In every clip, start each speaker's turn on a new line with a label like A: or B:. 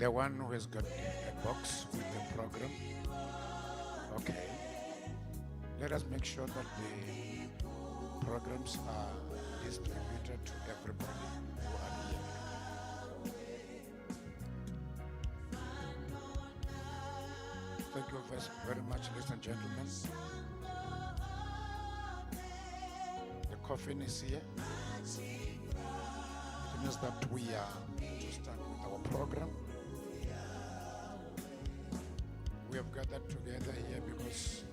A: The one who has got a box with the program. Okay. Let us make sure that the programs are distributed to everybody who are here. Thank you very much, ladies and gentlemen. The coffin is here. It means that we are to start with our program. We have gathered together here because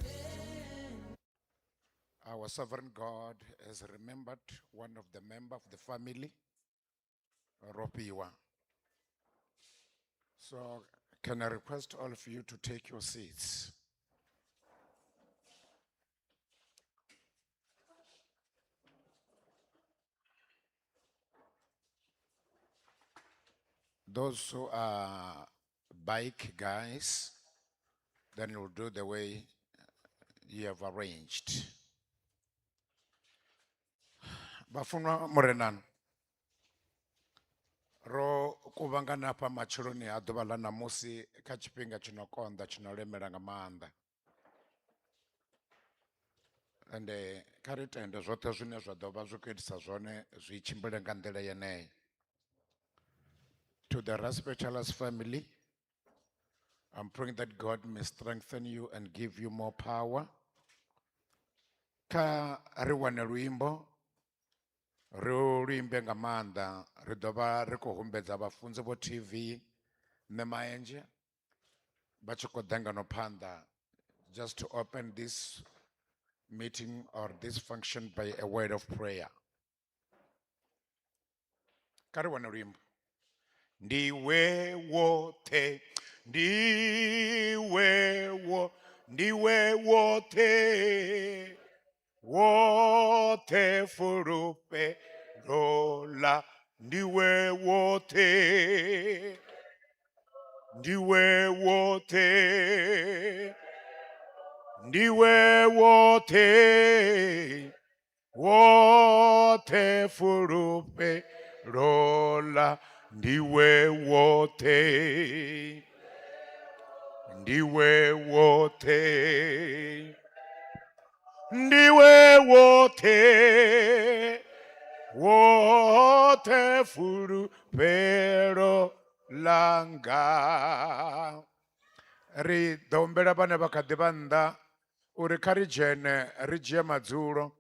A: our sovereign God has remembered one of the members of the family, Ropiwa. So can I request all of you to take your seats? Those who are bike guys, then you'll do the way you have arranged. Vhafunwa Murenani, ro kuvhangana hafha matsheloni a ḓuvha ḽa ṋamusi kha tshifhinga tshi no konḓa tshi no lemela nga maanḓa. Ende kha ri tende zwoṱhe zwine zwa ḓo vha zwi khou itisa zwone zwi tshimbile nga nḓila yeneyo. To the Rasbetshelas family, I'm praying that God may strengthen you and give you more power. Kha ri wane luimbo, ri luimbe nga maanḓa, ri ḓo vha ri khou humbedza vhafunzi vho TV, Mme Maenzhe, vha tshi khou ḓa ngano phanḓa, just to open this meeting or this function by a word of prayer. Kha ri wane luimbo. Ndiwe wote, ndiwe wo, ndiwe wote, wote fulufhelo ḽa, ndiwe wote, ndiwe wote, ndiwe wote, wote fulufhelo ḽa, ndiwe wote, ndiwe wote, ndiwe wote, wote fulufhelo ḽanga. Ri ḓo humbela vhane vha kha ḓi vha nnḓa uri kha ri dzhene ri dzhie madzulo.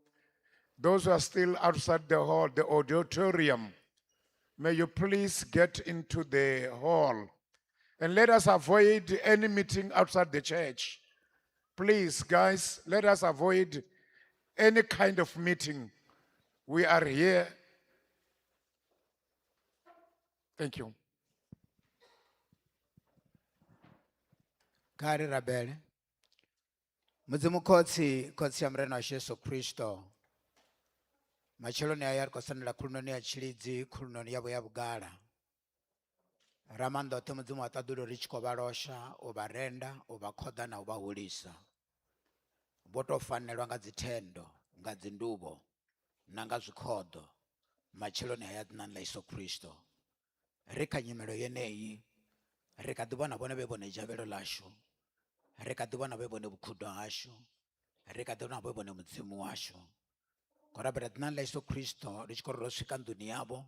A: Those who are still outside the hall, the auditorium, may you please get into the hall and let us avoid any meeting outside the church. Please, guys, let us avoid any kind of meeting. We are here. Thank you.
B: Kha ri rabele. Mudzimu khotsi, khotsi ya Murena washu Yesu Kristo. Matsheloni aya ri khou sendela khulunoni ya tshilidzi, khulunoni yavho ya vhugala. Ramaanḓaoṱhe Mudzimu wa ṱaḓulu ri tshi khou vha losha, u vha renda, u vha khoḓa na u vha hulisa. Vho tou fanelwa nga dzithendo, nga dzinduvho na nga zwikhoḓo matsheloni haya dzinani ḽa Yesu Kristo. Ri kha nyimelo yeneyi, ri kha ḓi vhona vhone vhe vhone dzhavhelo ḽashu, ri kha ḓi vhona vhe vhone vhukhudo hashu, ri kha ḓi vhona vhe vhone Mudzimu washu. Khou rabela dzinani ḽa Yesu Kristo ri tshi khou ri ro swika nḓuni yavho,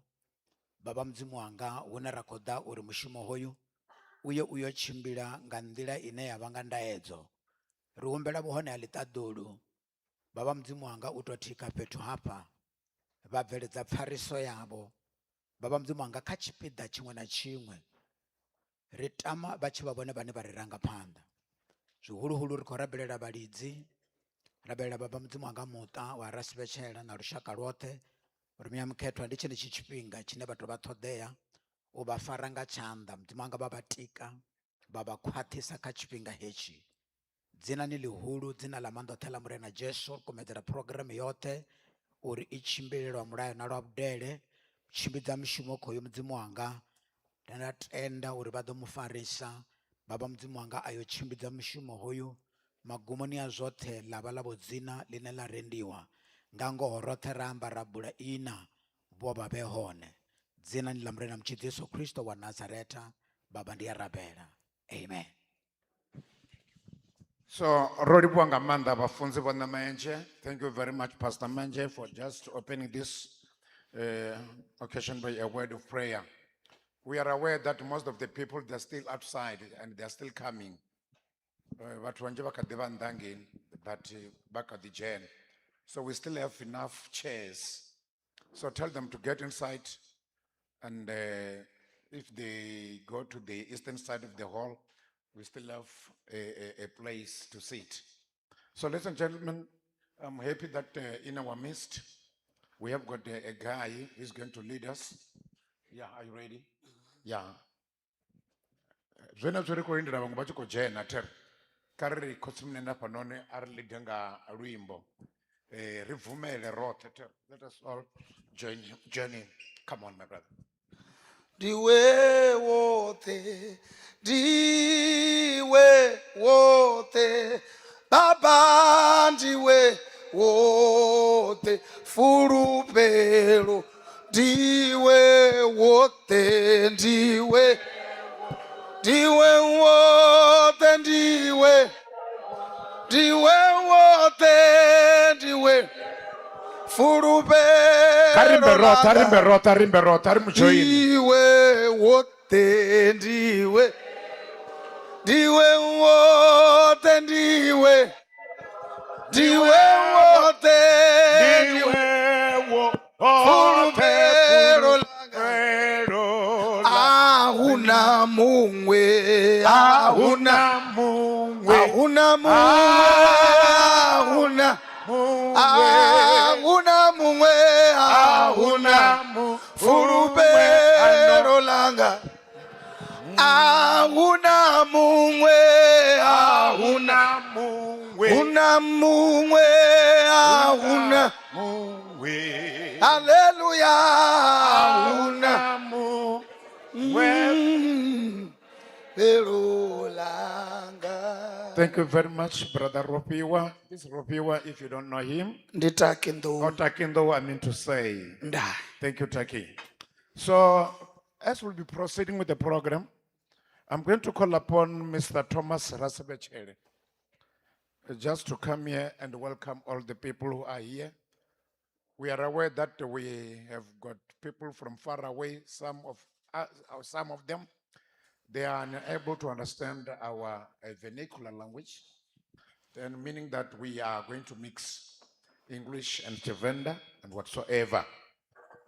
B: Baba Mudzimu wanga hune ra khou ḓa uri mushumo hoyu uye u yo tshimbila nga nḓila ine ya vha nga ndaedzo. Ri humbela vhuhone ha ḽiṱaḓulu, Baba Mudzimu wanga u tou thika fhethu hafha, vha bveledza pfariso yavho. Baba Mudzimu wanga kha tshipiḓa tshiṅwe na tshiṅwe, ri tama vha tshi vha vhone vhane vha ri ranga phanḓa. Zwihuluhulu ri khou rabelela vhalidzi, rabelela Baba Mudzimu wanga muṱa wa Rasivhetshela na lushaka lwoṱhe, uri Muya Mukhethwa ndi tshenetshi tshifhinga tshine vha tou vha ṱhoḓea u vha fara nga tshanḓa. Mudzimu wanga vha vha tika, vha vha khwaṱhisa kha tshifhinga hetshi. Dzinani ḽihulu, dzina ḽa maanḓa oṱhe ḽa Murena Jesu, ri kumedzela phurogireme yoṱhe uri i tshimbile lwa mulayo na lwa vhudele. Tshimbidza mushumo khoyu Mudzimu wanga, nda tenda uri vha ḓo mu farisa. Baba Mudzimu wanga a yo tshimbidza mushumo hoyu magumoni a zwoṱhe ḽa vha ḽa vho dzina ḽine ḽa rendiwa. Nga ngoho roṱhe ra amba ra bula ina vho vha vhe hone. Dzinani ḽa Murena Mutshidzi Yesu Kristo wa Nazareta. Baba ndi a rabela. Amen.
A: So, ro livhuwa nga maanḓa vhafunzi Vho Ṋamaenzhe. Thank you very much, Pastor Manje, for just opening this occasion by a word of prayer. We are aware that most of the people, they're still outside and they're still coming. Vhathu vhanzhi vha kha ḓi vha nnḓa hangeini, but vha kha ḓi dzhena. So we still have enough chairs. So tell them to get inside and if they go to the eastern side of the hall, we still have a place to sit. So ladies and gentlemen, I'm happy that in our midst, we have got a guy who's going to lead us. Yeah, are you ready? Yeah. Zwenezwo ri khou lindela vhaṅwe vha tshi khou dzhena there. Kha ri ri khotsimunene hafhanoni a ri lead nga luimbo. Ri bvumele roṱhe there. Let us all join in. Come on, my brother.
C: Ndiwe wote, ndiwe wote, Baba ndiwe wote, fulufhelo, ndiwe wote, ndiwe, ndiwe wote, ndiwe, ndiwe wote, ndiwe,
A: Kha ri imbe
C: fulufhelo
A: roṱhe, a ri imbe
C: langa.
A: roṱhe, a ri imbe roṱhe, a ri mu join.
C: Ndiwe wote, ndiwe, ndiwe wote, ndiwe, ndiwe wote, ndiwe,
A: Ndiwe wote,
C: fulufhelo langa.
A: fulufhelo langa.
C: Ahuna muṅwe, ahuna,
A: Ahuna muṅwe,
C: ahuna muṅwe, ahuna,
A: muṅwe,
C: ahuna muṅwe, ahuna.
A: ahuna muṅwe,
C: Fulufhelo langa. Ahuna muṅwe, ahuna,
A: ahuna muṅwe,
C: huna muṅwe, ahuna.
A: muṅwe,
C: Haleluya, ahuna.
A: ahuna muṅwe.
C: Pelo langa.
A: Thank you very much, Brother Ropiwa. This Ropiwa, if you don't know him,
C: Ndi Taki Nḓou.
A: or Takindo, I mean to say.
C: Nda.
A: Thank you, Taki. So, as we'll be proceeding with the program, I'm going to call upon Mr. Thomas Rasebechele just to come here and welcome all the people who are here. We are aware that we have got people from far away, some of us, or some of them, they are unable to understand our vernacular language, then meaning that we are going to mix English and Tshivenda and whatsoever.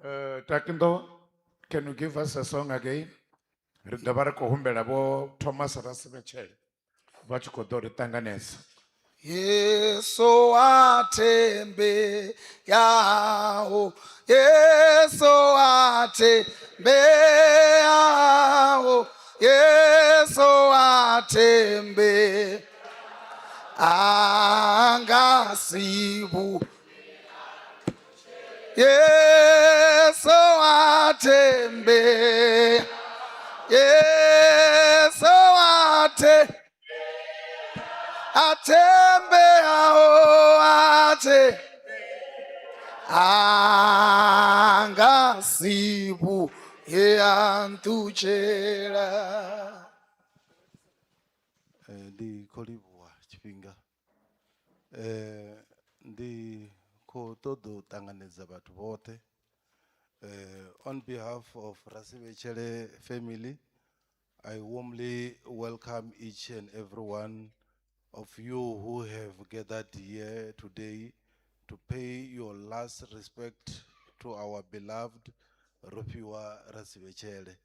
A: Takindo, can you give us a song again? Ri ḓo vha ri khou humbela vho Thomas Rasebechele vha tshi khou ḓo ri ṱanganedza.
C: Yesu atembe yaho, Yesu atembe yaho, Yesu atembe angasibu. Yesu atembe, Yesu ate atembe aho ate angasibu yeantutshela.
D: Ndi khou livhuwa tshifhinga. Ndi khou ṱoḓa u ṱanganedza vhathu vhoṱhe. On behalf of Rasivhetshele family, I warmly welcome each and every one of you who have gathered here today to pay your last respect to our beloved Rofhiwa Rasivhetshele.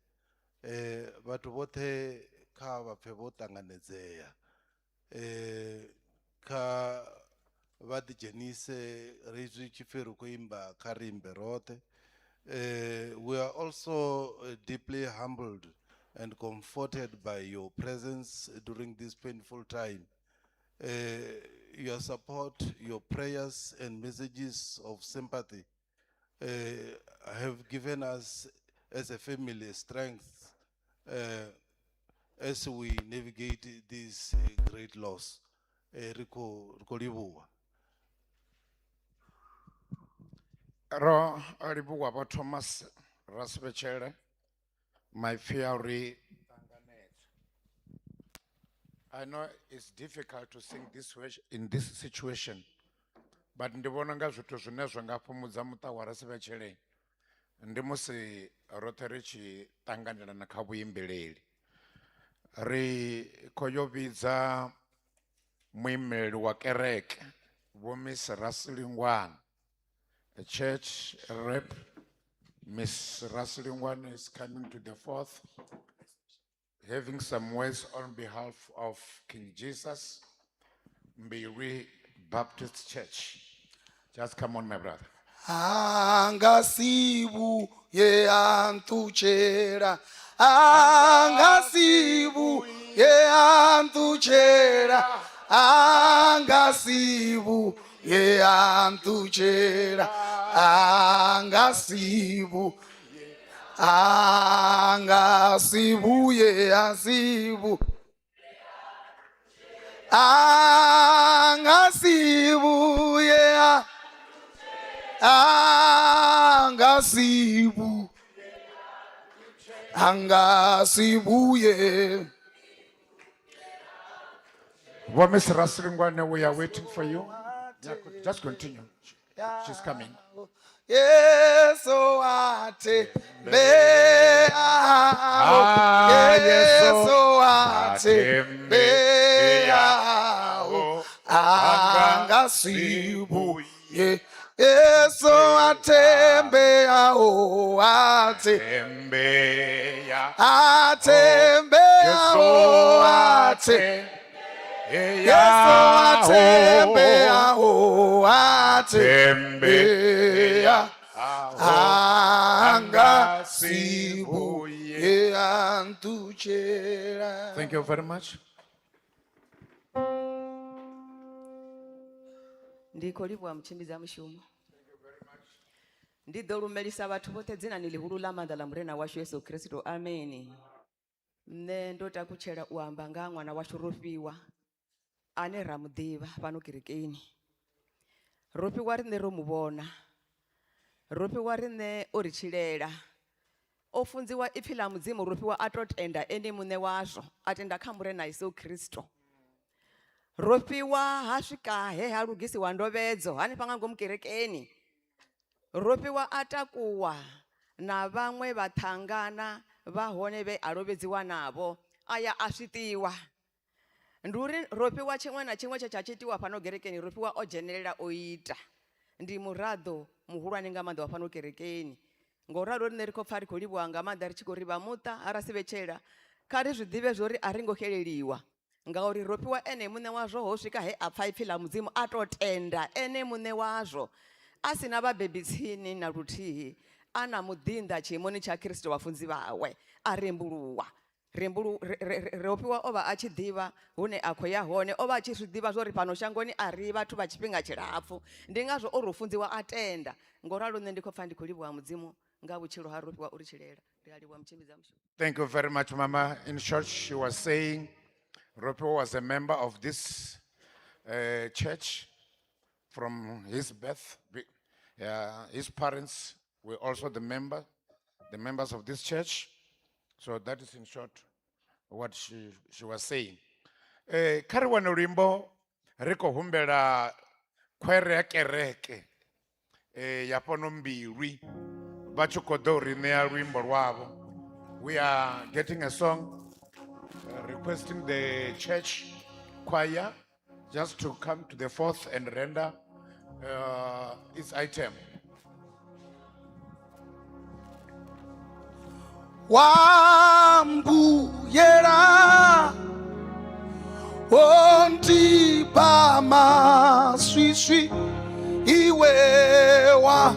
D: Vhathu vhoṱhe kha vha pfe vho ṱanganedzea. Kha vha ḓi dzhenise ri zwi tshi pfi ri khou imba kha ri imbe roṱhe. We are also deeply humbled and comforted by your presence during this painful time. Your support, your prayers and messages of sympathy have given us as a family strength as we navigate this great loss. Ri khou livhuwa.
A: Ro livhuwa vho Thomas Rasebechele maipfi a uri ṱanganedza. I know it's difficult to sing this way in this situation, but ndi vhona nga zwithu zwine zwa nga fhumudza muṱa wa Rasivhetshele ndi musi roṱhe ri tshi ṱanganelana kha vhuimbeleli. Ri khou yo vhidza muimeleli wa kereke Vho Miss Rasilingwane. The church rep Miss Rasilingwane is coming to the fourth, having some words on behalf of King Jesus Mbilwi Baptist Church. Just come on, my brother.
C: Anga si vhuye a nṱutshela, anga si vhuye a nṱutshela, anga si vhuye a nṱutshela, anga si vhuye, anga si vhuye a si vhu, anga si vhuye a, anga si vhu, anga si vhuye.
A: Vho Miss Rasilingwane, we are waiting for you. Yeah, just continue. She's coming.
C: Yesu atembea,
A: Ah,
C: Yesu atembea, anga si vhuye. Yesu atembea, o ate,
A: Tembeya.
C: atembea, o ate. Yesu atembea, o atembea, anga si vhuye a nṱutshela.
A: Thank you very much.
E: Ndi khou livhuwa mutshimbidzi mushumo. Ndi ḓo lumelisa vhathu vhoṱhe dzinani ḽihulu ḽa maanḓa ḽa murena washu Yesu Kristo, amen. Nṋe ndo takutshela u amba nga ha ṅwana washu Rofhiwa ane ra mu ḓivha fhano kerekeni. Rofhiwa riṋe ro mu vhona, Rofhiwa riṋe o ri tshilela, o funziwa ipfi ḽa Mudzimu. Rofhiwa a to tenda ene muṋe wazwo, a tenda kha murena Yesu Kristo. Rofhiwa ha swika he ha lugisiwa ndovhedzo hanefha nga ngomu kerekeni. Rofhiwa a takuwa na vhaṅwe vhaṱhangana vha hone vhe a lovhedziwa navho, a ya a swiṱiwa. Ndi uri Rofhiwa tshiṅwe na tshiṅwe tshe tsha tshi itiwa fhano kerekeni Rofhiwa o dzhenelela o ita. Ndi muraḓo muhulwane nga maanḓa wa fhano kerekeni. Ngo ralo riṋe ri khou pfa ri khou livhuwa nga maanḓa ri tshi khou ri vha muṱa ha Rasivhetshela kha ri zwi ḓivhe zwori a ri ngo xeleliwa, ngauri Rofhiwa ene muṋe wazwo ho swika he a pfa ipfi ḽa Mudzimu a to tenda ene muṋe wazwo, a si na vhabebi tsini na luthihi, a na muḓinḓa tshiimoni tsha Kristo vhafunzi vhawe, a rembuluwa. Rofhiwa o vha a tshi ḓivha hune a khou ya hone, o vha a tshi zwi ḓivha zwori fhano shangoni a ri vhathu vha tshifhinga tshilapfu, ndi ngazwo o ri funziwa a tenda. Ngo ralo nṋe ndi khou pfa ndi khou livhuwa Mudzimu nga vhutshilo ha Rofhiwa uri tshilela. Ndi a livhuwa mutshimbidzi mushumo.
A: Thank you very much, Mama. In short, she was saying Rofhiwa was a member of this church from his birth. His parents were also the members of this church. So that is in short what she was saying. Kha ri wane luimbo ri khou humbela khwere ya kereke ya fhano Mbilwi vha tshi khou ḓo ri ṋea luimbo lwavho. We are getting a song requesting the church choir just to come to the fourth and render its item.
C: Wambuyela ondipa maswiswi iwe wa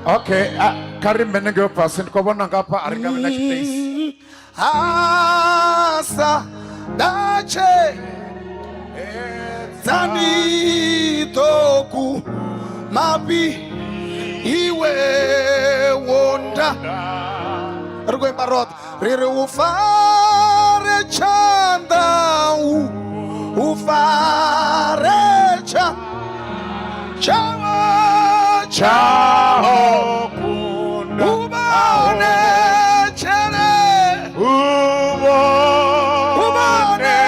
A: Okay, kha ri mene ngeo fhasi ndi khou vhona ngafha a ri nga vhi na tshipeisi.
C: Asa dache dzanitoku mapi iwe wonda ri khou imba roṱhe ri ri u fare tshanḓa u fare tsha tshawe
A: Tshaho kunda
C: u vhone tshele
A: u
C: u vhone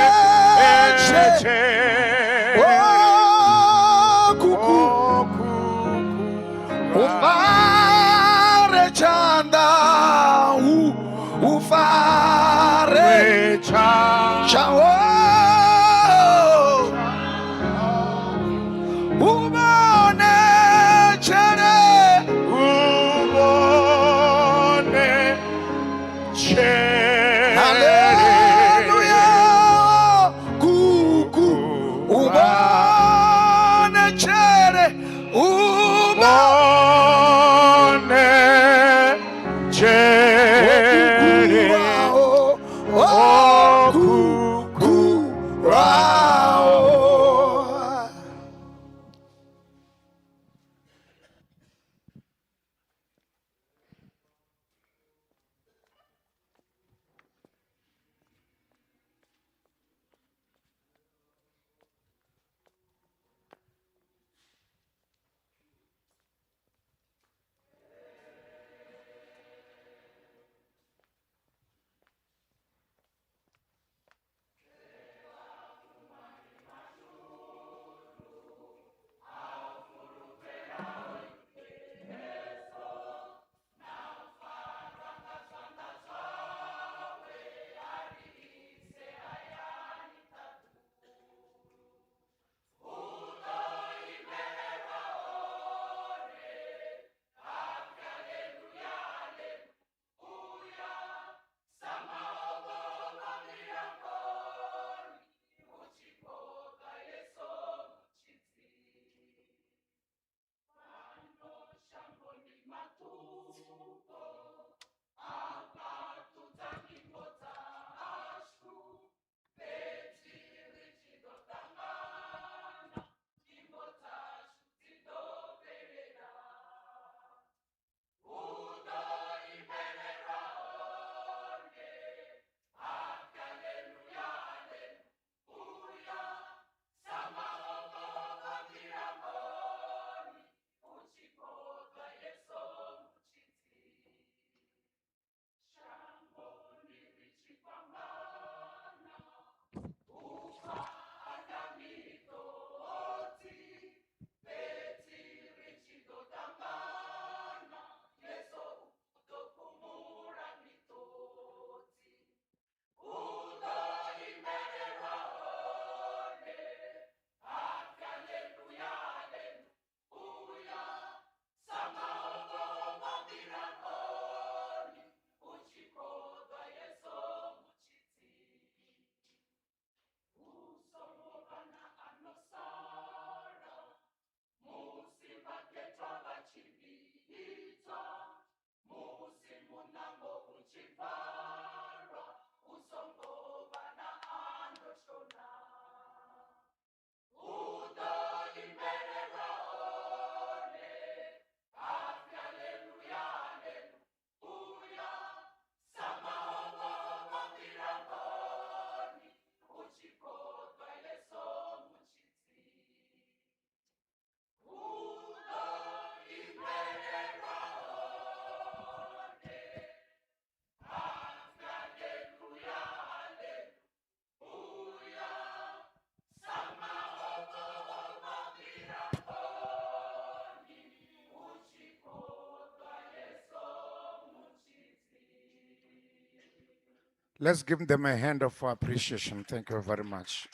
A: Let's give them a hand of appreciation. Thank you very much.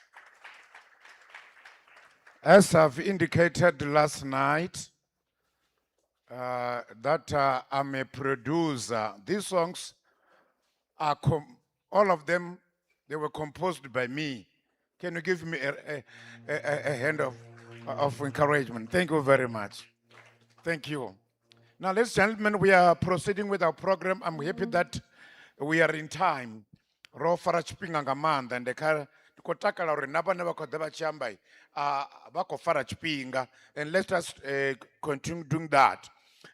A: As I've indicated last night, that I'm a producer. These songs are all of them, they were composed by me. Can you give me a hand of encouragement? Thank you very much. Thank you. Now, ladies and gentlemen, we are proceeding with our program. I'm happy that we are in time. Ro fara tshifhinga nga maanḓa ende kha ndi khou takala uri na vhane vha khou ḓa vha tshi amba vha khou fara tshifhinga and let us continue doing that.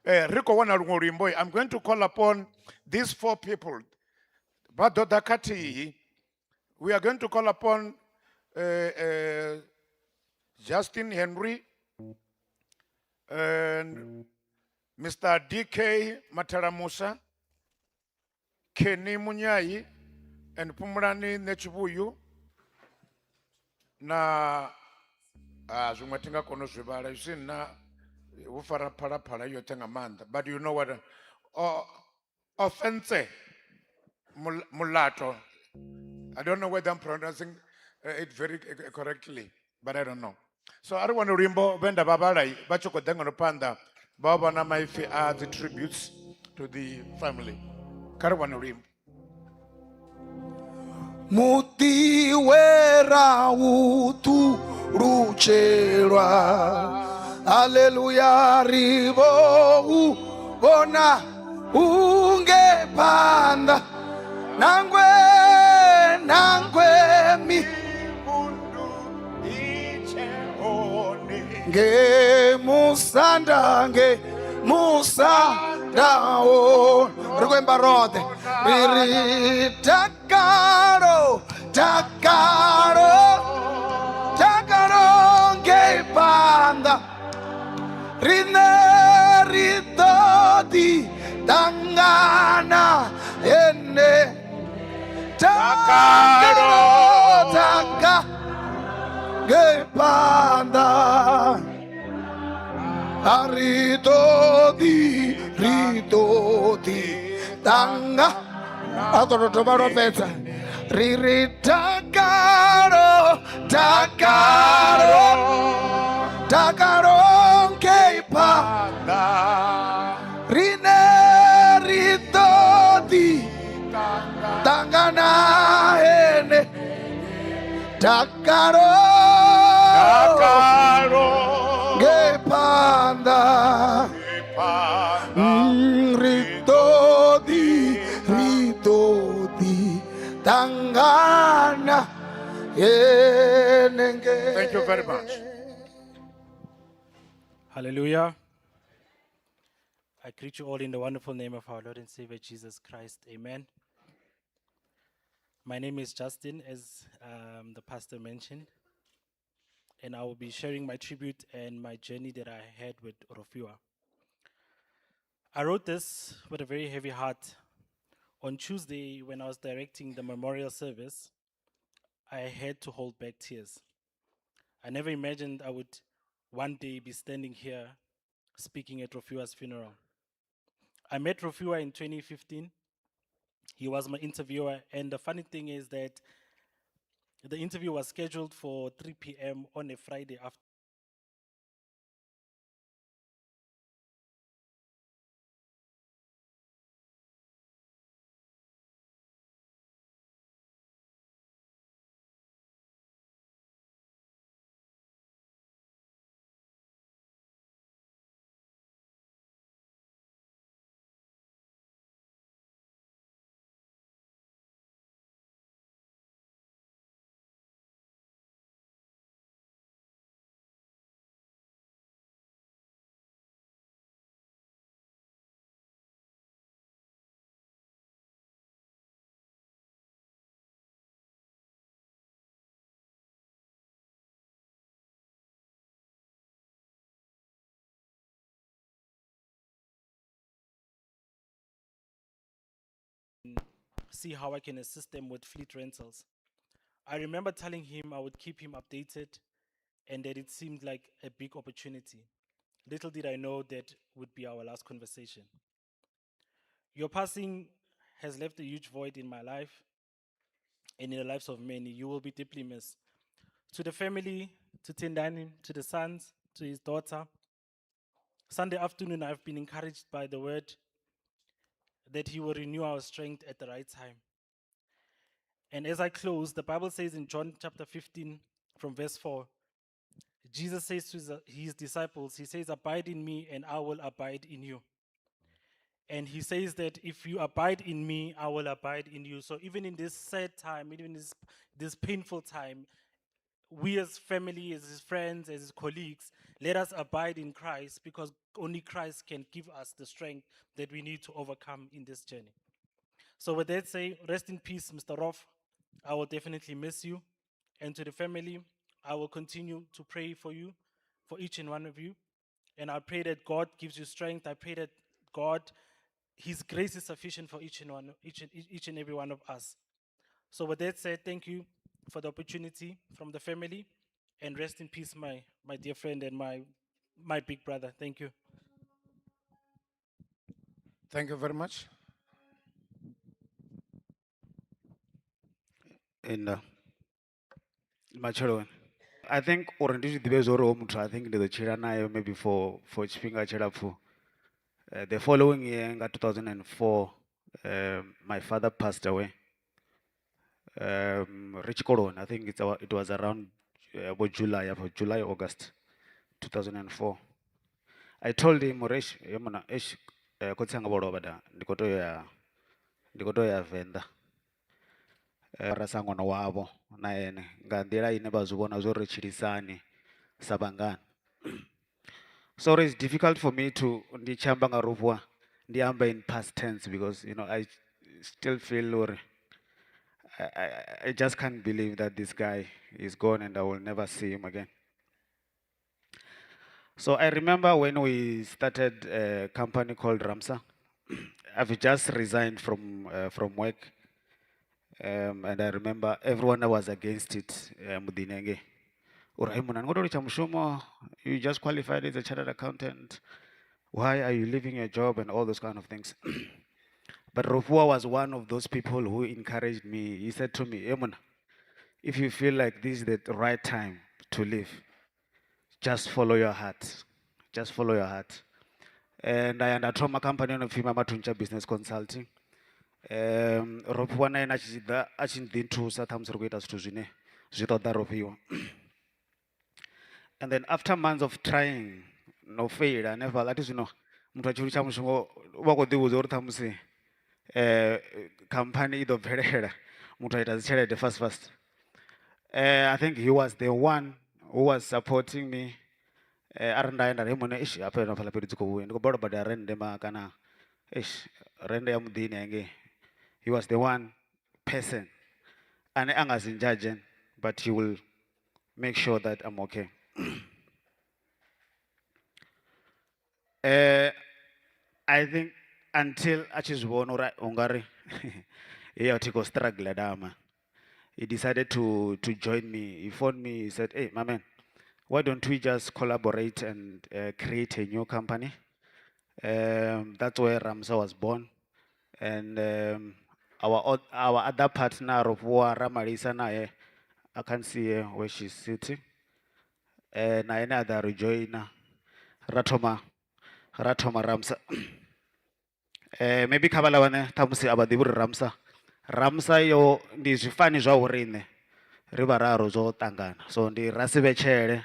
A: Ri khou wana luṅwe luimbo. I'm going to call upon these four people. Vha ḓo ḓa khathihi. We are going to call upon Justin Henry and Mr. DK Mataramusa, Kenny Munyai, and Pumulani Nechibuyu. Na zwiṅwe thi nga koni u zwi vhala you see na hu fara phalaphala yoṱhe nga maanḓa, but you know what, offense mulato. I don't know whether I'm pronouncing it very correctly, but I don't know. So a ri wane luimbo vhe nda vha vhala vha tshi khou ḓa ngano phanḓa vha vha na maipfi a dzi tributes to the family. Kha ri wane luimbo.
C: Muḓi we ra u ṱulutshelwa, haleluya, ri vho u vhona unge phanḓa nangwe nangwe mi nge musanda nge musanda o ri khou imba roṱhe ri ri takalo takalo takalo ngei phanḓa riṋe ri ḓo ḓi ṱangana ene takalo taka ngei phanḓa a ri ṱoḓi ri ṱoḓi tanga a ḓo tou dovha lwo fhedza ri ri takalo takalo takalo ngei phanḓa riṋe ri ḓo ḓi ṱangana ene takalo
A: Takalo
C: ngei phanḓa. Ri ṱoḓi ri ṱoḓi ṱangana henenge.
A: Thank you very much.
F: Hallelujah. I greet you all in the wonderful name of our Lord and Savior Jesus Christ. Amen. My name is Justin, as the pastor mentioned, and I will be sharing my tribute and my journey that I had with Rofhiwa. I wrote this with a very heavy heart. On Tuesday, when I was directing the memorial service, I had to hold back tears. I never imagined I would one day be standing here speaking at Rofhiwa's funeral. I met Rofhiwa in 2015. He was my interviewer, and the funny thing is that the interview was scheduled for 3 p.m. on a Friday see how I can assist them with fleet rentals. I remember telling him I would keep him updated and that it seemed like a big opportunity. Little did I know that would be our last conversation. Your passing has left a huge void in my life. and in the lives of many. You will be deeply missed. To the family, to Tindani, to the sons, to his daughter, Sunday afternoon, I've been encouraged by the word that he will renew our strength at the right time. And as I close, the Bible says in John chapter 15, from verse 4, Jesus says to his disciples, He says, Abide in me, and I will abide in you. And he says that if you abide in me, I will abide in you. So even in this sad time, even in this painful time, we as family, as his friends, as his colleagues, let us abide in Christ because only Christ can give us the strength that we need to overcome in this journey. So with that say, rest in peace, Mr. Roff. I will definitely miss you. And to the family, I will continue to pray for you, for each and one of you. And I pray that God gives you strength. I pray that God, His grace is sufficient for each and one, each and every one of us. So with that said, thank you for the opportunity from the family, and rest in peace, my dear friend and my big brother. Thank you.
A: Thank you very much.
G: Enda. Matsheloni. I think uri ndi zwi ḓivhe zwa uri hoyu muthu I think ndi ḓo tshila naye maybe for tshifhinga tshilapfu. The following year nga 2004 my father passed away. Ri tshikoloni, I think it was around vho July, afho July August 2004. I told him uri eish he muna eish khotsi anga vho lovha da ndi khou tea u ya ndi khou tea u ya Venḓa. Ra sa ṅwana wavho na ene nga nḓila ine vha zwi vhona zwo ri tshilisani sa vhangana. So it's difficult for me to ndi tshi amba nga Rofhiwa ndi amba in past tense because I still feel uri I just can't believe that this guy is gone and I will never see him again. So I remember when we started a company called Ramsa. I've just resigned from work. And I remember everyone was against it. Muḓini hangei. Uri, "Hey, monna, ni khou tou litsha mushumo, you just qualified as a chartered accountant. Why are you leaving your job and all those kind of things?" But Rofhiwa was one of those people who encouraged me. He said to me, "Hey, monna, if you feel like this is the right time to leave, just follow your heart. Just follow your heart." And I nda thoma company yo no pfi Mama Thuntsha Business Consulting. Rofhiwa na ene a tshi ḓa a tshi ḓi nthusa ṱhamusi ri khou ita zwithu zwine zwi ṱoḓa Rofhiwa. And then after months of trying, no fail, hanefhaḽa, athi zwino muthu a tshi litsha mushumo u vha khou ḓi vhudza uri ṱhamusi khamphani i ḓo bvelela muthu a ita dzi tshelede fast fast. I think he was the one who was supporting me. Arali nda ya nda ri, "Hey, muṋe, eish, hafha hafhaḽa fhethu dzi khou vhuya ndi khou balelwa u badela rennde ma kana eish rennde ya muḓini hangei." He was the one person ane a nga si ndzhadzhe, but he will make sure that I'm okay. I think until a tshi zwi vhona uri ungari here thi khou struggle dama, he decided to join me. He phoned me, he said, "Hey, my man, why don't we just collaborate and create a new company?" That's where Ramsa was born. And our other partner, Rofhiwa Ramalisa naye, I can't see her where she's sitting. Na ene a ḓa ri joina, ra thoma Ramsa. Maybe kha vhaḽa vhane ṱhamusi a vha ḓivhi uri Ramsa. Ramsa yo ndi zwifani zwa riṋe ri vhararu zwo ṱangana. So ndi Rasivhetshele,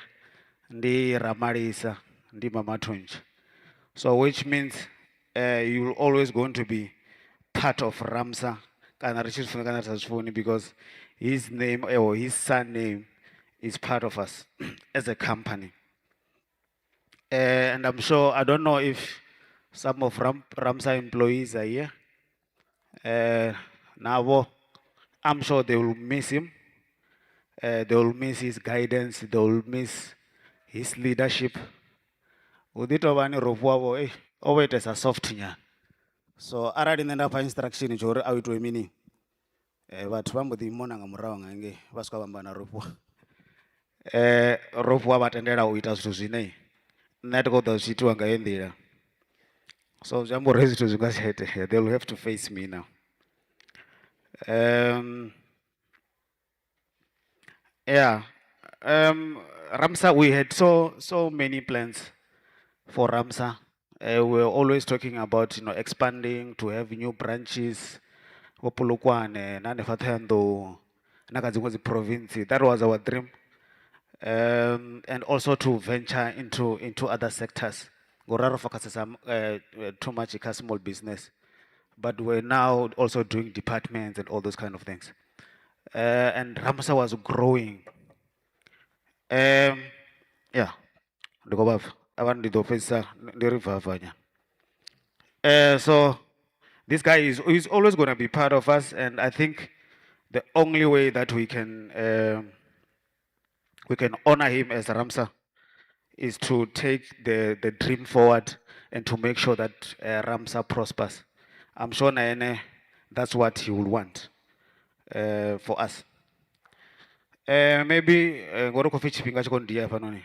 G: ndi Ramalisa, ndi Mama Thuntsha. So which means you will always going to be part of Ramsa kana ri tshi zwi funa kana ri sa zwi funi, because his name or his surname is part of us as a company. And I'm sure, I don't know if some of Ramsa employees are here. Navo, I'm sure they will miss him. They will miss his guidance. They will miss his leadership. U ḓi tovha ni Rofhiwa vho, o vha itesa soft nyana. So arali nṋe nda fha instruction tsho uri a u itiwe mini, vhathu vha mbo ḓi mona nga murahu nga ngei vha swika vha amba na Rofhiwa. Rofhiwa vha tendela u ita zwithu zwine nṋe a thi khou ḓo zwi itiwa nga heyo nḓila. So zwi amba uri hezwi zwithu zwi nga si tsha itea. They will have to face me now. Yeah. Ramsa, we had so many plans for Ramsa. We were always talking about expanding to have new branches. Vho Polokwane, na hanefha Thohoyandou, na kha dziṅwe dzi province. That was our dream. And also to venture into other sectors. Ngoraro focuses too much kha small business. But we're now also doing departments and all those kind of things. And Ramsa was growing. Yeah, ndi khou vha pfa. Avha ndi ḓo fhedzisa ndi ri vavanya. So this guy is always going to be part of us, and I think the only way that we can honor him as Ramsa is to take the dream forward and to make sure that Ramsa prospers. I'm sure na ene, that's what he will want for us. Maybe ngori khou pfi tshifhinga tshi khou ndia hafhanoni.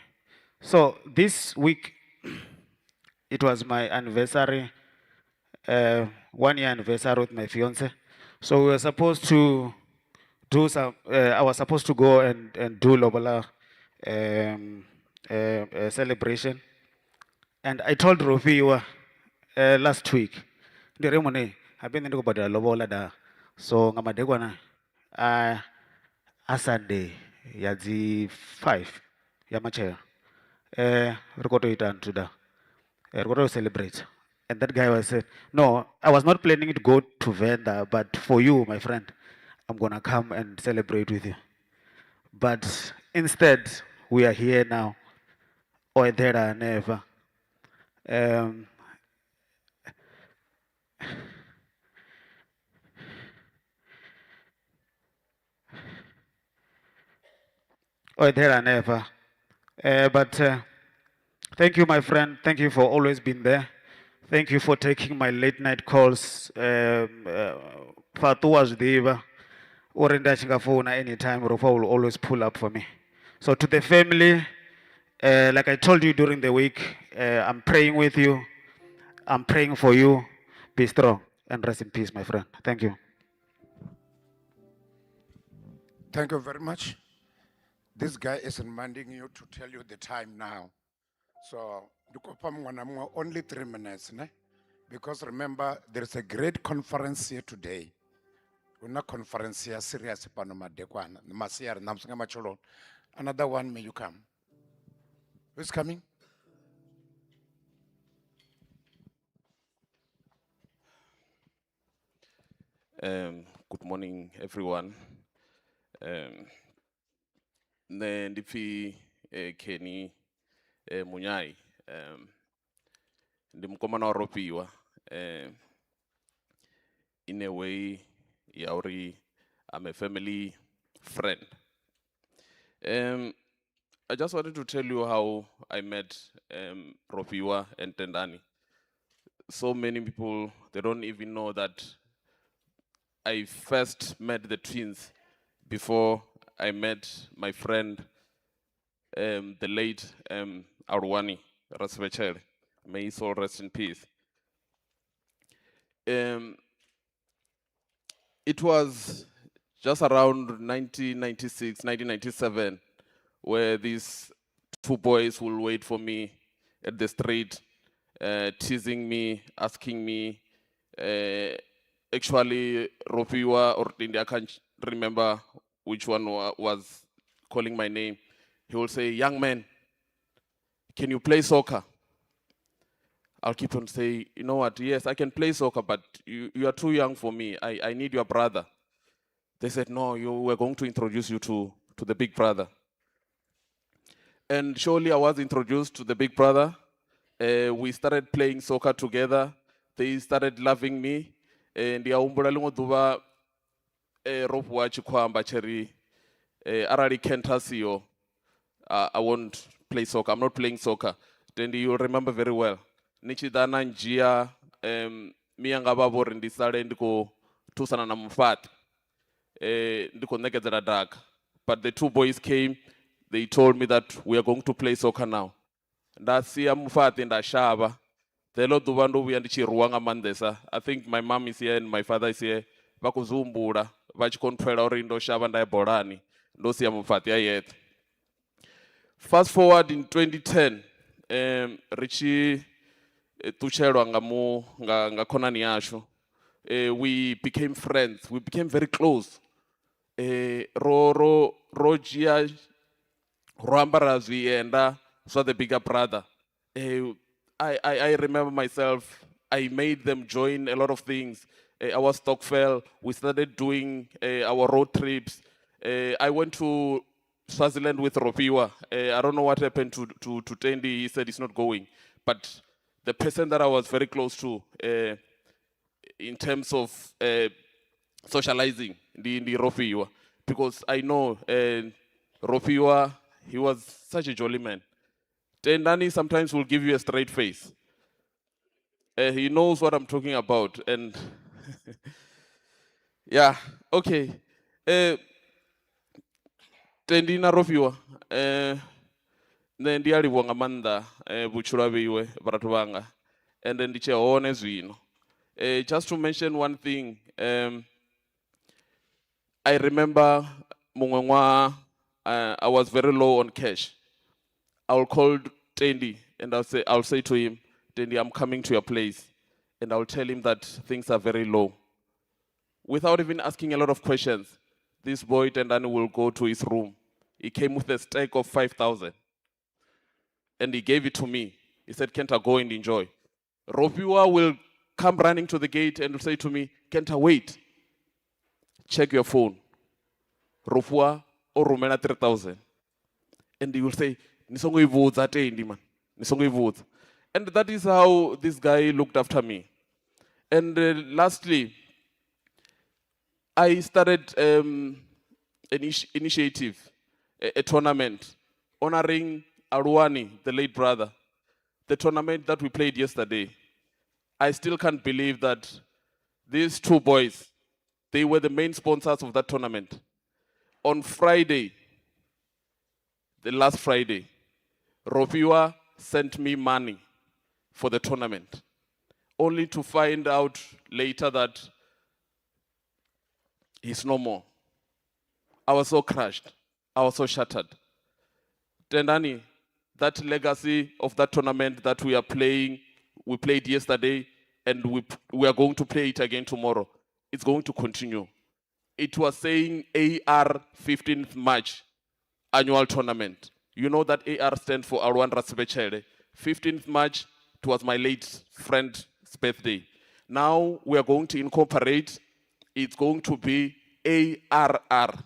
G: So this week it was my anniversary, 1 year anniversary with my fiance. So we were supposed to do some, I was supposed to go and do Lobola celebration. And I told Rofiwa last week, ndi ri mune, habe nṋe ndi khou badela lobola da. So nga madekwana a Sunday ya dzi 5 ya matshelo. Ri khou tou ita nthu da. Ri khou tou celebrate. And that guy was said, "No, I was not planning to go to Venda, but for you, my friend, I'm gonna come and celebrate with you." But instead, we are here now. Or there are never. Or there are never. But thank you, my friend. Thank you for always being there. Thank you for taking my late night calls. Fatu wa zwi ḓivha uri nda tshi nga founa anytime, Rofa will always pull up for me. So to the family, like I told you during the week, I'm praying with you. I'm praying for you. Be strong and rest in peace, my friend. Thank you.
A: Thank you very much. This guy is reminding you to tell you the time now. So, ndi khou fha muṅwe na muṅwe only 3 minutes, ne? Because remember, there is a great conference here today. Huna conference ya serious pano madekwana, masiari, ṋamusi nga matsheloni. Another one, may you come. Who's coming?
H: Good morning, everyone. Ne ndi pfi Kenny Munyai. Ndi mukomana wa Rofhiwa. In a way, ya uri I'm a family friend. I just wanted to tell you how I met Rofhiwa and Tendani. So many people, they don't even know that I first met the twins before I met my friend, the late Arwani Rasvechel. May his soul rest in peace. It was just around 1996, 1997, where these two boys will wait for me at the street, teasing me, asking me. Actually, Rofiwa or Tindi, I can't remember which one was calling my name. He will say, "Young man, can you play soccer?" I'll keep on saying, "You know what? Yes, I can play soccer, but you are too young for me. I need your brother." They said, "No, we're going to introduce you to the big brother." And surely I was introduced to the big brother. We started playing soccer together. They started loving me. Ndi a humbula ḽiṅwe ḓuvha ro fhiwa tshi khou amba tshi ri arali Kent a siho, I won't play soccer. I'm not playing soccer. Tendi, you remember very well. Ni tshi ḓa na ndzhia miyanga vha vho ri ndi sale ndi khou thusana na mufhaṱi ndi khou ṋekedzela daka. But the two boys came, they told me that we are going to play soccer now. Nda sia mufhaṱi nda shavha. Ḽeḽo ḓuvha ndo vhuya ndi tshi rwiwa nga maanḓesa. I think my mom is here and my father is here. Vha khou zwi humbula vha tshi khou nthwela uri ndo shavha nda ya bolani. Ndo sia Mufhaṱi a yeṱhe. Fast forward in 2010, ri tshi ṱutshelwa nga mu nga khonani yashu. We became friends. We became very close. Ro dzhia ro ambara zwienda zwa the bigger brother. I remember myself, I made them join a lot of things. Our stokvel, we started doing our road trips. I went to Swaziland with Rofhiwa. I don't know what happened to Tendi. He said he's not going. But the person that I was very close to in terms of socializing, the Rofhiwa, because I know Rofhiwa, he was such a jolly man. Tendani sometimes will give you a straight face. He knows what I'm talking about. And yeah, okay. Tendi na Rofhiwa, nṋe ndi a livhuwa nga maanḓa vhutshilo ha vheiwe vharathu vhanga, and ndi tshe hone zwino. Just to mention one thing, I remember muṅwe ṅwaha, I was very low on cash. I will call Tendi and I'll say to him, "Tendi, I'm coming to your place." And I'll tell him that things are very low. Without even asking a lot of questions, this boy Tendani will go to his room. He came with a stack of 5,000 and he gave it to me. He said, "Kenta, go and enjoy." Rofhiwa will come running to the gate and will say to me, "Kenta, wait. Check your phone. Rofhiwa o rumela 3,000." And he will say, "Ni songo i vhudza Tendi, man. Ni songo i vhudza." And that is how this guy looked after me. And lastly, I started an initiative, a tournament honoring Aruani, the late brother. The tournament that we played yesterday. I still can't believe that these two boys, they were the main sponsors of that tournament. On Friday, the last Friday, Rofhiwa sent me money for the tournament, only to find out later that he's no more. I was so crushed. I was so shattered. Tendani, that legacy of that tournament that we are playing, we played yesterday, and we are going to play it again tomorrow. It's going to continue. It was saying AR 15th March annual tournament. You know that AR stands for Aluwani Rasivhetshele. 15th March, it was my late friend's birthday. Now we are going to incorporate, it's going to be ARR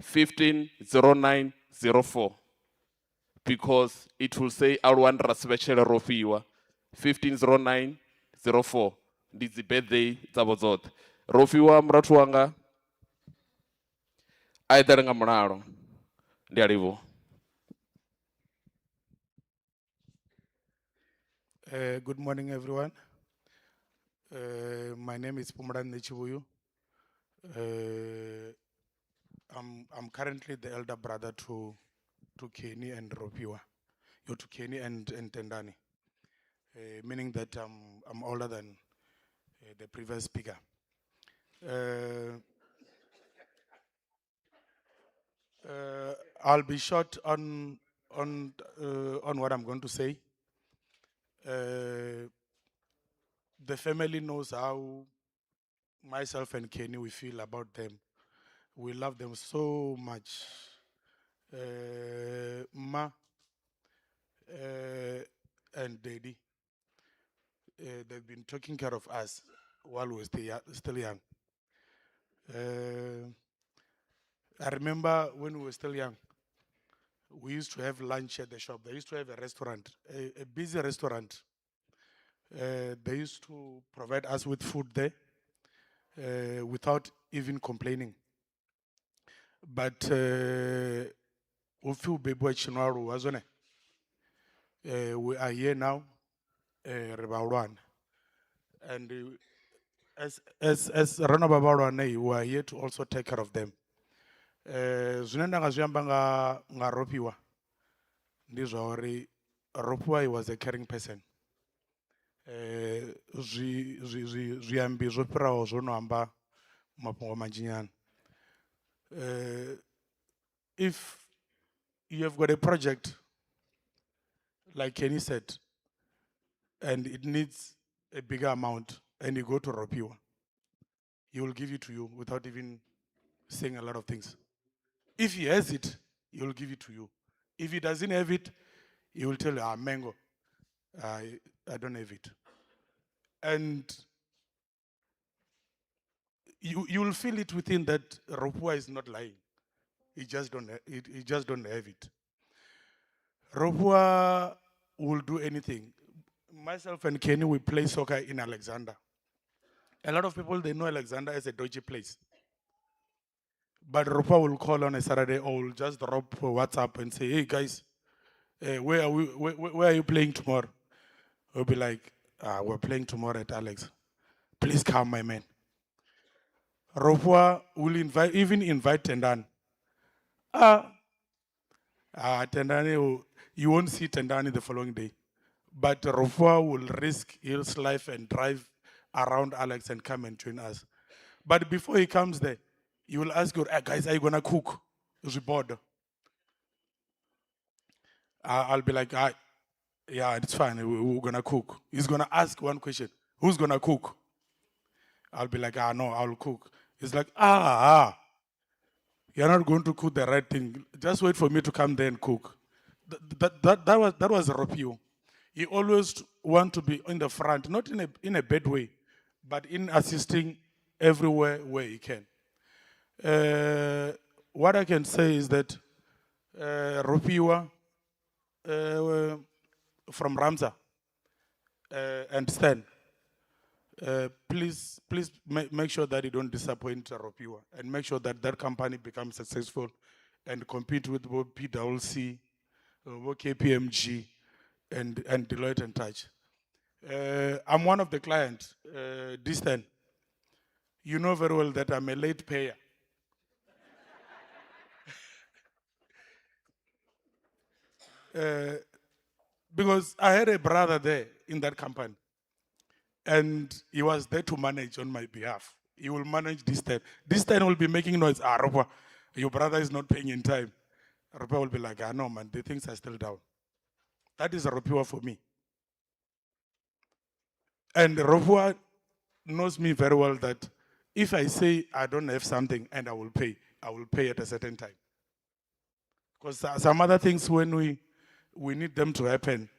H: 150904, because it will say Aluwani Rasivhetshele Rofhiwa 150904, ndi dzi birthday dzavho dzoṱhe. Rofhiwa murathu wanga a eḓele nga mulalo, ndi a livhuwa.
I: Good morning, everyone. My name is Pumran Nechibuyu. I'm currently the elder brother to Kenny and Rofhiwa, yo, to Kenny and Tendani, meaning that I'm older than the previous speaker. I'll be short on what I'm going to say. The family knows how myself and Kenny, we feel about them. We love them so much. Ma and Daddy, they've been taking care of us while we were still young. I remember when we were still young, we used to have lunch at the shop. They used to have a restaurant, a busy restaurant. They used to provide us with food there without even complaining. But upfi u bebiwa tshi no aluwa zwone. We are here now, ri vhahulwane. And as ro no vha vhahulwane, we are here to also take care of them. Zwine nda nga zwi amba nga Rofhiwa ndi zwa uri Rofhiwa, he was a caring person. Zwiambi zwo fhiraho zwo no amba mafhungo manzhi nyana. If you have got a project, like Kenny said, and it needs a bigger amount, and you go to Rofhiwa, he will give it to you without even saying a lot of things. If he has it, he will give it to you. If he doesn't have it, he will tell you, mango, I don't have it. And you will feel it within that Rofhiwa is not lying. He just don't, he just don't have it. Rofhiwa will do anything. Myself and Kenny, we play soccer in Alexander. A lot of people, they know Alexander as a dodgy place. But Rofhiwa will call on a Saturday or will just drop a WhatsApp and say, hey guys, where are you playing tomorrow? We'll be like, we're playing tomorrow at Alex. Please come, my man. Rofhiwa will even invite Tendani. Tendani, you won't see Tendani the following day. But Rofhiwa will risk his life and drive around Alex and come and join us. But before he comes there, he will ask you, guys, are you going to cook? Bored. I'll be like, yeah, it's fine. We're going to cook. He's going to ask one question. Who's going to cook? I'll be like, no, I'll cook. He's like, you're not going to cook the right thing. Just wait for me to come there and cook. That was Rofhiwa. He always want to be in the front, not in a bad way, but in assisting everywhere where he can. What I can say is that Rofhiwa from Ramsa and Stan, please make sure that you don't disappoint Rofhiwa and make sure that that company becomes successful and compete with both PwC, both KPMG, and Deloitte and Touch. I'm one of the clients, Distan. You know very well that I'm a late payer. Because I had a brother there in that company, and he was there to manage on my behalf. He will manage this time. This time will be making noise. Rofhiwa, your brother is not paying in time. Rofhiwa will be like, no, man, the things are still down. That is Rofhiwa for me. And Rofhiwa knows me very well that if I say I don't have something and I will pay at a certain time. Because some other things, when we need them to happen,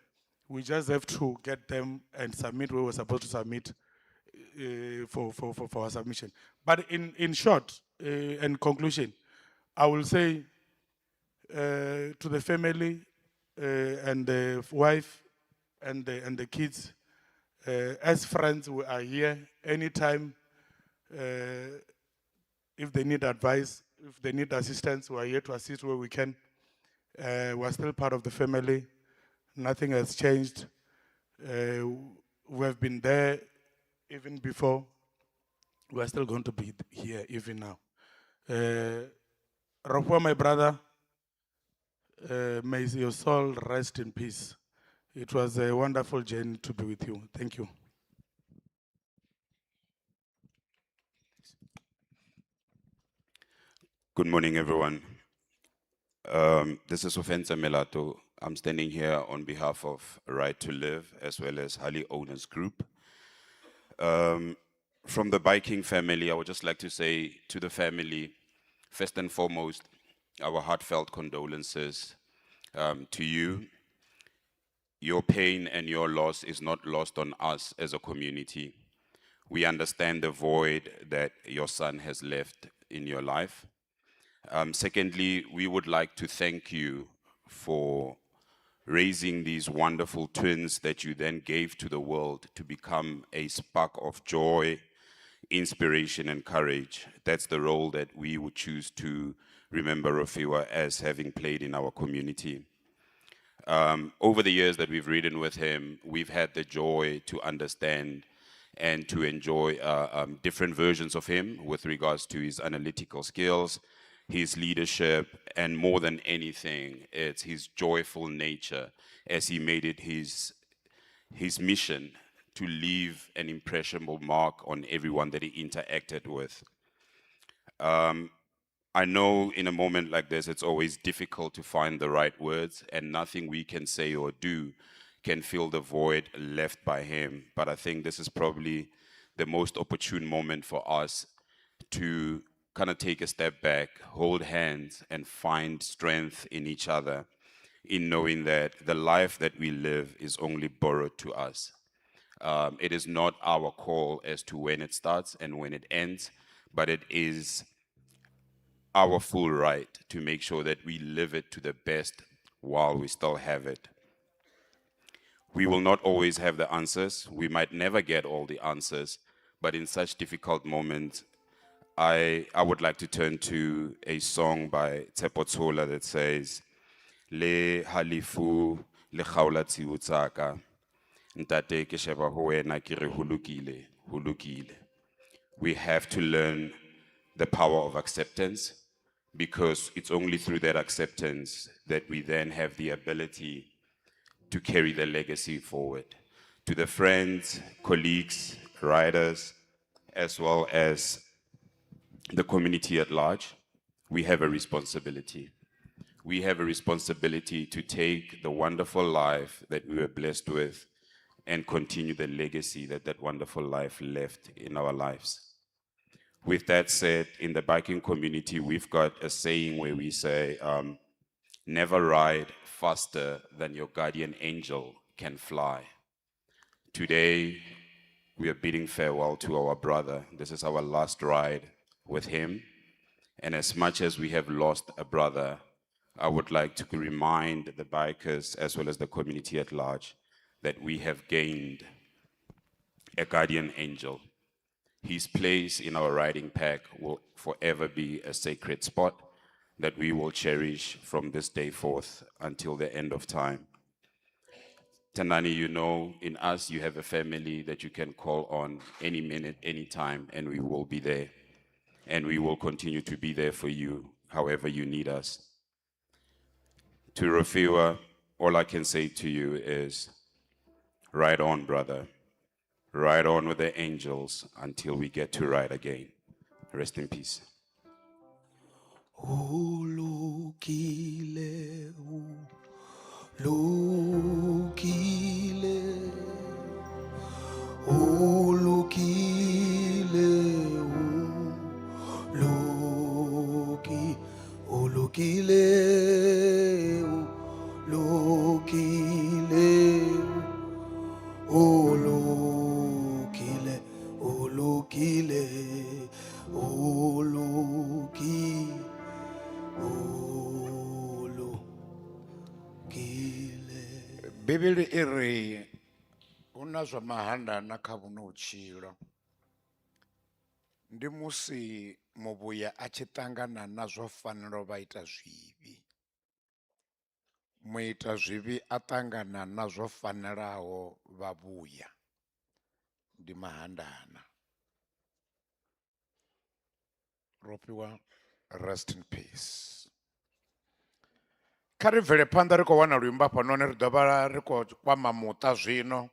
I: we just have to get them and submit where we're supposed to submit for our submission. But in short, in conclusion, I will say to the family and the wife and the kids, as friends, we are here anytime. If they need advice, if they need assistance, we are here to assist where we can. We are still part of the family. Nothing has changed. We have been there even before. We are still going to be here even now. Rofhiwa, my brother, may your soul rest in peace. It was a wonderful journey to be with you. Thank you.
J: Good morning, everyone. This is Ofentse Melato. I'm standing here on behalf of Right to Live as well as Harley Owners Group. From the biking family, I would just like to say to the family, first and foremost, our heartfelt condolences to you. Your pain and your loss is not lost on us as a community. We understand the void that your son has left in your life. Secondly, we would like to thank you for raising these wonderful twins that you then gave to the world to become a spark of joy, inspiration, and courage. That's the role that we would choose to remember Rofhiwa as having played in our community. Over the years that we've ridden with him, we've had the joy to understand and to enjoy different versions of him with regards to his analytical skills, his leadership, and more than anything, it's his joyful nature as he made it his mission to leave an impressionable mark on everyone that he interacted with. I know in a moment like this, it's always difficult to find the right words, and nothing we can say or do can fill the void left by him. But I think this is probably the most opportune moment for us to kind of take a step back, hold hands, and find strength in each other in knowing that the life that we live is only borrowed to us. It is not our call as to when it starts and when it ends, but it is our full right to make sure that we live it to the best while we still have it. We will not always have the answers. We might never get all the answers, but in such difficult moments, I would like to turn to a song by Tsepo Tshola that says, Le halifu le kgaola tshiu tsa ka, ntate ke sheba ho wena ke re ho lokile, ho lokile. We have to learn the power of acceptance, because it's only through that acceptance that we then have the ability to carry the legacy forward. To the friends, colleagues, riders, as well as the community at large, we have a responsibility. We have a responsibility to take the wonderful life that we were blessed with and continue the legacy that that wonderful life left in our lives. With that said, in the biking community, we've got a saying where we say, never ride faster than your guardian angel can fly. Today, we are bidding farewell to our brother. This is our last ride with him. And as much as we have lost a brother, I would like to remind the bikers as well as the community at large that we have gained a guardian angel. His place in our riding pack will forever be a sacred spot that we will cherish from this day forth until the end of time. Tendani, you know, in us, you have a family that you can call on any minute, any time, and we will be there. And we will continue to be there for you, however you need us. To Rofhiwa, all I can say to you is, ride on, brother. Ride on with the angels until we get to ride again. Rest in peace.
C: Ulukile, ulukile, ulukile, uluki, ulukile, ulukile, ulukile, ulukile, uluki, ulukile.
A: Bivhili i ri hu na zwa mahandana kha vhuno vhutshilo. Ndi musi muvhuya a tshi ṱangana na zwo fanelaho vha ita zwivhi. Muita zwivhi a ṱangana na zwo fanelaho vha vhuya. Ndi mahandana. Rofhiwa, rest in peace. Kha ri bvele phanḓa ri khou wana luimbo hafhanoni, ri ḓo vha ri khou kwama muṱa zwino.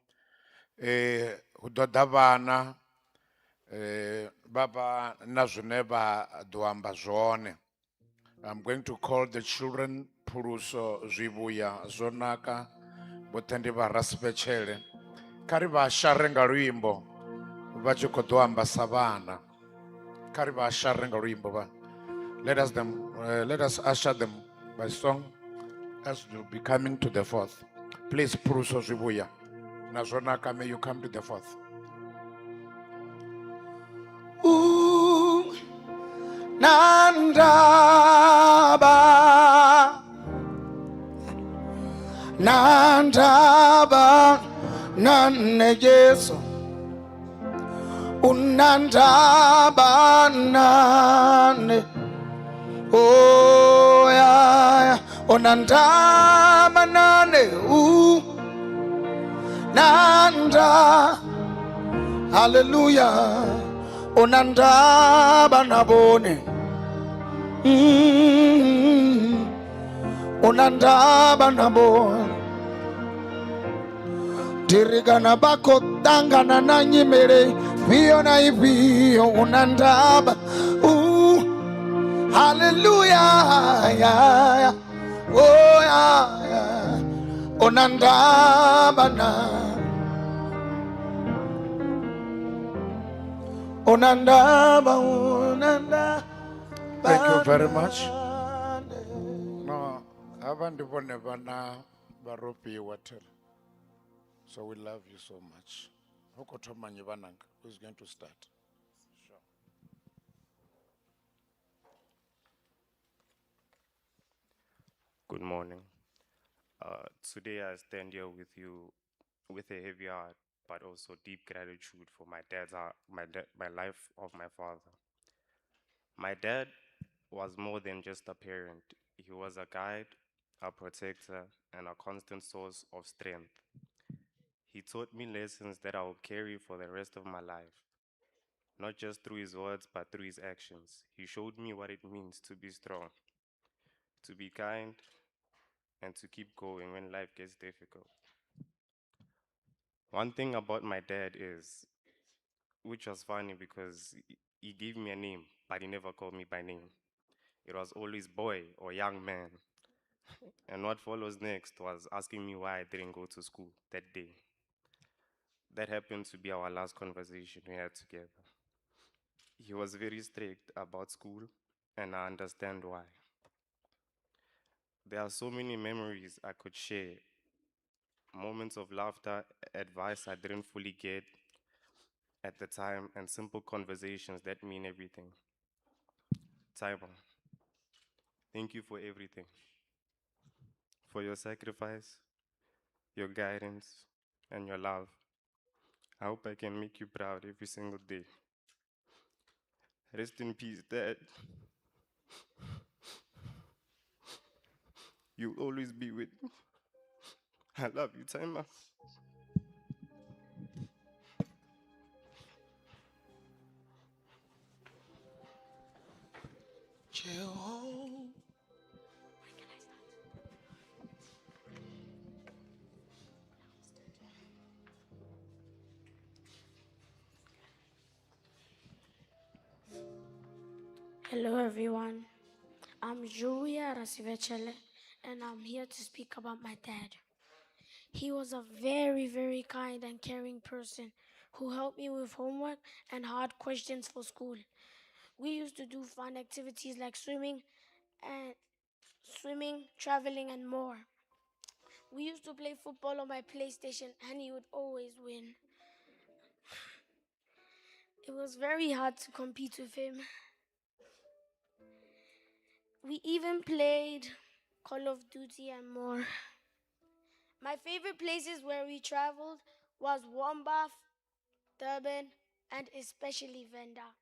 A: Hu ḓo ḓa vhana, vha vha na zwine vha ḓo amba zwone. I'm going to call the children Phuluso, Zwivhuya, Zwonaka, vhoṱhe ndi vha Rasivhetshele. Kha ri vha share nga luimbo vha tshi khou ḓo amba sa vhana. Kha ri vha share nga luimbo vha. Let us usher them by song as they'll be coming to the fourth. Please, Phuluso, Zwivhuya na Zwonaka, may you come to the fourth.
C: Ooh, Nandaba, Nandaba, Nane Jesu, Unandaba, Nane, oh yeah, Unandaba, Nane, ooh, Nanda, hallelujah, Unandaba nabone, Unandaba nabone, Dirigana bako tangana na nyimere, fio na ifio, unandaba, Hallelujah. Yeah, yeah. Oh, yeah, yeah. Onandaba na. Onandaba, onanda.
A: Thank you very much. No, havha ndi vhone vhana vha Rofhiwa thela. So we love you so much. Hu khou thoma nnyi vhananga? Who is going to start? Sure.
K: Good morning. Today I stand here with you with a heavy heart, but also deep gratitude for my dad's heart, my life of my father. My dad was more than just a parent. He was a guide, a protector, and a constant source of strength. He taught me lessons that I will carry for the rest of my life, not just through his words, but through his actions. He showed me what it means to be strong, to be kind, and to keep going when life gets difficult. One thing about my dad is, which was funny because he gave me a name, but he never called me by name. It was always boy or young man. And what follows next was asking me why I didn't go to school that day. That happened to be our last conversation we had together. He was very strict about school, and I understand why. There are so many memories I could share, moments of laughter, advice I didn't fully get at the time, and simple conversations that mean everything. Timer, thank you for everything, for your sacrifice, your guidance, and your love. I hope I can make you proud every single day. Rest in peace, Dad. You'll always be with me. I love you, Timer.
C: Jehovah.
L: Hello everyone, I'm Julia Rasivechele and I'm here to speak about my dad. He was a very, very kind and caring person who helped me with homework and hard questions for school. We used to do fun activities like swimming, traveling, and more. We used to play football on my PlayStation and he would always win. It was very hard to compete with him. We even played Call of Duty and more. My favorite places where we traveled was Warmbath, Durban, and especially Venda.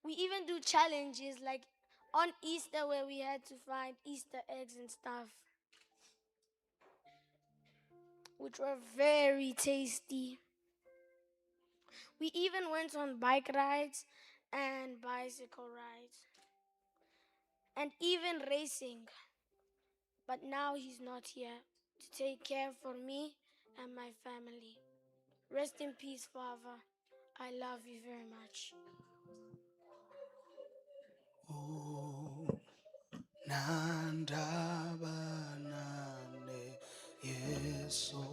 L: We even do challenges like on Easter where we had to find Easter eggs, which were very tasty. We even went on bike rides and bicycle rides and even racing. But now he's not here to take care for me and my family. Rest in peace, Father. I love you very much.
C: Oh, nandaba nane Yesu,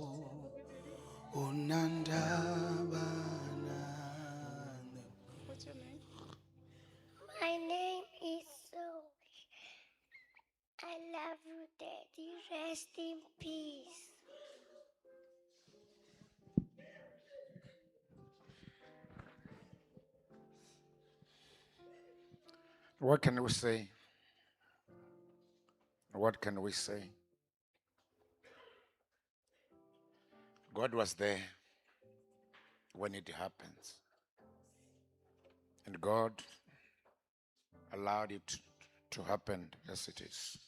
C: oh nandaba nane.
M: What's your name?
N: My name is Zoe. I love you, Daddy. Rest in peace.
A: What can we say? What can we say? God was there when it happens. And God allowed it to happen as it is.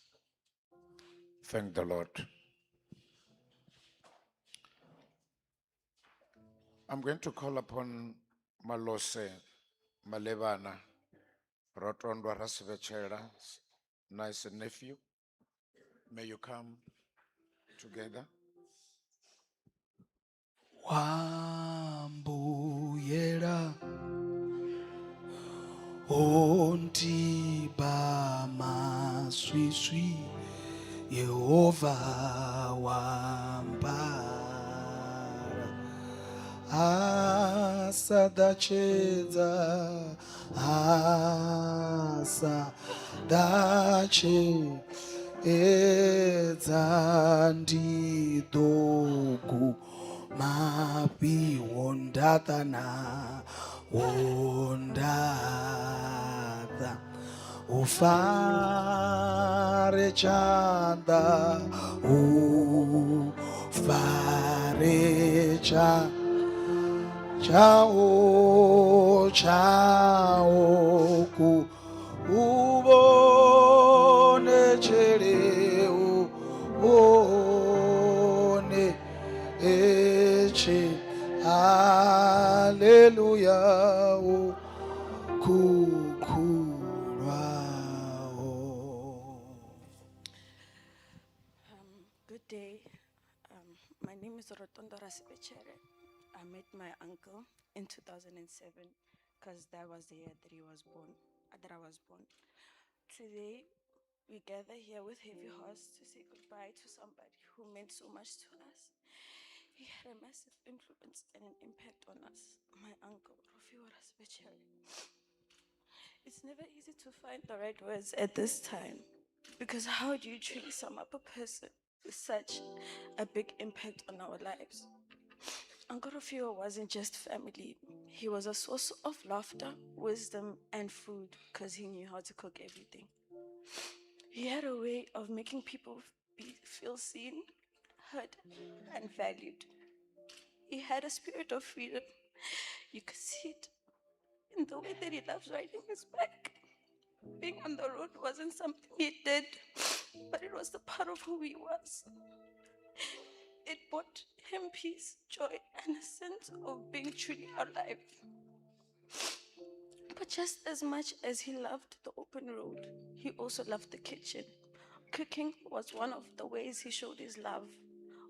A: Thank the Lord. I'm going to call upon Malose Malevana Rotondwa Rasivechela, nice nephew. May you come together.
C: Wambuyela Ontiba maswiswi Yehova wambara Asadachedza Asadache edza ndidogu mafhi wondaṱa na wondaṱa u fare tshanḓa u fare tsha tshao tshao ku uvhone tshele u vhone etshe haleluya u khukhulwaho.
M: Good day. My name is Rotondo Rasipechere. I met my uncle in 2007 because that was the year that he was born, that I was born. Today, we gather here with heavy hearts to say goodbye to somebody who meant so much to us. He had a massive influence and an impact on us, my uncle, Rofhiwa Rasivhetshele. It's never easy to find the right words at this time because how do you truly sum up a person with such a big impact on our lives? Uncle Rofhiwa wasn't just family. He was a source of laughter, wisdom, and food because he knew how to cook everything. He had a way of making people feel seen, heard, and valued. He had a spirit of freedom. You could see it in the way that he loves riding his bike. Being on the road wasn't something he did, but it was the part of who he was. It brought him peace, joy, and a sense of being truly alive. But just as much as he loved the open road, he also loved the kitchen. Cooking was one of the ways he showed his love.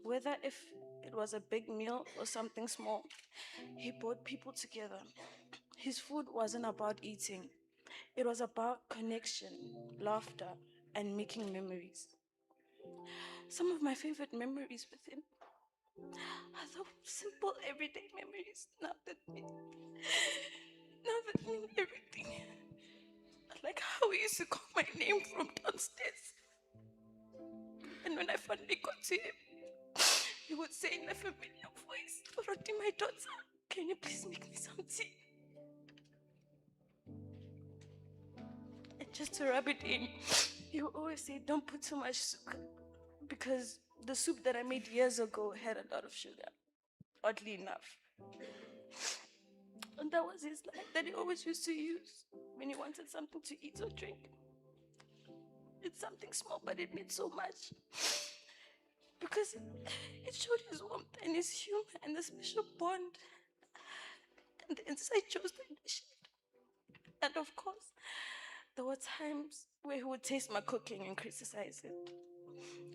M: Whether if it was a big meal or something small, he brought people together. His food wasn't about eating. It was about connection, laughter, and making memories. Some of my favorite memories with him are the simple everyday memories now that mean everything. Like how he used to call my name from downstairs. And when I finally got to him, he would say in a familiar voice, Roti, my daughter, can you please make me some tea? And just to rub it in, he would always say, don't put too much sugar, because the soup that I made years ago had a lot of sugar, oddly enough. And that was his line that he always used to use when he wanted something to eat or drink. It's something small, but it meant so much. Because it showed his warmth and his humor and the special bond and the inside jokes that we shared. And of course, there were times where he would taste my cooking and criticize it,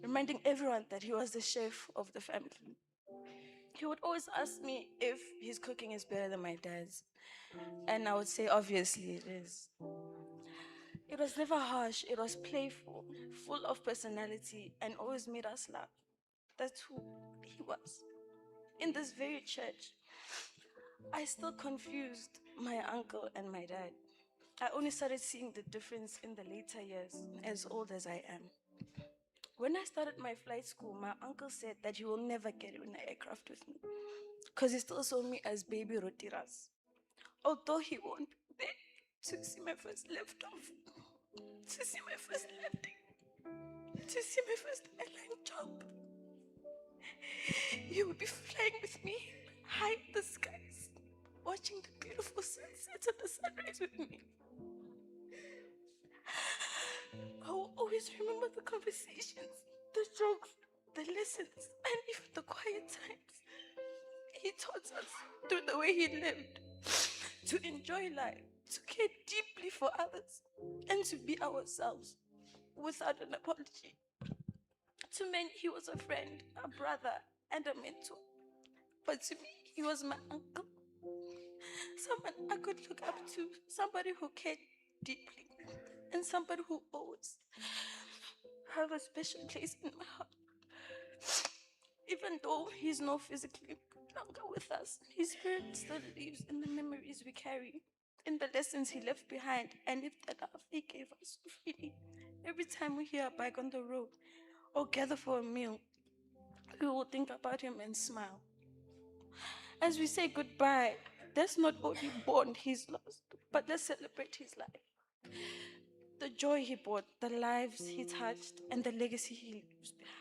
M: reminding everyone that he was the chef of the family. He would always ask me if his cooking is better than my dad's. And I would say, obviously, it is. It was never harsh, it was playful, full of personality, and always made us laugh. That's who he was. In this very church, I still confused my uncle and my dad. I only started seeing the difference in the later years, as old as I am. When I started my flight school, my uncle said that he will never get in an aircraft with me because he still saw me as baby Rotiras. Although he won't be there to see my first liftoff, to see my first landing, to see my first airline job. He would be flying with me high in the skies, watching the beautiful sunset and the sunrise with me. I will always remember the conversations, the jokes, the lessons, and even the quiet times. He taught us through the way he lived to enjoy life, to care deeply for others, and to be ourselves without an apology. To many, he was a friend, a brother, and a mentor. But to me, he was my uncle. Someone I could look up to, somebody who cared deeply and somebody who always have a special place in my heart. Even though he's not physically longer with us, his spirit still lives in the memories we carry, in the lessons he left behind, and in the love he gave us so freely. Every time we hear a bike on the road or gather for a meal, we will think about him and smile. As we say goodbye, let's not only mourn his loss, but let's celebrate his life. The joy he brought, the lives he touched, and the legacy he leaves behind.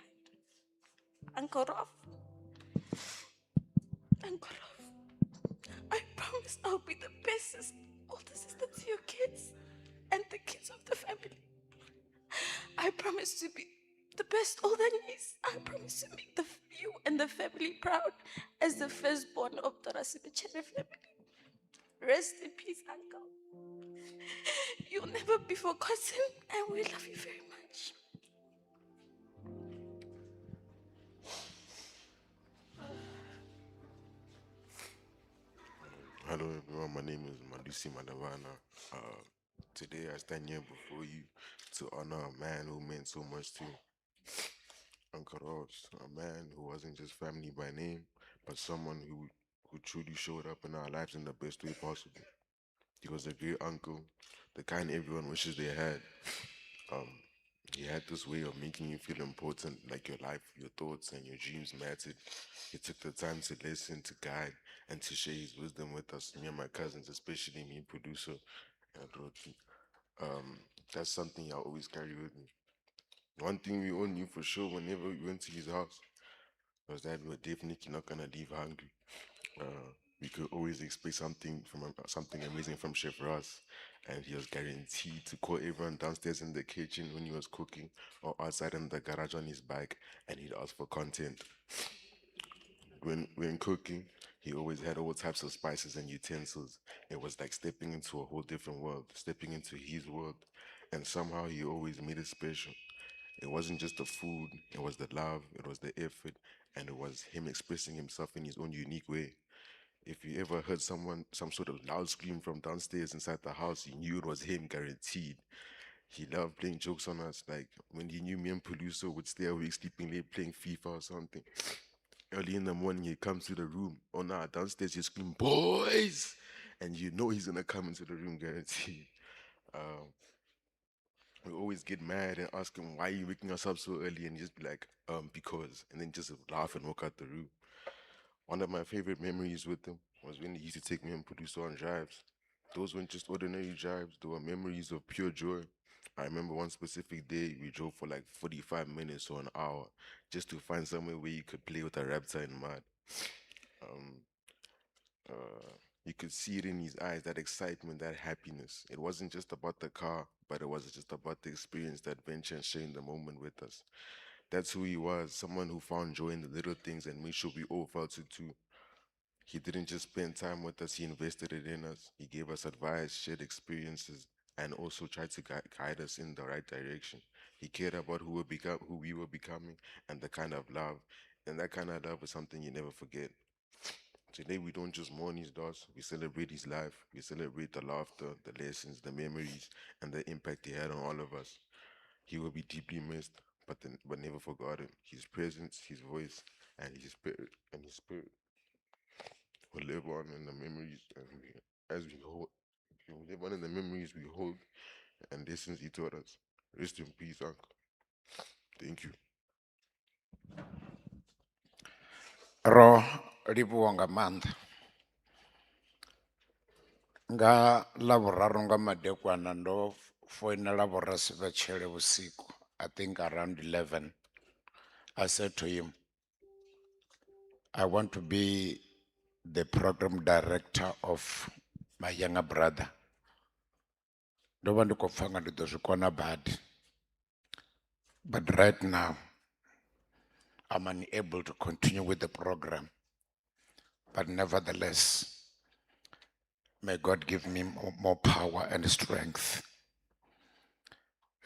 M: Uncle Rolf, Uncle Rolf, I promise I'll be the best older sister to your kids and the kids of the family. I promise to be the best older niece. I promise to make you and the family proud as the firstborn of the Rasivhetshele family. Rest in peace, Uncle. You'll never be forgotten, and we love you very much.
O: Hello everyone, my name is Madusi Madavana. Today I stand here before you to honor a man who meant so much to me. Uncle Ross, a man who wasn't just family by name, but someone who truly showed up in our lives in the best way possible. He was a great uncle, the kind everyone wishes they had. He had this way of making you feel important, like your life, your thoughts, and your dreams mattered. He took the time to listen, to guide, and to share his wisdom with us, me and my cousins, especially me, producer, and Roti. That's something I always carry with me. One thing we all knew for sure whenever we went to his house was that we were definitely not going to leave hungry. We could always expect something amazing from Chef Ross, and he was guaranteed to call everyone downstairs in the kitchen when he was cooking or outside in the garage on his bike, and he'd ask for content. When cooking, he always had all types of spices and utensils. It was like stepping into a whole different world, stepping into his world, and somehow he always made it special. It wasn't just the food, it was the love, it was the effort, and it was him expressing himself in his own unique way. If you ever heard some sort of loud scream from downstairs inside the house, you knew it was him, guaranteed. He loved playing jokes on us, like when he knew me and Peluso would stay awake sleeping late playing FIFA or something. Early in the morning, he'd come to the room. Oh, nah, downstairs, he'd scream, boys! And you know he's going to come into the room, guaranteed. We always get mad and ask him, why are you waking us up so early? And he'd just be like, because. And then just laugh and walk out the room. One of my favorite memories with him was when he used to take me and Peluso on drives. Those weren't just ordinary drives, they were memories of pure joy. I remember one specific day, we drove for like 45 minutes or an hour just to find somewhere where you could play with a raptor in mud. You could see it in his eyes, that excitement, that happiness. It wasn't just about the car, but it was just about the experience, the adventure, and sharing the moment with us. That's who he was, someone who found joy in the little things and made sure we all felt it too. He didn't just spend time with us, he invested it in us. He gave us advice, shared experiences, and also tried to guide us in the right direction. He cared about who we were becoming and the kind of love. And that kind of love is something you never forget. Today, we don't just mourn his loss, we celebrate his life. We celebrate the laughter, the lessons, the memories, and the impact he had on all of us. He will be deeply missed, but never forgotten. His presence, his voice, and his spirit, and his spirit will live on in the memories, and we, as we hold, will live on in the memories we hold and lessons he taught us. Rest in peace, Uncle. Thank you.
B: Ro livhuwa nga maanḓa. Nga ḽavhuraru nga madekwana ndo foinela Vho Rasivhetshele vhusiku, I think around 11. I said to him, I want to be the program director of my younger brother. Ndo vha ndi khou pfa nga ndi ḓo zwi kona badi. But right now, I'm unable to continue with the program. But nevertheless, may God give me more power and strength.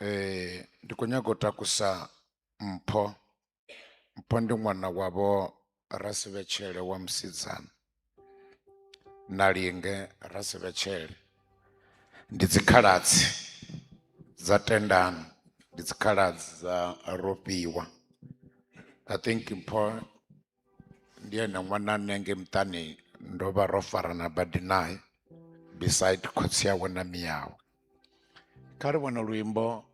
B: Ndi khou nyaga u takusa Mpho. Mpho ndi ṅwana wa Vho Rasivhetshele wa musidzana. Na Linge Rasivhetshele.
A: Ndi dzikhaladzi dza Tendani, ndi dzikhaladzi dza Rofhiwa. I think Mpho ndi ene ṅwana ane ngei muṱani ndo vha ro farana badi nae beside khotsi awe na miyawe. Kha ri vhone luimbo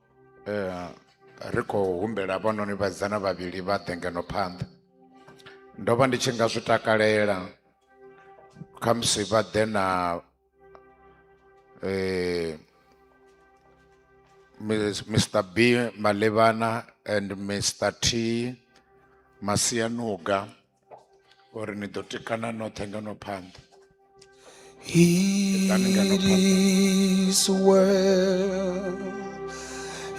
A: ri khou humbela vhanoni vhasidzana vhavhili vha ḓe ngeno phanḓa. Ndo vha ndi tshi nga zwi takalela khamusi vha ḓe na Mr. B Malevana and Mr. T Masianuga uri ni ḓo tikana noṱhe ngeno phanḓa. Ḓani ngeno
C: It
A: phanḓa.
C: is well.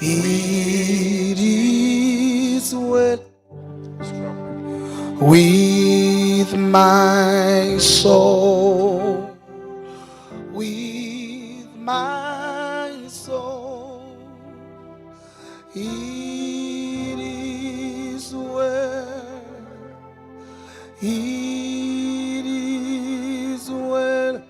C: It is well with my soul. With my soul. It is well. It is well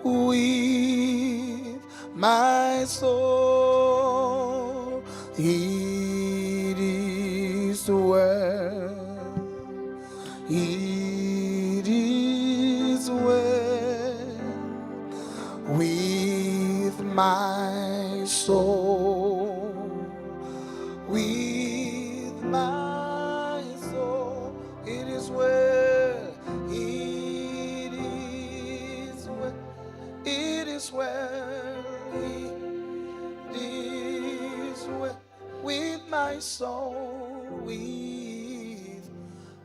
C: with my soul. It is well. It is well with my soul. With my soul, it is well. It is well. It is well. It is well with my soul. With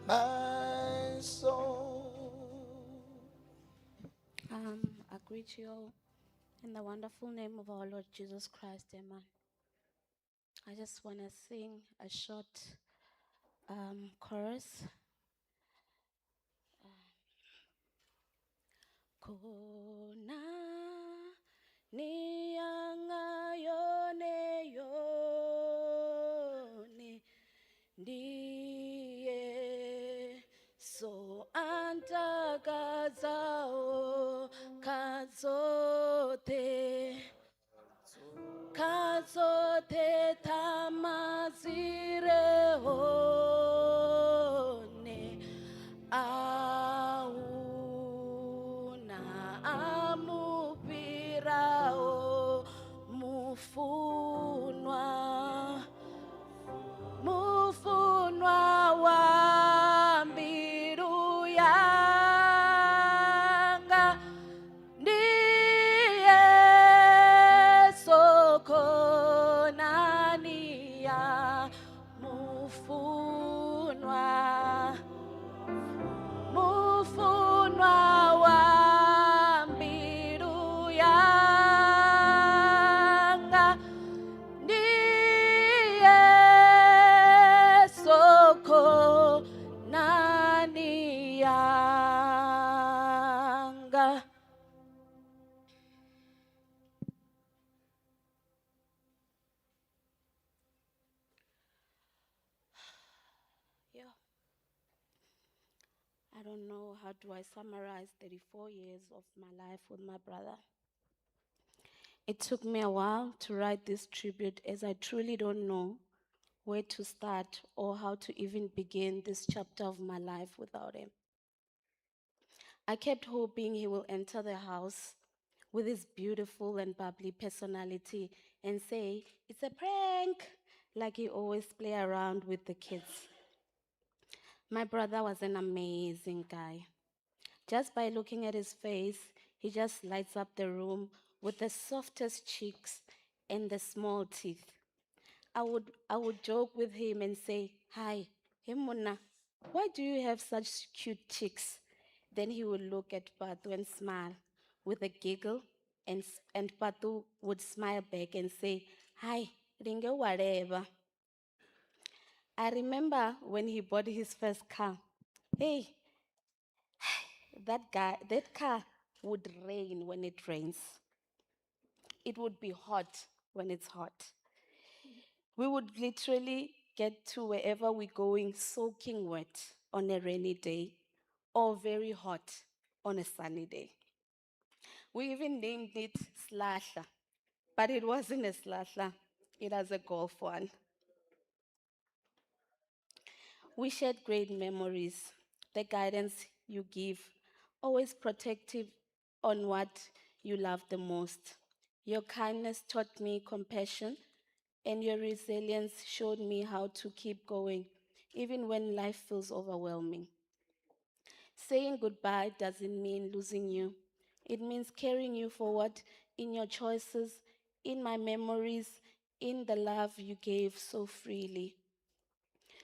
C: my soul.
P: I greet you all in the wonderful name of our Lord Jesus Christ. Amen. I just want to sing a short chorus. Kona ni yanga yone yone ndiye so antakadzao khadzoṱhe khadzoṱhe ṱhama dzi re hone ahuna a mu fhiraho mufunwa mufunwa wa mbilu yanga ndi Yesu khonani ya mufunwa mufunwa wa mbilu yanga ndi Yesu khonani yanga. Yeah. I don't know how do I summarize 34 years of my life with my brother. It took me a while to write this tribute as I truly don't know where to start or how to even begin this chapter of my life without him. I kept hoping he will enter the house with his beautiful and bubbly personality and say, "It's a prank," like he always play around with the kids. My brother was an amazing guy. Just by looking at his face, he just lights up the room with the softest cheeks and the small teeth. I would joke with him and say, "Hi, hey Mona, why do you have such cute cheeks?" Then he would look at Patu and smile with a giggle, and Patu would smile back and say, "Hi, Ringe whatever." I remember when he bought his first car. Hey, that guy, that car would rain when it rains. It would be hot when it's hot. We would literally get to wherever we're going soaking wet on a rainy day or very hot on a sunny day. We even named it Slasha, but it wasn't a slasher, it was a golf one. We shared great memories, the guidance you give, always protective on what you love the most. Your kindness taught me compassion, and your resilience showed me how to keep going, even when life feels overwhelming. Saying goodbye doesn't mean losing you. It means carrying you forward in your choices, in my memories, in the love you gave so freely.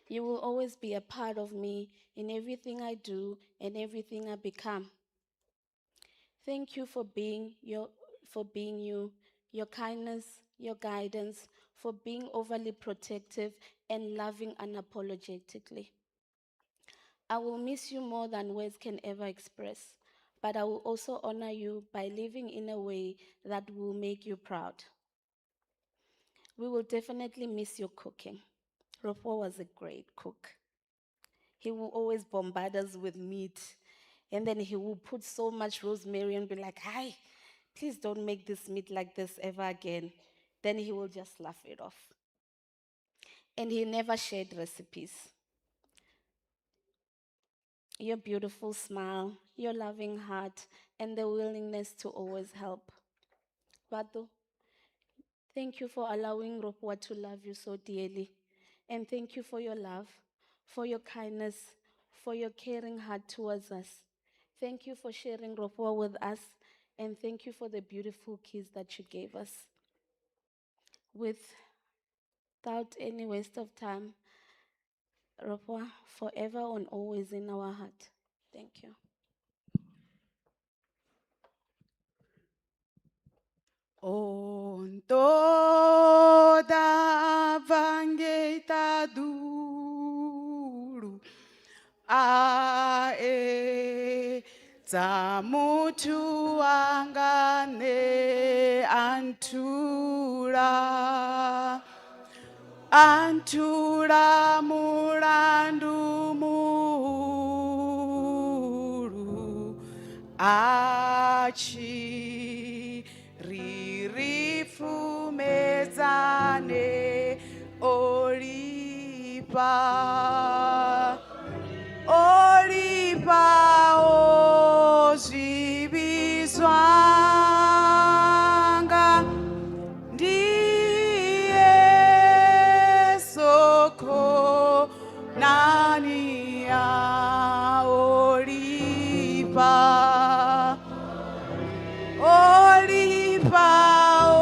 P: You will always be a part of me in everything I do and everything I become. Thank you for being your for being you, your kindness, your guidance, for being overly protective and loving unapologetically. I will miss you more than words can ever express, but I will also honor you by living in a way that will make you proud. We will definitely miss your cooking. Rofo was a great cook. He will always bombard us with meat. And then he will put so much rosemary and be like, Hi, please don't make this meat like this ever again. Then he will just laugh it off. And he never shared recipes. Your beautiful smile, your loving heart, and the willingness to always help. Bato, thank you for allowing Ropwa to love you so dearly. And thank you for your love, for your kindness, for your caring heart towards us. Thank you for sharing Ropwa with us. And thank you for the beautiful kids that you gave us. Without any waste of time, Ropwa, forever and always in our heart. Thank you.
Q: On toda vangeita duru a e tsa muthu angane anthula anthula mulandu muhulu achi ri ri pfumedzane o lifha o lifha o zwivhi zwanga ndi Yesu khonani ya o lifha Olipa o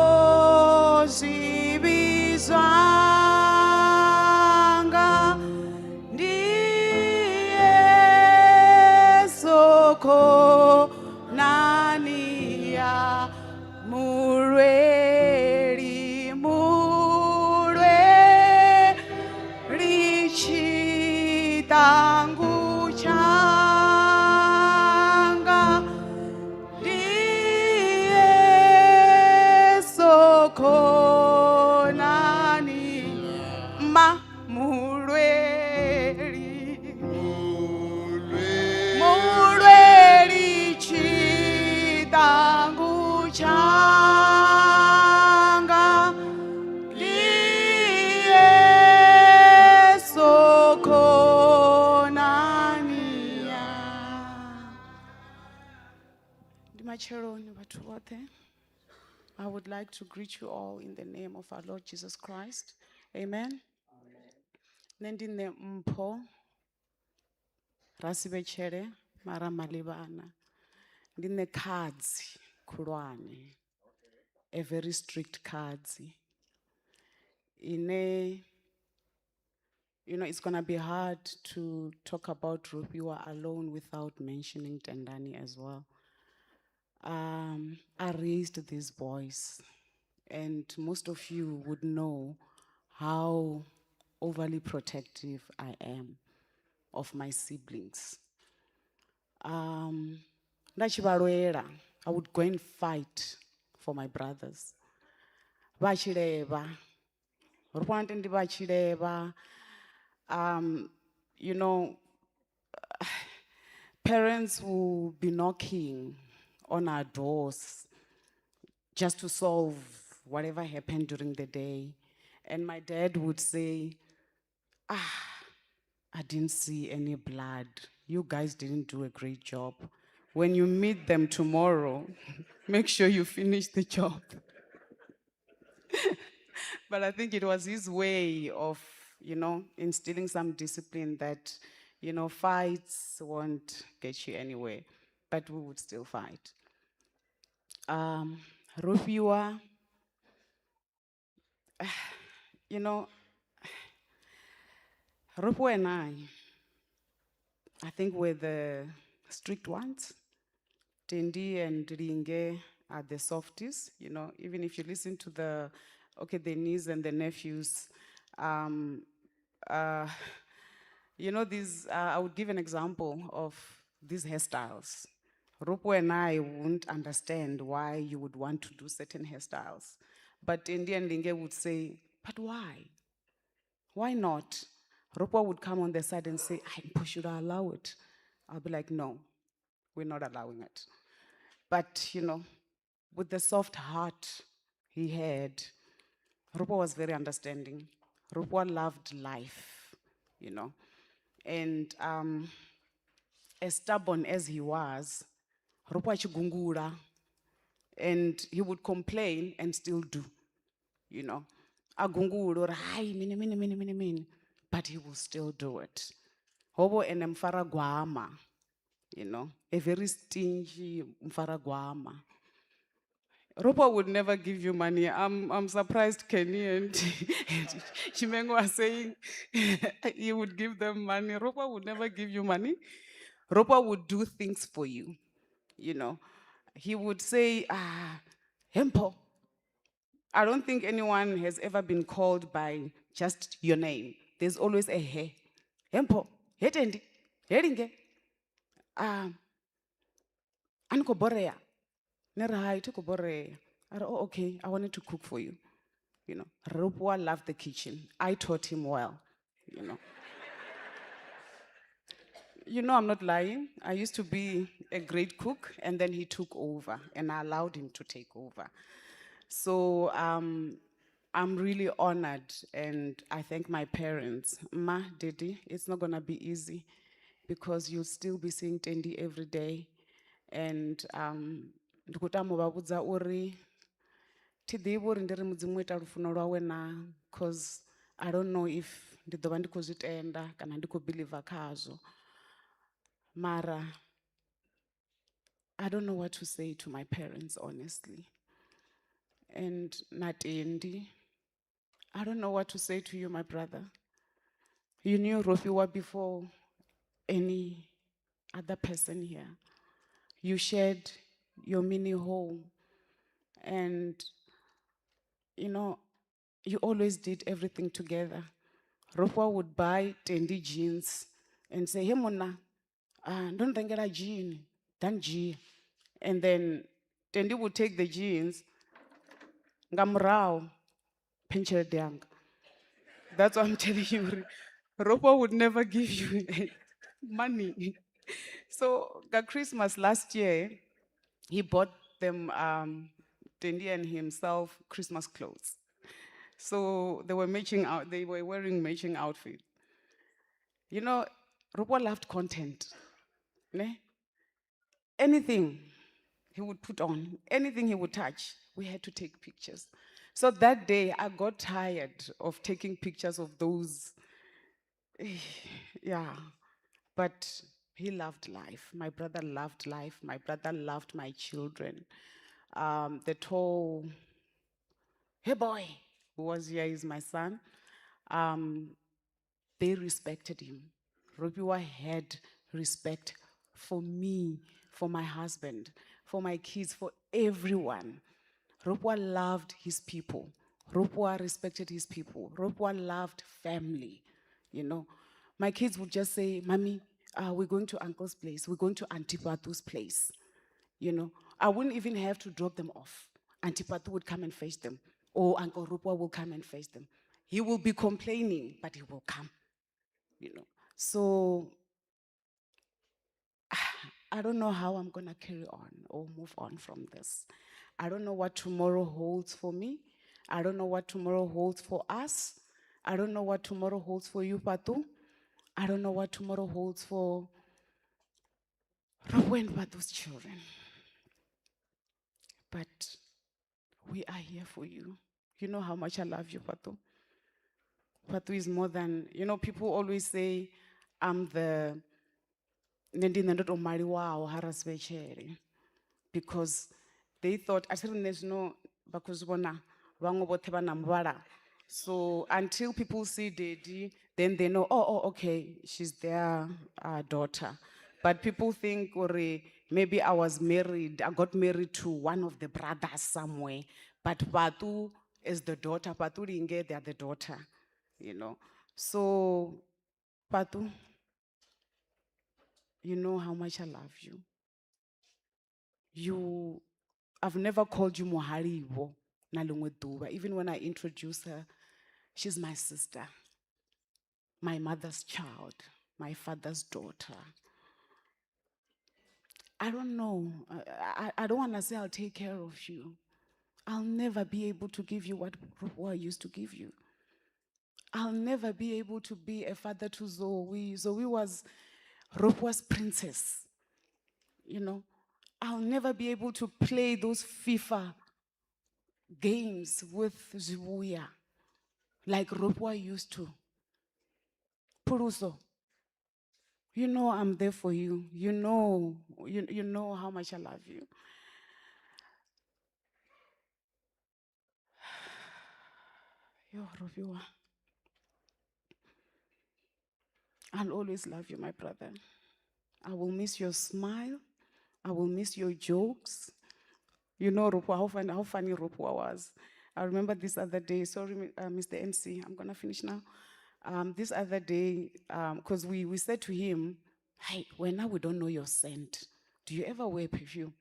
Q: zwivhi zwanga ndi Yesu khonani ya mulweli mulweli tshiṱangu tshanga ndi Yesu khonani ma mulweli mulweli tshiṱangu tshanga ndi Yesu khonani ya Ndi matsheloni vhathu vhoṱhe. I would like to greet you all in the name of our Lord Jesus Christ. Amen. Nṋe ndi nṋe Mpho Rasivhetshele mara Malivhana. Ndi nṋe khadzi khulwane. A very strict khadzi. Ine it's gonna be hard to talk about Rofhiwa alone without mentioning Tendani as well. I raised these boys, and most of you would know how overly protective I am of my siblings. Nda tshi vha lwela, I would go and fight for my brothers. Vha tshi levha, ri fhona ndi vha tshi levha, parents will be knocking on our doors just to solve whatever happened during the day. And my dad would say, ah, I didn't see any blood. You guys didn't do a great job. When you meet them tomorrow, make sure you finish the job. But I think it was his way of, instilling some discipline that, fights won't get you anywhere, but we would still fight. Rofhiwa, Rofhiwa and I think we're the strict ones. Tendi and Ringe are the softies, even if you listen to the niece and the nephews, I would give an example of these hairstyles. Rofhiwa and I wouldn't understand why you would want to do certain hairstyles. But Tendi and Linge would say, but why? Why not? Rofhiwa would come on the side and say, should I allow it? I'll be like, no, we're not allowing it. But with the soft heart he had, Rofhiwa was very understanding. Rofhiwa loved life. And as stubborn as he was, Rofhiwa chigungula, and he would complain and still do. Agungula, hi, mini, mini, mini, mini, mini, but he will still do it. Hobo ene mfaragwama, a very stingy mfaragwama. Rofhiwa would never give you money. I'm surprised Kenny and Chimengo are saying he would give them money. Rofhiwa would never give you money. Rofhiwa would do things for you, you know. He would say, Hempo. I don't think anyone has ever been called by just your name. There's always a he. Hempo, hetendi, heringe. Anko borea. Nere hai, tiko borea. I oh, okay, I wanted to cook for you. Rofhiwa loved the kitchen. I taught him well. I'm not lying. I used to be a great cook, and then he took over, and I allowed him to take over. So I'm really honored, and I thank my parents. Ma, Didi, it's not going to be easy because you'll still be seeing Tendi every day. And ndi khou tama u vha vhudza uri thi ḓivhi uri ndi ri Mudzimu u ita lufuno lwawe na, because I don't know if ndi ḓo vha ndi khou zwi tenda kana ndi khou believe khazwo. Mara, I don't know what to say to my parents, honestly. And Natendi, I don't know what to say to you, my brother. You knew Rofhiwa before any other person here. You shared your mini home, and you always did everything together. Rofhiwa would buy Tendi jeans and say, hey, Mona, don't think a jean, dan jean. And then Tendi would take the jeans, ngamrao, penchel diang. That's what I'm telling you. Rofhiwa would never give you money. So, Christmas last year, he bought them, Tendi and himself, Christmas clothes. So they were matching out, they were wearing matching outfits. Rofhiwa loved content. Ne? Anything he would put on, anything he would touch, we had to take pictures. So that day, I got tired of taking pictures of those. Yeah, but he loved life. My brother loved life. My brother loved my children. The tall, hey boy, who was here is my son. They respected him. Rofhiwa had respect for me, for my husband, for my kids, for everyone. Rofhiwa loved his people. Rofhiwa respected his people. Rofhiwa loved family. My kids would just say, Mommy, we're going to uncle's place. We're going to Auntie Patu's place. I wouldn't even have to drop them off. Auntie Patu would come and fetch them. Or Uncle Rofhiwa will come and fetch them. He will be complaining, but he will come. So, I don't know how I'm going to carry on or move on from this. I don't know what tomorrow holds for me. I don't know what tomorrow holds for us. I don't know what tomorrow holds for you, Patu. I don't know what tomorrow holds for Rofhiwa and Patu's children. But we are here for you. You know how much I love you, Patu. Patu is more than, you know, people always say, I'm the, nṋe ndi nṋe ndo tou maliwaho ha Rasivhetshele, because they thought, a thi ri nṋe zwino vha khou zwi vhona vhaṅwe vhoṱhe vha na muvhala. So until people see Daddy, then they know, oh, okay, she's their daughter. But people think, uri, maybe I was married, I got married to one of the brothers somewhere. But Patu is the daughter, Patu Linge, they are the daughter, you know. So, Patu, you know how much I love you. I've never called you Moharibo na lingwe ḓuvha. Even when I introduce her, she's my sister, my mother's child, my father's daughter. I don't know. I don't want to say I'll take care of you. I'll never be able to give you what Rofhiwa used to give you. I'll never be able to be a father to Zoe. Zoe was Rofhiwa's princess, you know. I'll never be able to play those FIFA games with Zibuya like Rofhiwa used to. Puruso, you know I'm there for you. You know how much I love you. Yo, Rofhiwa. I'll always love you, my brother. I will miss your smile. I will miss your jokes. You know, Rofhiwa, how funny Rofhiwa was. I remember this other day, sorry, Mr. MC, I'm going to finish now. This other day, because we said to him, hey, well, now we don't know your scent. Do you ever wear perfume?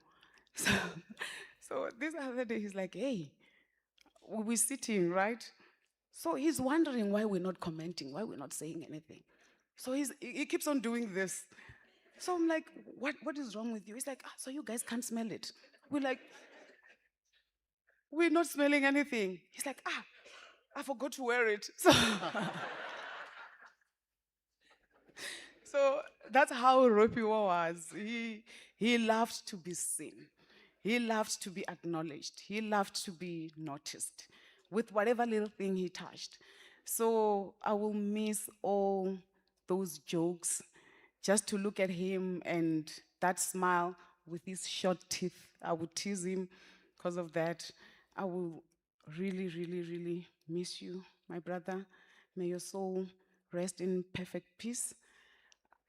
Q: So this other day, he's like, hey, we're sitting, right? So he's wondering why we're not commenting, why we're not saying anything. So he keeps on doing this. So I'm like, what is wrong with you? He's like, so you guys can't smell it. We're like, we're not smelling anything. He's like, I forgot to wear it. So that's how Rofhiwa was. He loved to be seen. He loved to be acknowledged. He loved to be noticed with whatever little thing he touched. So I will miss all those jokes, just to look at him and that smile with his short teeth. I would tease him because of that. I will really, really, really miss you, my brother. May your soul rest in perfect peace.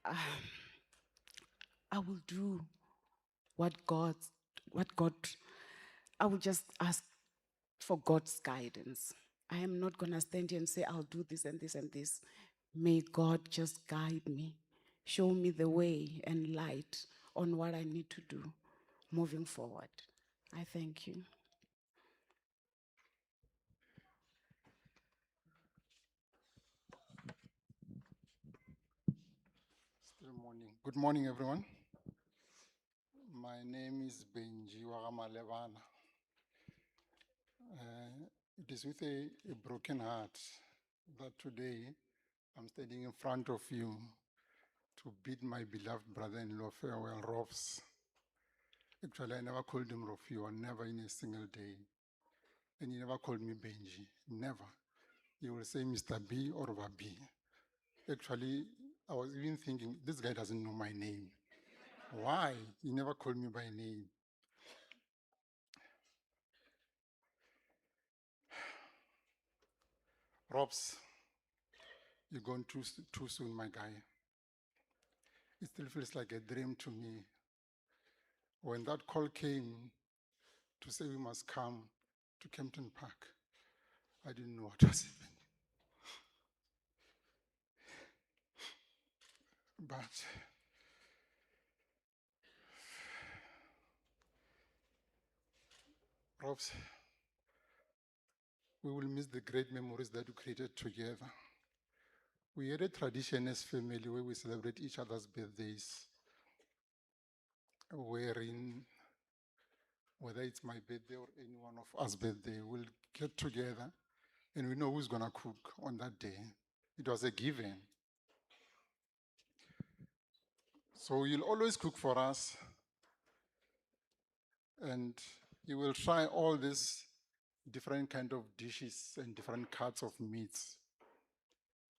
Q: I will do what God, what God, I will just ask for God's guidance. I am not going to stand here and say, I'll do this and this and this. May God just guide me, show me the way and light on what I need to do moving forward. I thank you.
R: Still morning. Good morning, everyone. My name is Benji Wagamalebana. It is with a broken heart that today I'm standing in front of you to bid my beloved brother-in-law farewell, Robs. Actually, I never called him Rofhiwa, never in a single day. And he never called me Benji, never. He will say Mr. B or Vabi. Actually, I was even thinking, this guy doesn't know my name. Why? He never called me by name. Robs, you've gone too soon, my guy. It still feels like a dream to me. When that call came to say we must come to Kempton Park, I didn't know what was happening. But Robs, we will miss the great memories that we created together. We had a tradition as family where we celebrate each other's birthdays. wherein, whether it's my birthday or any one of us birthday, we'll get together and we know who's gonna cook on that day. It was a given. So you'll always cook for us, and you will try all these different kind of dishes and different cuts of meats.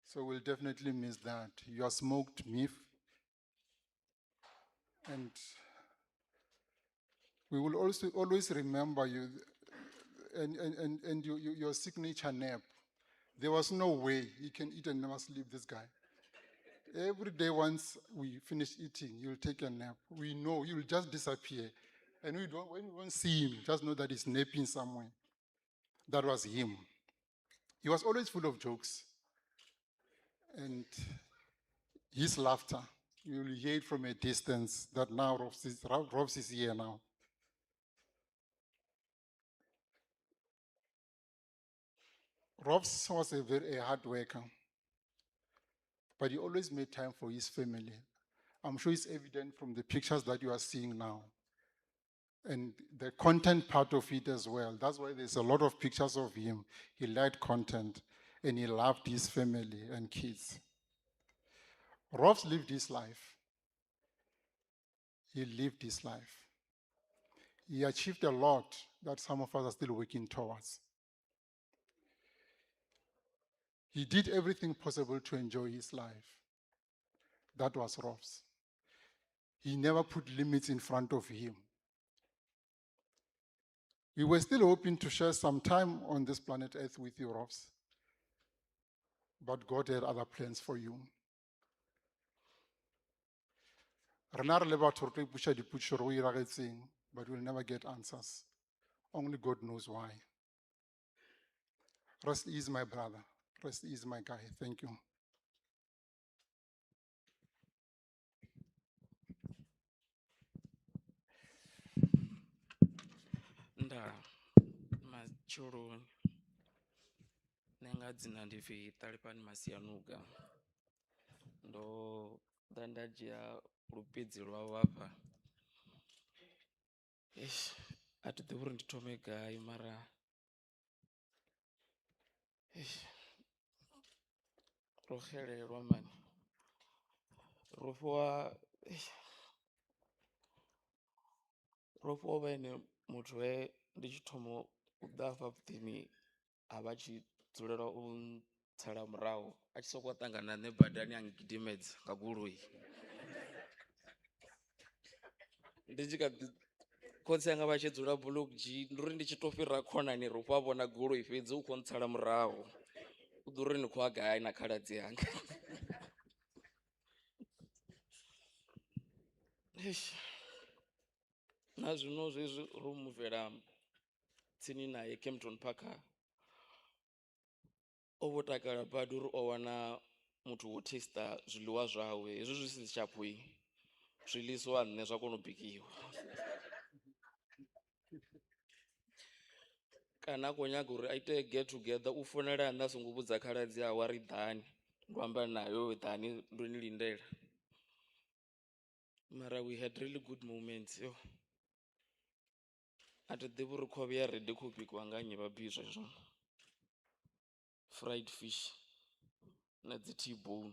R: So we'll definitely miss that. Your smoked beef. And we will also always remember you and your signature nap. There was no way he can eat and never sleep, this guy. Every day once we finish eating, you'll take a nap. We know you'll just disappear. And we don't, when we won't see him, just know that he's napping somewhere. That was him. He was always full of jokes. And his laughter, you'll hear it from a distance that now Robs is here now. Robs was a very hard worker, but he always made time for his family. I'm sure it's evident from the pictures that you are seeing now. And the content part of it as well. That's why there's a lot of pictures of him. He liked content and he loved his family and kids. Robs lived his life. He lived his life. He achieved a lot that some of us are still working towards. He did everything possible to enjoy his life. That was Robs. He never put limits in front of him. We were still hoping to share some time on this planet Earth with you, Robs. But God had other plans for you. Rena re le batho re tlo ipotša dipotšišo gore o iragetseng, but we'll never get answers. Only God knows why. Rest easy, my brother. Rest easy, my guy. Thank you.
S: Nda matsheloni nṋe nga dzina ndi pfi Ṱalifhani Masianuka, ndo ḓa nda dzhia lupidzi lwau hafha. Eish, a thi ḓivhi uri ndi thome gai mara eish, ro xelelwa mani, ro fhiwa, eish, ro fhiwa vha ene muthu we ndi tshi thoma u ḓa hafha muḓini a vha tshi dzulela u ntsala murahu a tshi sokou ṱangana na nṋe badani a ngidimedza nga goloi. Ndi tshi kha ḓi khotsi anga vha tshi dzula Block G, ndi uri ndi tshi to fhira khonani ri fha vhona goloi fhedzi u khou ntsala murahu, u ḓo uri ni khou ya gai na khaladzi yanga. Eish. Na zwino zwezwi ro muvela tsini naye Kempton Park, o vho takala badi uri o wana muthu wo taster zwiḽiwa zwawe, hezwi zwi si tshaphu zwi ḽisiwa nṋe zwa kona u bikiwa. Kana a khou nyaga uri a ite get together u founela nṋe a songo vhudza khaladzi awe a ri ḓani, ndo amba nayo ḓani ndo ni lindela. Mara we had really good moments yo. A thi ḓivhi uri khovhe ya ready khou bikiwa nga nnyi vha bizwa hezwo. Fried fish na dzi T-bone.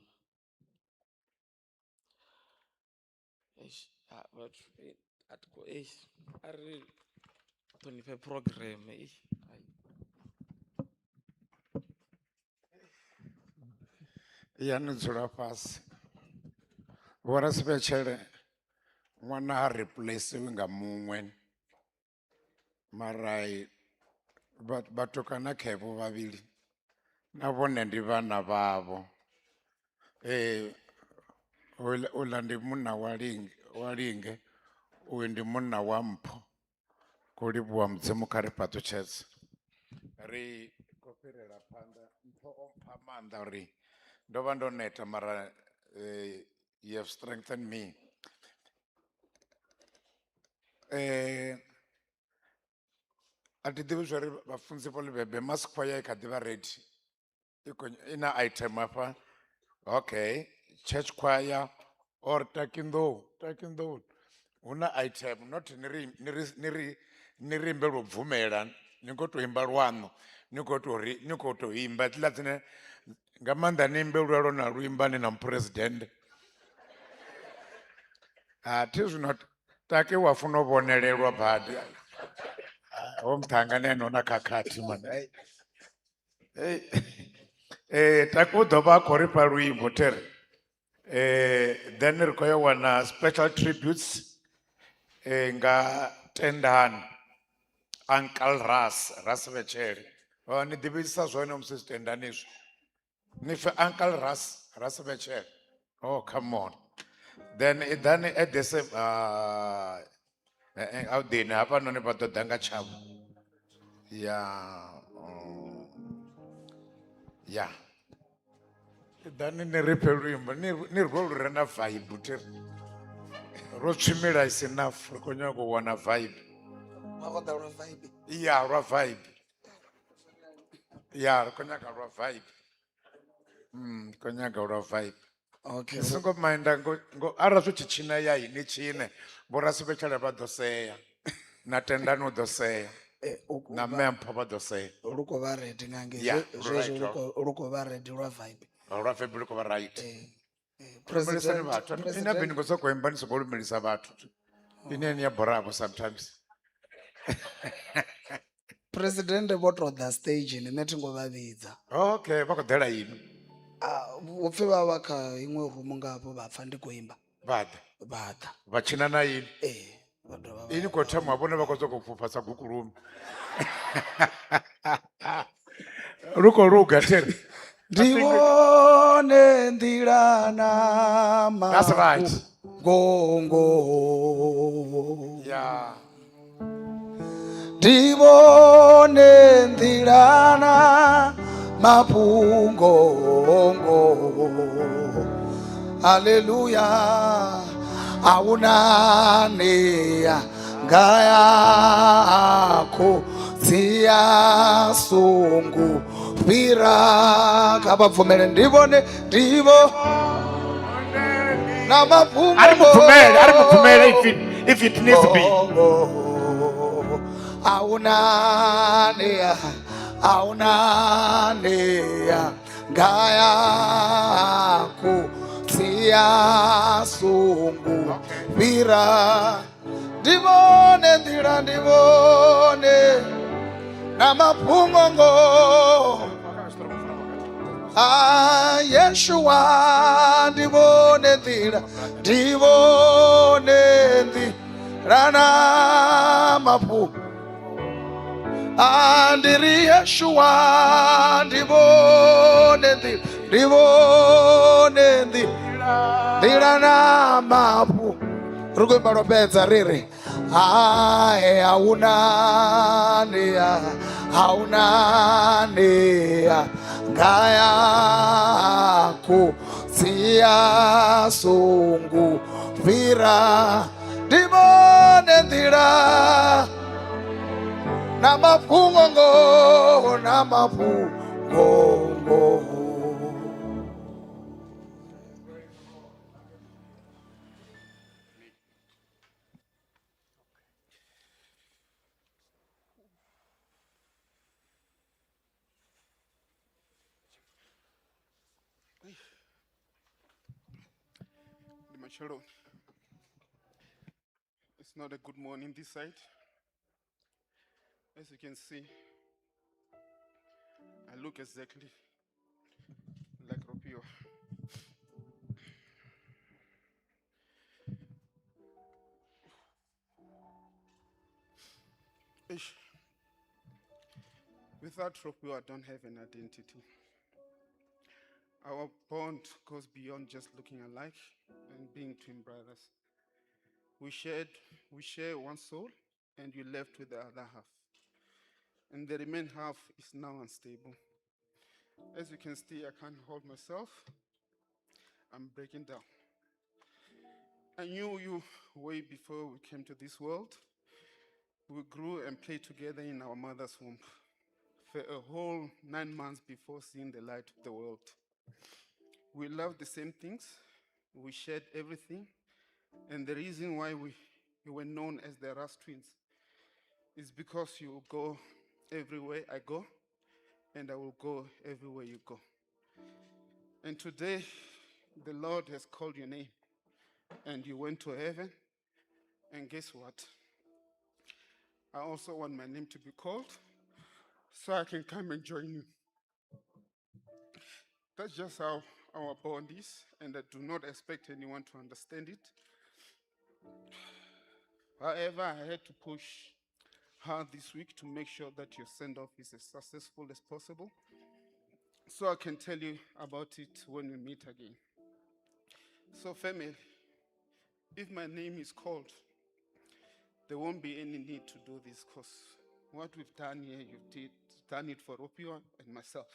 S: Eish, ha, vhathu, a thi khou, eish, a ri ṱhonifhe program, eish, ai.
A: Ya ni dzula fhasi. Vho Rasivhetshele, ṅwana ha replaciwi nga muṅwe. Mara vhatukana khevho vhavhili na vhone ndi vhana vhavho. Uḽa ndi munna wa Linge, wa Linge, uyu ndi munna wa Mpho. Khou livhuwa Mudzimu kha ri fhaṱutshedze. Ri khou fhirela phanḓa, Mpho o mpha maanḓa uri ndo vha ndo neta mara you have strengthened me. A thi ḓivhi zwori vhafunzi vho Ḽibebe mass choir i kha ḓi vha ready. I na item hafha. Okay, church choir or Takindou, Takindou. Hu na item not ni ri ni ri ni ri ni ri imbe lwo bvumela ni khou tou imba lwaṋu ni khou tou ri ni khou tou imba hedziḽa dzine nga maanḓa ni imbe lwa lwona luimba ni na muphuresidennde. A thi zwino Taki wa funa u vhonelelwa badi. Ho muṱhannga na ene u na khakhathi man. Hey. Hey. Taki u ḓo vha a khou ri fha luimbo there. Then ri khou ya wana special tributes nga Tendani Uncle Ras Ras Vhetshele. Oh, ni ḓivhisa zwone musi Tendani izwi. Ni pfi Uncle Ras Ras Vhetshele. Oh, come on. Then iḓani at the same a ḓini hafhanoni vha ḓo ḓa nga tshavho. Ya ya. Iḓani ni ri fhe luimbo ni ni rwe lu re na vibe thi ro tswimila is enough ri khou nyaga u wana vibe.
T: Vha khou ḓa lwa vibe.
A: Ya lwa vibe. Ya ri khou nyaga lwa vibe. Ri khou nyaga lwa vibe.
T: Okay.
A: Ni songo minda ngo ngo arali zwi tshi tshina ya ini tshine vho Rasivhetshele vha ḓo sea na Tendani u ḓo sea na mme Mpho vha ḓo sea.
T: Lu khou vha ready nga ngei.
A: Yeah,
T: Zwezwo
A: right,
T: lu khou vha ready lwa vibe.
A: Lwa vibe lu khou vha right. Lumelisani vhathu. Ina
T: President
A: ni khou sokou imba ni sokou lumelisa vhathu. Ine ni ya borabo sometimes.
T: President vho to ḓa stage ni nṋe thi ngo vha vhidza.
A: Okay, vha khou ḓela inwi.
T: Vho pfi vha vha kha iṅwe rumu nga hafho vha pfa ndi khou imba.
A: Vha ḓa.
T: Vha ḓa.
A: Vha tshina na inwi.
T: Ee, vha dovha vha
A: Inwi khou thoma vhone vha khou sokou fhufha sa gukulume. Lu khou luga theri.
T: Ndi vhone nḓila na
A: That's right.
T: Ngongo.
A: Yeah.
T: Ndi vhone nḓila na mafhungo ngo. Haleluya. Ahuna nea nga yakho tsia sungu fhira kha vha bvumele ndi vhone ndi vho na mafhungo
A: A ri mubvumele, a ri mubvumele if it needs to be.
T: Ahuna nea, ahuna nea nga yakho tsia sungu fhira. Ndi vhone nḓila, ndi vhone na mafhungo ngo. Yeshua, ndi vhone nḓila, ndi vhone nḓila na mafhungo. Ndi ri Yeshua, ndi vhone nḓila, ndi vhone nḓila na mafhungo. Ri khou imba lwo fhedza ri ri hae ahuna nea, ahuna nea nga yakho tsia sungu fhira. Ndi vhone nḓila na mafhungo ngoho, na mafhungo ngoho.
U: It's not a good morning this side. As you can see, I look exactly like Rofhiwa. Ish. Without Rofhiwa, I don't have an identity. Our bond goes beyond just looking alike and being twin brothers. We share one soul, and we left with the other half. And the remaining half is now unstable. As you can see, I can't hold myself. I'm breaking down. I knew you way before we came to this world. We grew and played together in our mother's womb for a whole 9 months before seeing the light of the world. We loved the same things. We shared everything. And the reason why you were known as the Ras twins. It's because you go everywhere I go, and I will go everywhere you go. And today, the Lord has called your name, and you went to heaven. And guess what? I also want my name to be called so I can come and join you. That's just how our bond is, and I do not expect anyone to understand it. However, I had to push hard this week to make sure that your send off is as successful as possible. So I can tell you about it when we meet again. So, family, if my name is called, there won't be any need to do this because what we've done here, you've done it for Rofhiwa and myself.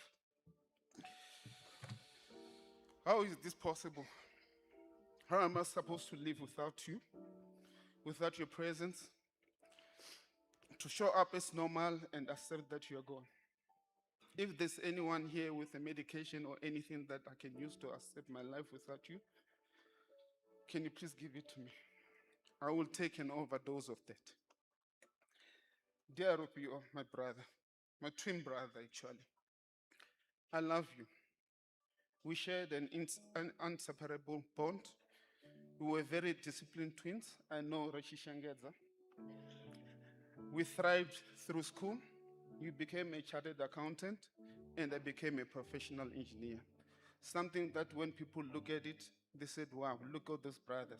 U: How is this possible? How am I supposed to live without you, without your presence? To show up as normal and accept that you are gone. If there's anyone here with a medication or anything that I can use to accept my life without you, can you please give it to me? I will take an overdose of that. Dear Rofhiwa, my brother, my twin brother actually, I love you. We shared an inseparable bond. We were very disciplined twins. I know Rashi Shangedza. We thrived through school. You became a chartered accountant, and I became a professional engineer. Something that when people look at it, they said, wow, look at those brothers.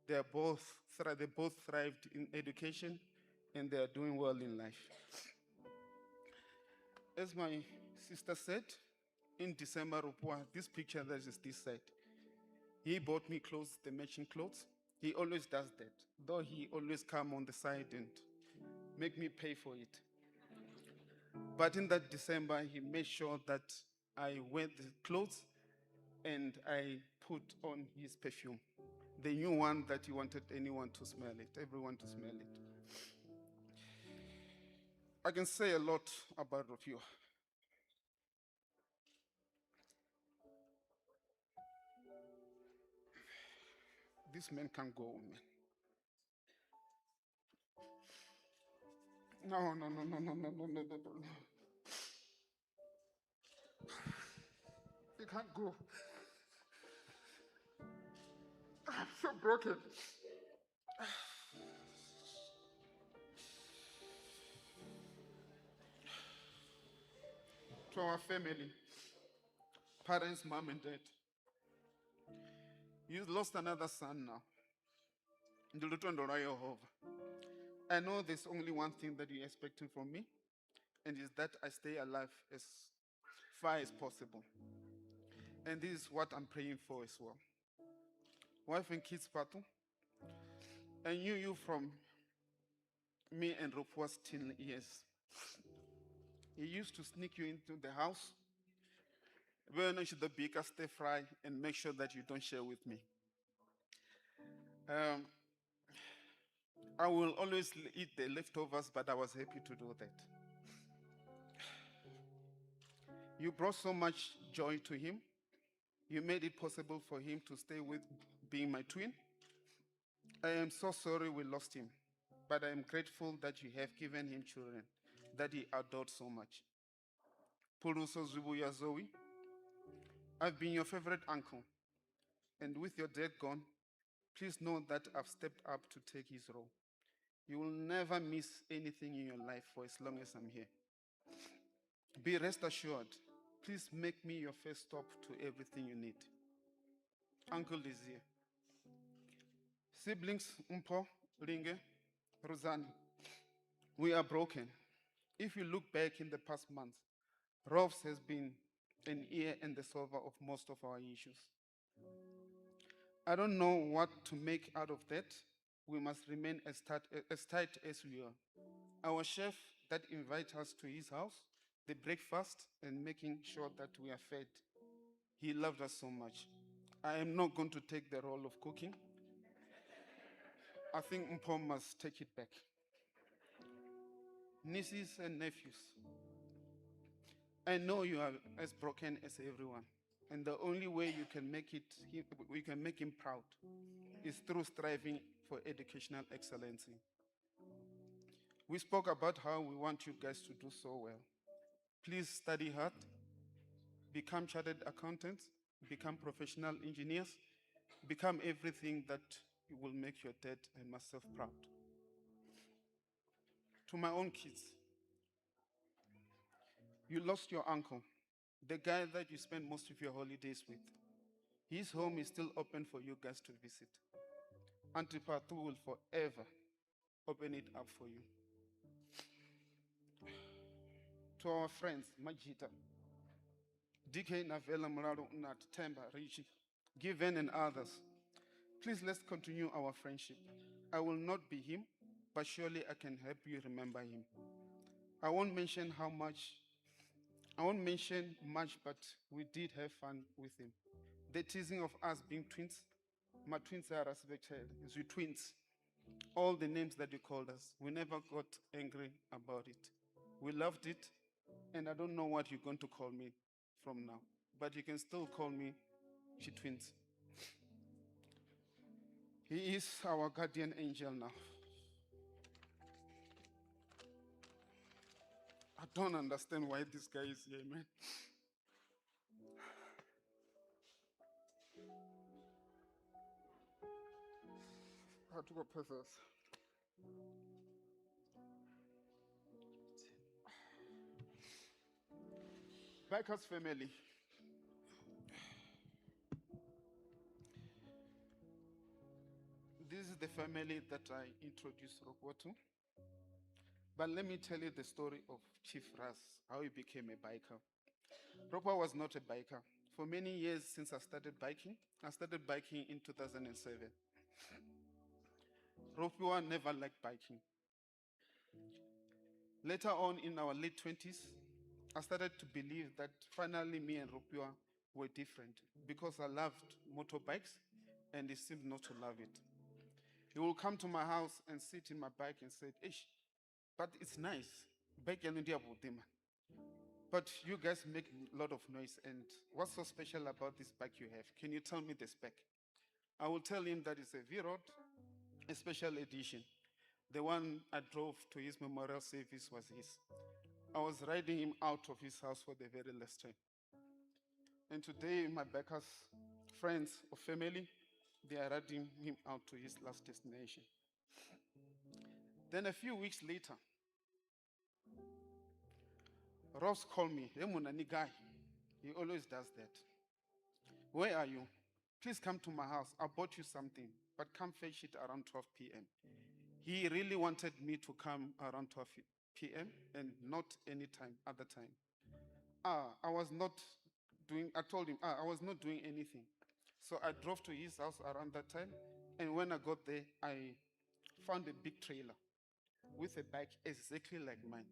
U: They both thrived in education, and they are doing well in life. As my sister said, in December, this picture that is this side, he bought me clothes, the matching clothes. He always does that, though he always come on the side and make me pay for it. But in that December, he made sure that I wear the clothes and I put on his perfume, the new one that he wanted anyone to smell it, everyone to smell it. I can say a lot about Rofhiwa. This man can't go, man. No, no, no, no, no, no, no, no, no, no. He can't go. I'm so broken. To our family, parents, mom and dad, you lost another son now. I know there's only one thing that you're expecting from me, and is that I stay alive as far as possible. And this is what I'm praying for as well. Wife and kids battle. I knew you from me and Rofhiwa's teen years. He used to sneak you into the house, burnish the bigger stir fry, and make sure that you don't share with me. I will always eat the leftovers, but I was happy to do that. You brought so much joy to him. You made it possible for him to stay with being my twin. I am so sorry we lost him, but I am grateful that you have given him children that he adored so much. Puluso Zubuya Zoe, I've been your favorite uncle, and with your dad gone, please know that I've stepped up to take his role. You will never miss anything in your life for as long as I'm here. Be rest assured, please make me your first stop to everything you need. Uncle is here. Siblings, Mpho, Linge, Rosanna, we are broken. If you look back in the past months, Rolfs has been an ear and the solver of most of our issues. I don't know what to make out of that. We must remain as tight as we are. Our chef that invites us to his house, the breakfast, and making sure that we are fed. He loved us so much. I am not going to take the role of cooking. I think Mpho must take it back. Nieces and nephews, I know you are as broken as everyone, and the only way you can make it, you can make him proud, is through striving for educational excellence. We spoke about how we want you guys to do so well. Please study hard, become chartered accountants, become professional engineers, become everything that will make your dad and myself proud. To my own kids, you lost your uncle, the guy that you spend most of your holidays with. His home is still open for you guys to visit. Auntie Patu will forever open it up for you. To our friends, Majita, DK Navela Muraro Unat, Temba, Richie, Given, and others, please let's continue our friendship. I will not be him, but surely I can help you remember him. I won't mention how much, I won't mention much, but we did have fun with him. The teasing of us being twins, my twins are as we twins. All the names that you called us, we never got angry about it. We loved it, and I don't know what you're going to call me from now, but you can still call me she twins. He is our guardian angel now. I don't understand why this guy is here, man. I had to go process. Bikers family. This is the family that I introduced Rokwa to. But let me tell you the story of Chief Ras, how he became a biker. Rokwa was not a biker. For many years since I started biking in 2007. Rokwa never liked biking. Later on in our late 20s, I started to believe that finally me and Rokwa were different because I loved motorbikes and he seemed not to love it. He will come to my house and sit in my bike and say, Ish, but it's nice. Bike yenu ndiyavuti, man. But you guys make a lot of noise, and what's so special about this bike you have? Can you tell me the spec? I will tell him that it's a V-Rod, a special edition. The one I drove to his memorial service was his. I was riding him out of his house for the very last time. And today, my bikers, friends or family, they are riding him out to his last destination. Then a few weeks later, Ross called me. Hey, Munani guy. He always does that. Where are you? Please come to my house. I bought you something, but come fetch it around 12 p.m. He really wanted me to come around 12 p.m. and not any time, other time. I was not doing, I told him, I was not doing anything. So I drove to his house around that time. And when I got there, I found a big trailer with a bike exactly like mine.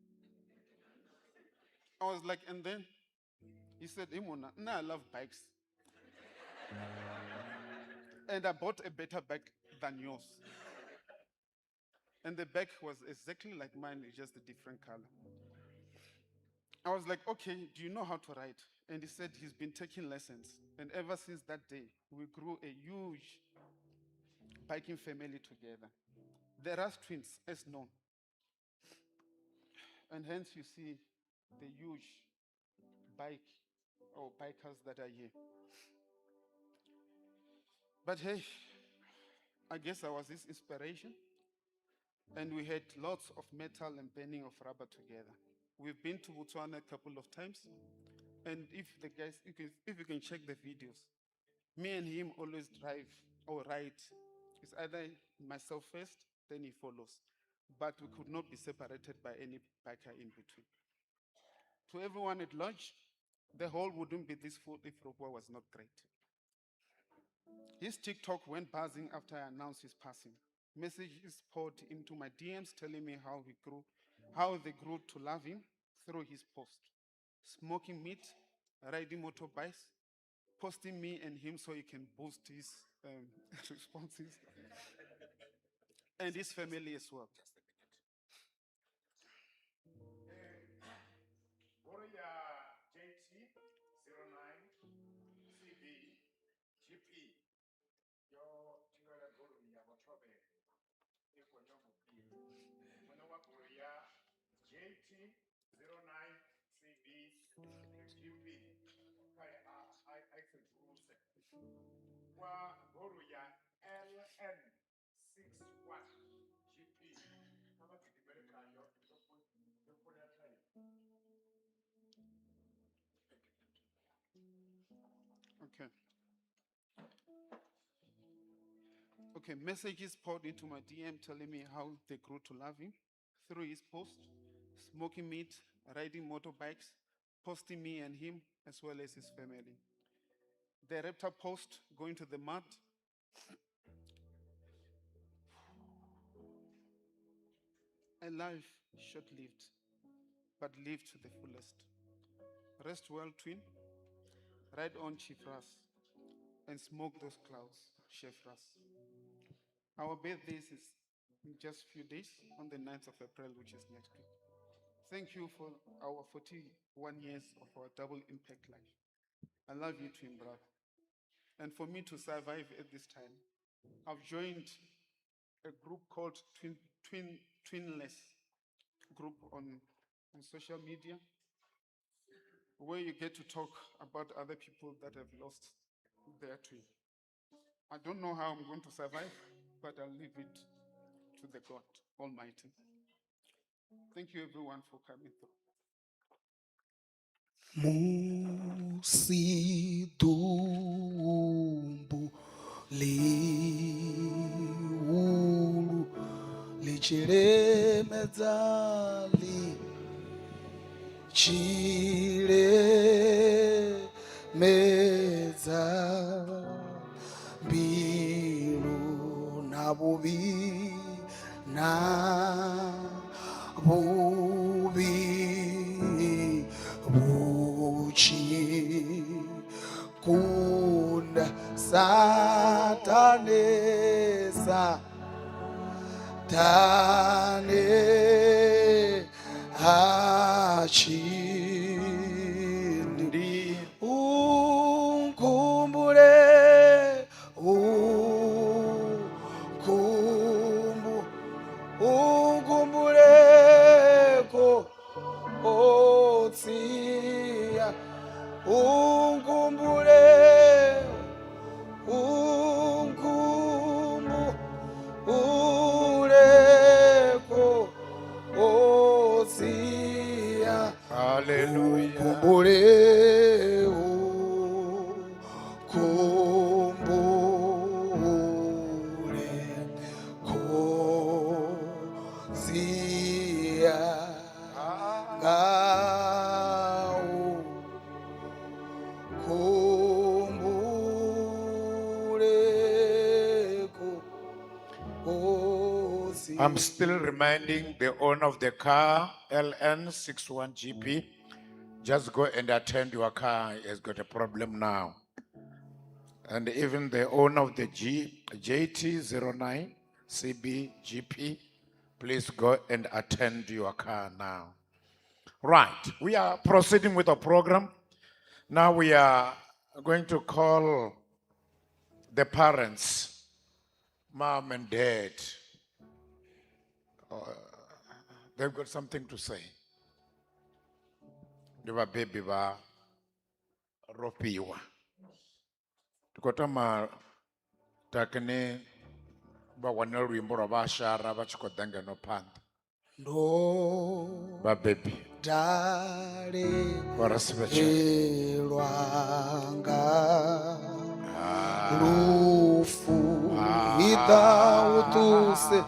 U: I was like, and then he said, Imona, now I love bikes. And I bought a better bike than yours. And the bike was exactly like mine, it's just a different color. I was like, okay, do you know how to ride? And he said he's been taking lessons. And ever since that day, we grew a huge biking family together. There are twins, as known. And hence you see the huge bike or bikers that are here. But hey, I guess I was his inspiration. And we had lots of metal and burning of rubber together. We've been to Botswana a couple of times. And if the guys, if you can check the videos, me and him always drive or ride. It's either myself first, then he follows. But we could not be separated by any biker in between. To everyone at large, the hall wouldn't be this full if Rokwa was not great. His TikTok went buzzing after I announced his passing. Messages poured into my DMs telling me how they grew to love him through his post. Smoking meat, riding motorbikes, posting me and him so he can boost his responses, and his family as well.
A: Goloi ya JT 09 CB GP yo thivhela goloi ya vho Thovhele. GP kha a i sedzuluse. Wa goloi ya LN 61 GP kha vha gidimele khayo yo fola khayo.
U: Okay. Okay, messages poured into my DM telling me how they grew to love him through his post, smoking meat, riding motorbikes, posting me and him as well as his family. The Raptor post going to the mud. A life short lived, but lived to the fullest. Rest well, twin. Ride on, Chief Ras, and smoke those clouds, Chef Ras. Our birthday is in just a few days, on the 9th of April, which is next week. Thank you for our 41 years of our double impact life. I love you, twin brother. And for me to survive at this time, I've joined a group called Twinless group on social media, where you get to talk about other people that have lost their twin. I don't know how I'm going to survive, but I'll leave it to the God Almighty. Thank you, everyone, for coming through.
T: Musi ḓumbu ḽihulu ḽi tshi lemedza ḽi tshi lemedza mbilu na vhuvhi na vhuvhi vhu tshi kunda Satane Satane ha tshindi ukhumbule ukhumbule ko otsia ukhumbule ukhumbule ko otsia.
A: Hallelujah.
T: Ukhumbule ukhumbule khozia ngawu khumbule ko
A: I'm still reminding the owner of the car, LN61GP, just go and attend your car. It's got a problem now. And even the owner of the JT09 CBGP, please go and attend your car now. Right, we are proceeding with the program. Now we are going to call the parents, mom and dad. They've got something to say. Ndi vhabebi vha Rofhiwa. Ndi khou tama takni vha wane luimbo lwa vhashara vha tshi khou ḓa ngeno phanḓa.
T: Ndo
A: Vhabebi
T: dale
A: vha Rasivhetshele.
T: elwa nga lufu iḓa u ṱuse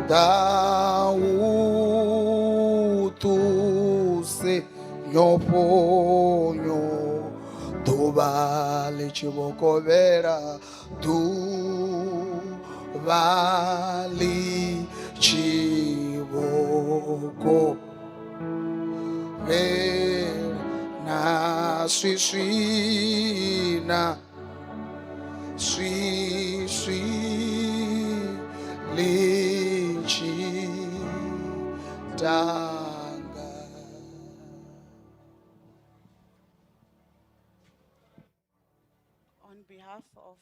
T: iḓa u ṱuse nyofhonyo ḓuvha ḽi tshi vho kovhela ḓuvha ḽi tshi vho kovhela na swiswi na swiswi ḽi tshi tanga.
Q: On behalf of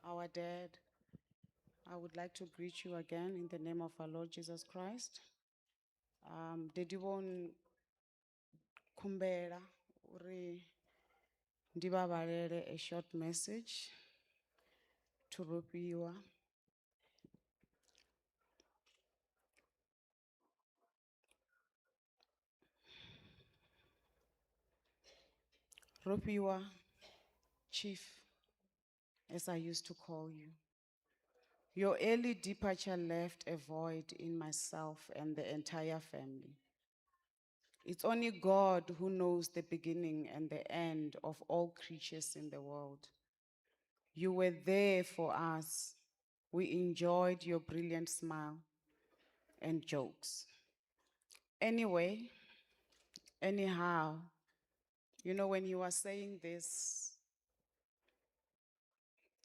Q: our dad, I would like to greet you again in the name of our Lord Jesus Christ. Daddy vho khumbela uri ndi vha vhalele a short message to Rofhiwa. Rofhiwa, Chief, as I used to call you. Your early departure left a void in myself and the entire family. It's only God who knows the beginning and the end of all creatures in the world. You were there for us. We enjoyed your brilliant smile and jokes. Anyway, anyhow, when he was saying this,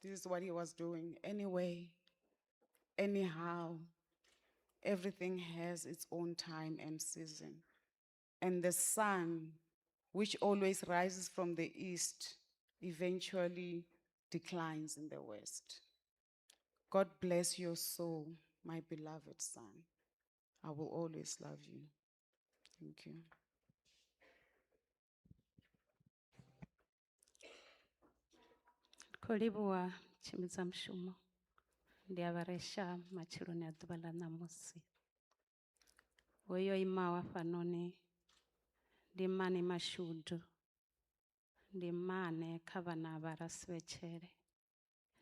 Q: this is what he was doing. Anyway, anyhow, everything has its own time and season. And the sun, which always rises from the east, eventually declines in the west. God bless your soul, my beloved son. I will always love you. Thank you.
P: Khou livhuwa tshimbidza mushumo. Ndi a vha resha matsheloni a ḓuvha ḽa ṋamusi. Hoyo imaho hafhanoni ndi Mmane Mashudu, ndi mmane kha vhana vha Rasivhetshele,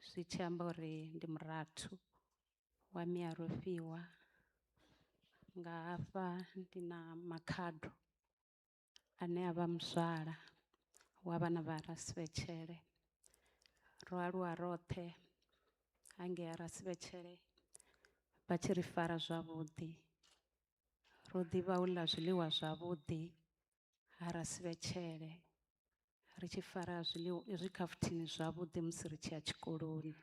P: zwi tshi amba uri ndi murathu wa Mia Rofhiwa. Nga hafha ndi na Makhado ane a vha muzwala wa vhana vha Rasivhetshele. Ro aluwa roṱhe hangei ha Rasivhetshele vha tshi ri fara zwavhuḓi. Ro ḓivha u ḽa zwiḽiwa zwavhuḓi ha Rasivhetshele, ri tshi fara zwiḽiwa zwikhafuthini zwavhuḓi musi ri tshi ya tshikoloni.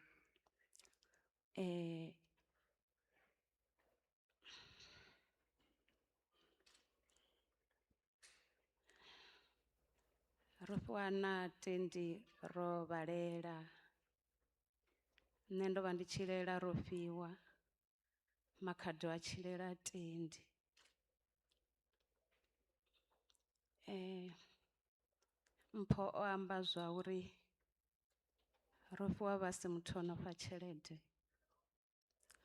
P: Rofhiwa na Tendi ro vhalela. Nṋe ndo vha ndi tshi lela Rofhiwa, Makhado a tshi lela Tendi. Mpho o amba zwa uri Rofhiwa vha si muthu o no fha tshelede,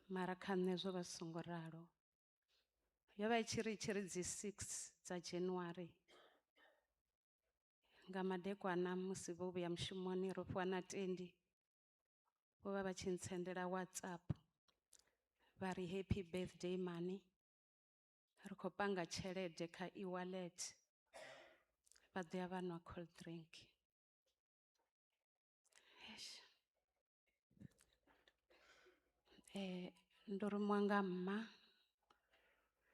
P: mara kha nṋe zwo vha zwi songo ralo. Yo vha i tshi ri dzi 6 dza January nga madekwana musi vho vhuya mushumoni Rofhiwa na Tendi vho vha vha tshi ntsendela WhatsApp vha ri happy birthday mani, ri khou panga tshelede kha e-wallet, vha ḓo ya vha nwa cold drink. Eish. Ndo rumiwa nga mma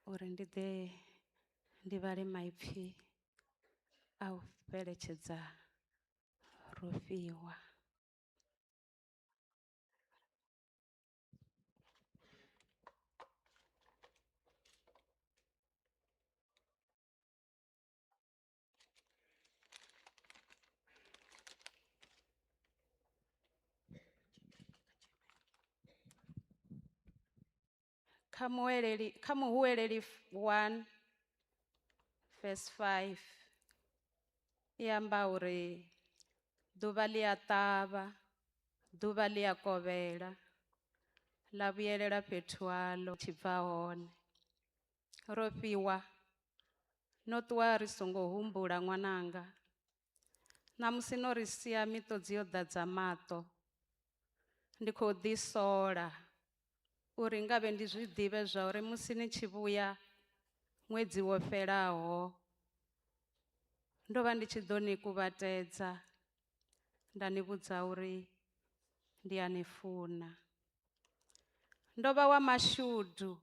P: uri ndi ḓe ndi vhale maipfi a u fheletshedza Rofhiwa. Kha muhuweleli 1 verse 5 i amba uri ḓuvha ḽi a ṱavha, ḓuvha ḽi a kovhela, ḽa vhuyelela fhethu haḽo tshi bva hone. Rofhiwa, no ṱuwa ri songo humbula ṅwananga. Ṋamusi no ri sia miṱodzi yo ḓadza maṱo. Ndi khou ḓi sola uri ngavhe ndi zwi ḓivhe zwa uri musi ni tshi vhuya ṅwedzi wo fhelaho ndo vha ndi tshi ḓo ni kuvhatedza nda ni vhudza uri ndi a ni funa. Ndo vha wa mashudu,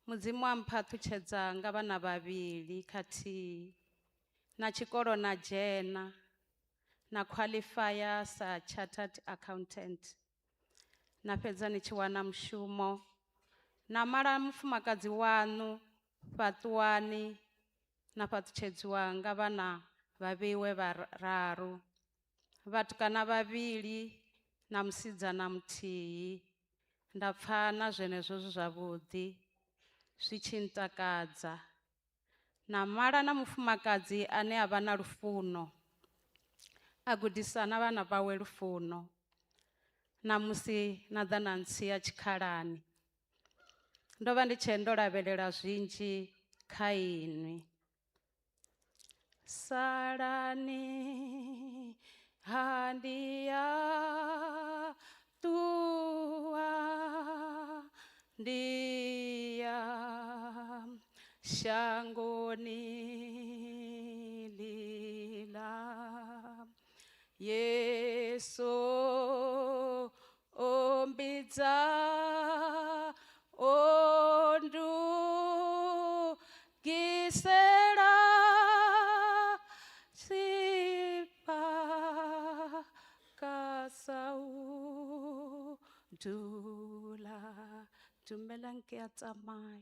P: Mudzimu a mphaṱhutshedza nga vhana vhavhili khathihi na tshikolo na dzhena na qualifya sa chartered accountant. Na fhedza ni tshi wana mushumo na mala mufumakadzi waṋu fhaṱuwani na fhaṱutshedziwa nga vhana vhavhiwe vhararu, vhatukana vhavhili na musidzana muthihi. Nda pfa na zwenezwo zwi zwavhuḓi zwi tshi ntakadza. Na mala na mufumakadzi ane a vha na lufuno. A gudisa na vhana vhawe lufuno. Na musi na ḓa na ntsia tshikhalani. Ndo vha ndi tshe ndo lavhelela zwinzhi kha inwi. Salani handia tua ndia shangoni lila Yesu ombidza ondu gisela sipa kasau dula dumelang ke a tsamaya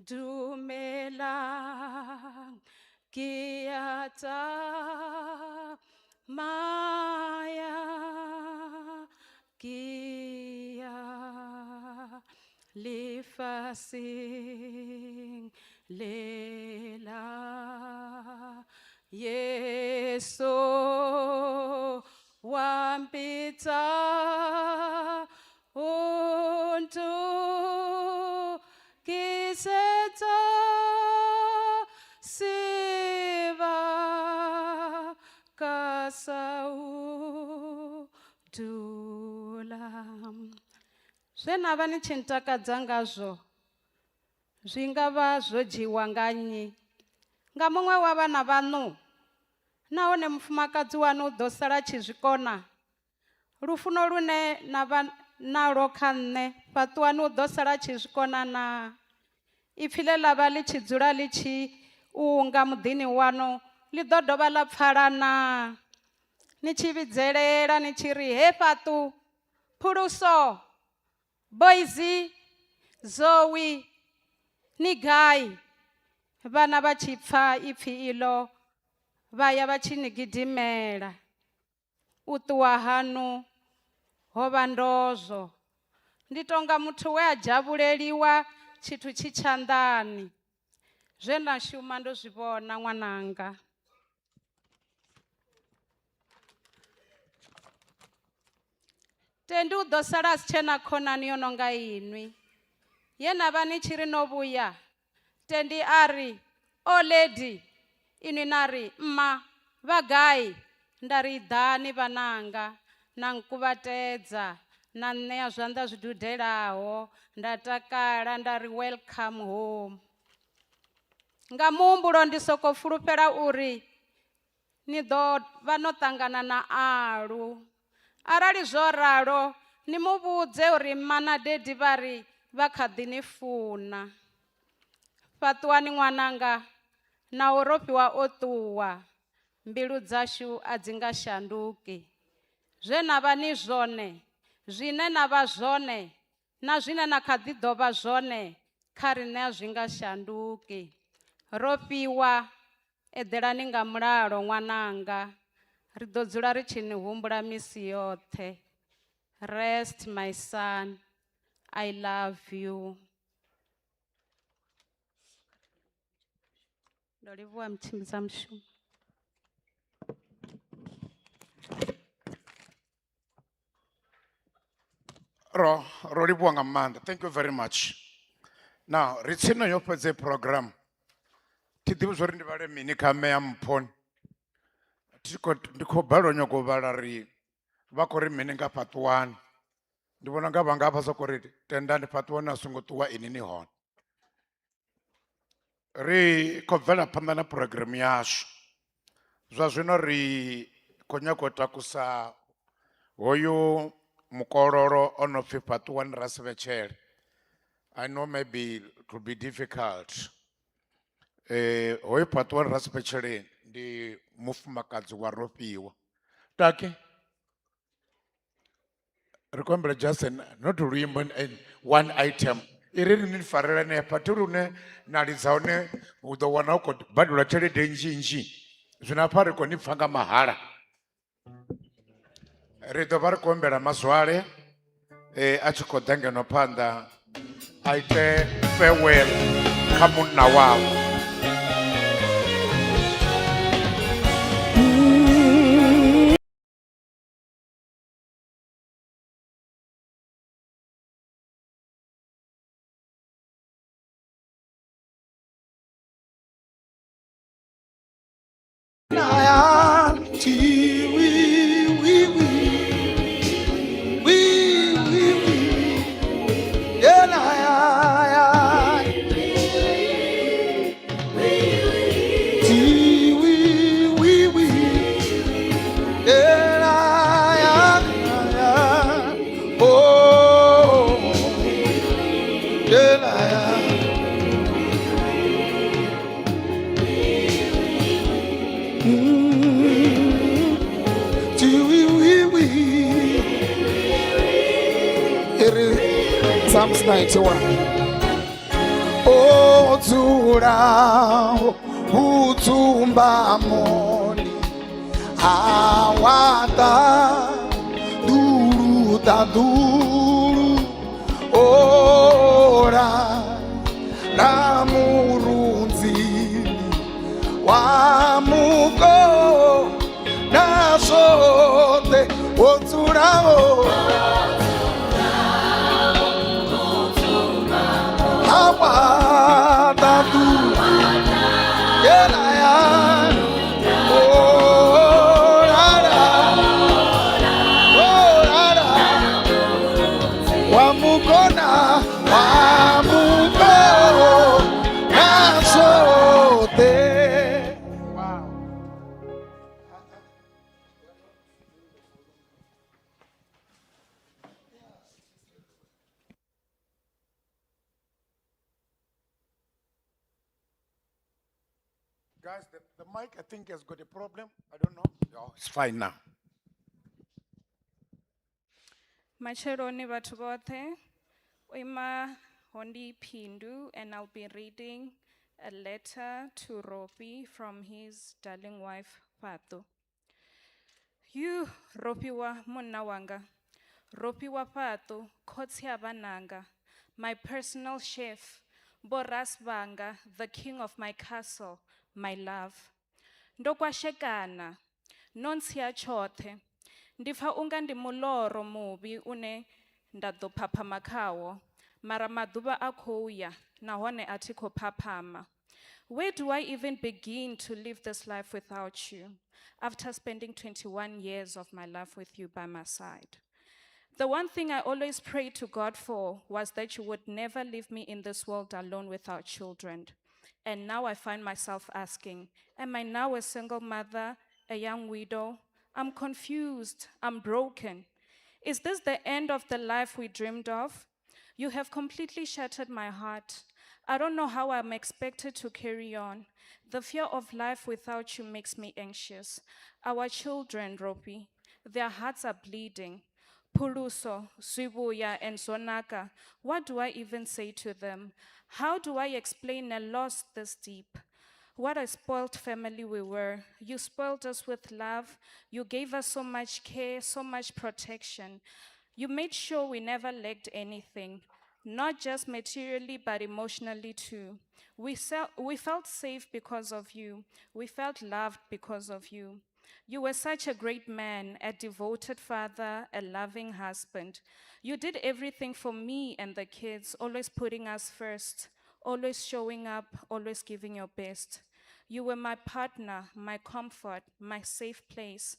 P: dumelang ke a tsamaya ke ya lefaseng lela Yesu wa mpitsa o ntokisetsa sebaka sa u dula. Zwe na vha ni tshi ntakadza ngazwo zwi nga vha zwo dzhiiwa nga nnyi nga muṅwe wa vhana vhaṋu nahone mufumakadzi waṋu u ḓo sala a tshi zwi kona. Lufuno lune na vha nalwo kha nṋe fhaṱuwani u ḓo sala a tshi zwi kona naa? Ipfi ḽe ḽa vha ḽi tshi dzula ḽi tshi unga muḓini waṋu ḽi ḓo dovha ḽa pfala naa? Ni tshi vhidzelela ni tshi ri he fhaṱu phuluso boys Zoe ni gai? Vhana vha tshi pfa ipfi iḽo vha ya vha tshi ni gidimela. U ṱuwa haṋu ho vha ndozwo. Ndi tonga muthu we a dzhavhuleliwa tshithu tshi tshanḓani. Zwe nda shuma ndo zwi vhona ṅwananga. Tendi u ḓo sala a si tshena khonani yo no nga inwi. Ye na vha ni tshi ri no vhuya, Tendi a ri, O lady, inwi na ri, mma, vha gai? Nda ri iḓani vhananga, na nkuvhatedza, na nṋea zwanḓa zwi dudelaho, nda takala nda ri welcome home. Nga muhumbulo ndi soko fulufhela uri ni ḓo vha no ṱangana na Alu. Arali zwo ralo, ni mu vhudze uri mma na daddy vha ri vha kha ḓi ni funa. Fhaṱuwani ṅwananga, naho Rofhiwa o ṱuwa, mbilu dzashu a dzi nga shanduki. Zwe na vha ni zwone, zwine na vha zwone, na zwine na kha ḓi ḓo vha zwone kha riṋe a zwi nga shanduki. Rofhiwa, eḓelani nga mulalo ṅwananga, ri ḓo dzula ri tshi ni humbula misi yoṱhe. Rest my son, I love you. Ndo livhuwa mutshimbidza mushumo.
A: Ro ro livhuwa nga maanḓa. Thank you very much. Now, ri tsini yo fhedza program. Thi ḓivhi zwori ndi vhale mini kha mme Mphoni. Thi khou ndi khou balelwa nyago u vhala ri vha khou ri mini nga fhaṱuwani. Ndi vhona nga vhanga vha soko ri tendani fhaṱuwani a songo ṱuwa ini ni hone. Ri khou bvela phanḓa na program yashu. Zwa zwino ri khou nyaga u takusa hoyu mukololo o no pfi Fhaṱuwani Rasivhetshele. I know maybe it will be difficult. Hoyu Fhaṱuwani Rasivhetshele ndi mufumakadzi wa Rofhiwa. Taki, ri khou humbela just an, not luimbo and one item. I ri ni farele hanefha thi lune na lidza hone u ḓo wana u khou badelwa tshelede nnzhi nnzhi. Zwino hafha ri khou ni pfa nga mahala. Ri ḓo vha ri khou humbela Mazwale a tshi khou ḓa ngeno phanḓa a ite farewell kha munna wawe.
T: Psalms 91. O dzulaho vhudzumbamoni ha wa ṱaḓulu ṱaḓulu ora ra murunzini wa muko na zwoṱhe wo dzulaho ha wa ṱaḓulu yela ya oh la la oh la la wa mukona wa mukona zwoṱhe.
A: Guys, the mic, I think, has got a problem. I don't know. Oh, it's fine now.
D: Matsheloni vhathu vhoṱhe, u ima hondi Phindu, and I'll be reading a letter to Ropi from his darling wife Fatu. You Ropi wa munna wanga, Ropi wa Fatu, khotsi a vhananga, my personal chef, Boras Vanga, the king of my castle, my love. Ndo kwashekana, no ntsia tshoṱhe. Ndi pfa unga ndi muloro muvhi une nda ḓo phaphama khawo, mara maḓuvha a khou ya nahone a thi khou phaphama. Where do I even begin to live this life without you, after spending 21 years of my life with you by my side? The one thing I always prayed to God for was that you would never leave me in this world alone without children. And now I find myself asking, am I now a single mother, a young widow? I'm confused, I'm broken. Is this the end of the life we dreamed of? You have completely shattered my heart. I don't know how I'm expected to carry on. The fear of life without you makes me anxious. Our children, Ropi, their hearts are bleeding. Puluso, Sibuya, and Zonaka, what do I even say to them? How do I explain a loss this deep? What a spoiled family we were. You spoiled us with love. You gave us so much care, so much protection. You made sure we never lacked anything, not just materially, but emotionally too. We felt safe because of you. We felt loved because of you. You were such a great man, a devoted father, a loving husband. You did everything for me and the kids, always putting us first, always showing up, always giving your best. You were my partner, my comfort, my safe place,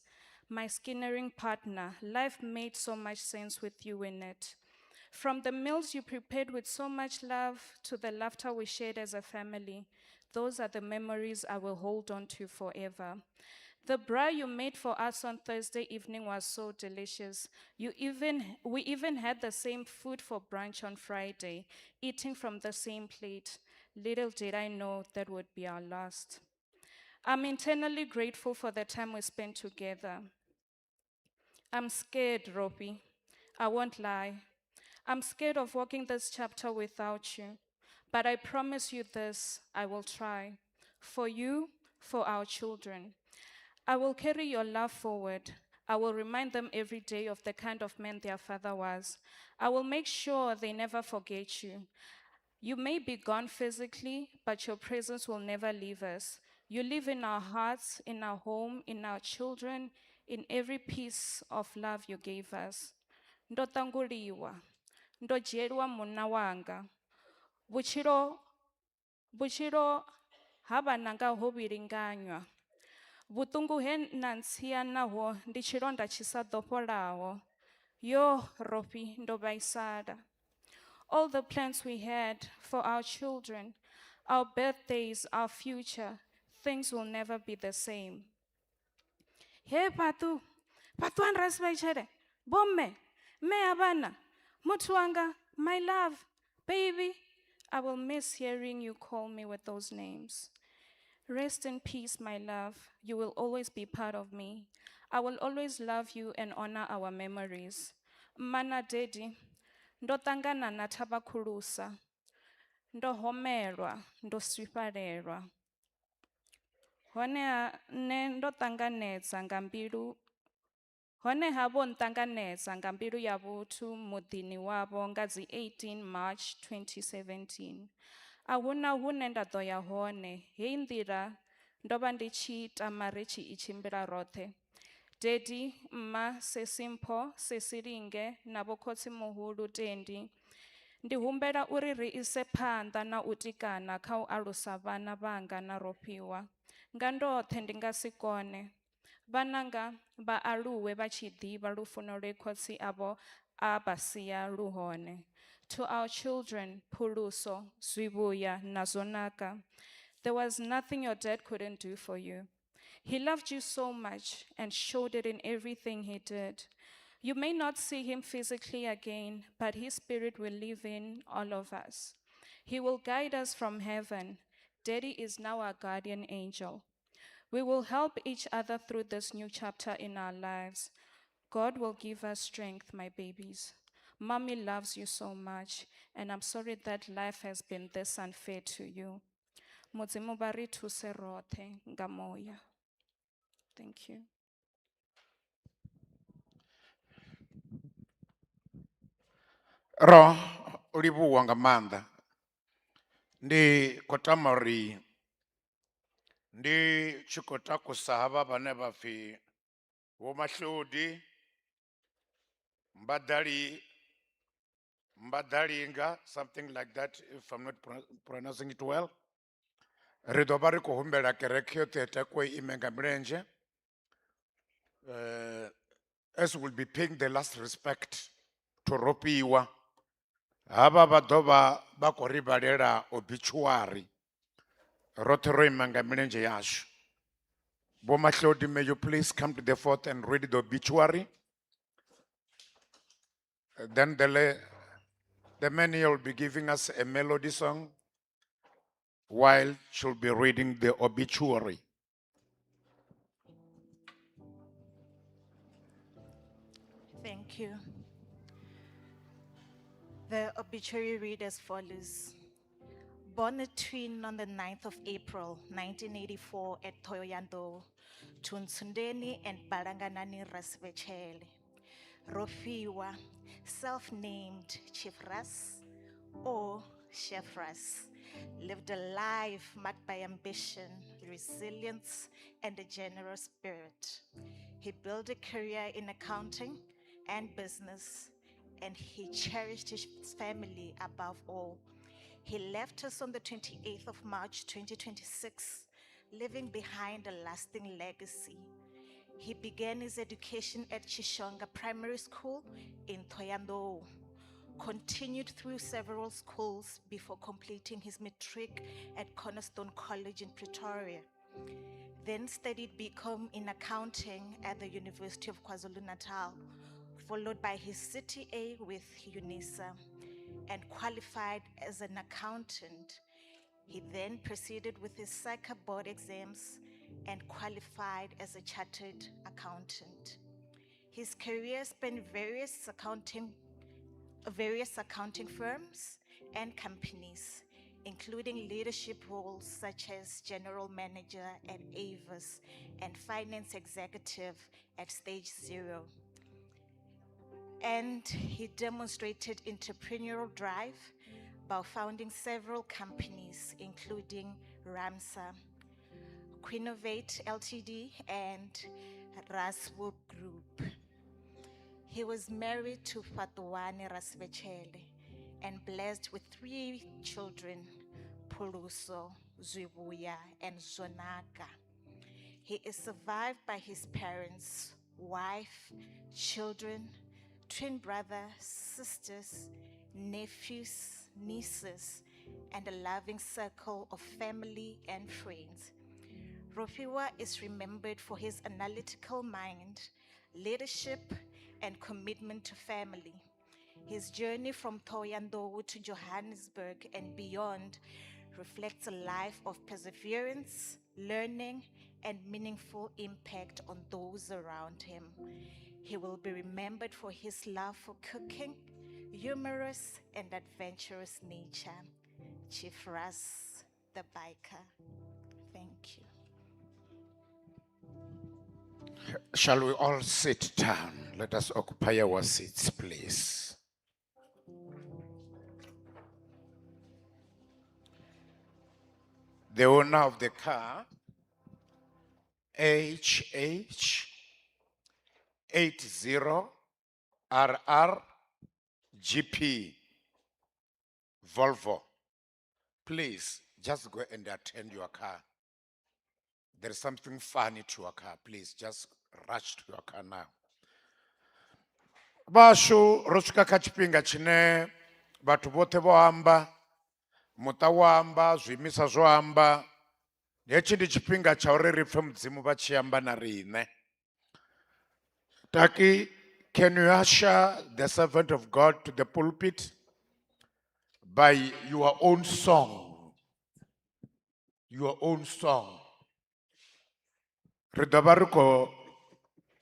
D: my skinnering partner. Life made so much sense with you in it. From the meals you prepared with so much love to the laughter we shared as a family, those are the memories I will hold on to forever. The braai you made for us on Thursday evening was so delicious. We even had the same food for brunch on Friday, eating from the same plate. Little did I know that would be our last. I'm eternally grateful for the time we spent together. I'm scared, Robbie. I won't lie. I'm scared of walking this chapter without you. But I promise you this, I will try. For you, for our children. I will carry your love forward. I will remind them every day of the kind of man their father was. I will make sure they never forget you. You may be gone physically, but your presence will never leave us. You live in our hearts, in our home, in our children, in every piece of love you gave us. Ndo ṱanguliwa, ndo dzhielwa munna wanga. Vhutshilo, vhutshilo ha vhananga ho vhilinganywa. Vhuṱungu he na ntsia naho ndi tshilonda tshi sa ḓo fholaho. Yo, Rofi, ndo vhaisala. All the plans we had for our children, our birthdays, our future, things will never be the same. He Patu, Patu and Bomme, me abana, muthu wanga, my love, baby. I will miss hearing you call me with those names. Rest in peace, my love. You will always be part of me. I will always love you and honor our memories. Mana Daddy, Ndo ṱangana na thavha khulusa. Ndo homelwa, ndo swifhalelwa. Honeha nṋe ndo ṱanganedza nga mbilu Honeha vho nṱanganedza nga mbilu ya vhuthu muḓini wavho nga dzi 18 March 2017. A huna hune nda ḓo ya hone, hei nḓila ndo vha ndi tshi tama ri tshi i tshimbila roṱhe. Daddy, mma, Sesi Mpho, Sesi Linge na vho khotsimuhulu Tendi. Ndi humbela uri ri ise phanḓa na u tikana kha u alusa vhana vhanga na Rofhiwa. Nga ndoṱhe ndi nga si kone. Vhananga vha aluwe vha tshi ḓivha lufuno lwe khotsi avho a vha sia lu hone. To our children, Phuluso, Zwivhuya na Zwonaka, there was nothing your dad couldn't do for you. He loved you so much and showed it in everything he did. You may not see him physically again, but his spirit will live in all of us. He will guide us from heaven. Daddy is now our guardian angel. We will help each other through this new chapter in our lives. God will give us strength, my babies. Mommy loves you so much, and I'm sorry that life has been this unfair to you. Mudzimu vha ri thuse roṱhe nga muya. Thank you.
A: Ro livhuwa nga maanḓa. Ndi khou tama uri ndi tshi khou takusa havha vhane vha pfi Vho Mahlodi Mbadali Mbadalinga something like that if I'm not pronouncing it well. Ri ḓo vha ri khou humbela kereke yoṱhe ya takuwe ime nga milenzhe. As we'll be paying the last respect to Rofhiwa. Havha vha ḓo vha vha khou ri vhalela obituary. Roṱhe ro ima nga milenzhe yashu. Vho Mahlodi, may you please come to the fourth and read the obituary. Then the man here will be giving us a melody song while she'll be reading the obituary.
E: Thank you. The obituary read as follows. Born a twin on the 9th of April, 1984 at Thohoyandou, to Ntsundeni and Balanganani Rasivhetshele. Rofhiwa, self-named Chief Ras or Chef Ras, lived a life marked by ambition, resilience, and a generous spirit. He built a career in accounting and business, and he cherished his family above all. He left us on the 28th of March, 2026, leaving behind a lasting legacy. He began his education at Chishonga Primary School in Thohoyandou, continued through several schools before completing his matric at Cornerstone College in Pretoria. Then studied BCom in accounting at the University of KwaZulu-Natal, followed by his CTA with UNISA, and qualified as an accountant. He then proceeded with his SACA board exams and qualified as a chartered accountant. His career spanned various accounting firms and companies, including leadership roles such as general manager at Avis and finance executive at Stage Zero. And he demonstrated entrepreneurial drive by founding several companies, including Ramsa, Quinovate Ltd, and Raswood Group. He was married to Fatuani Rasivhetshele and blessed with 3 children, Phuluso, Zwivhuya, and Zwonaka. He is survived by his parents, wife, children, twin brother, sisters, nephews, nieces, and a loving circle of family and friends. Rofhiwa is remembered for his analytical mind, leadership, and commitment to family. His journey from Thohoyandou to Johannesburg and beyond reflects a life of perseverance, learning, and meaningful impact on those around him. He will be remembered for his love for cooking, humorous, and adventurous nature. Chief Russ, the biker. Thank you.
A: Shall we all sit down? Let us occupy our seats, please. The owner of the car, HH 80 RR GP Volvo. Please just go and attend your car. There is something funny to your car. Please just rush to your car now. Vhashu ro swika kha tshifhinga tshine vhathu vhoṱhe vho amba, muṱa wo amba, zwiimiswa zwo amba. Hetshi ndi tshifhinga tsha uri ri pfe Mudzimu vha tshi amba na riṋe. Taki, can you usher the servant of God to the pulpit by your own song? Your own song. Ri ḓo vha ri khou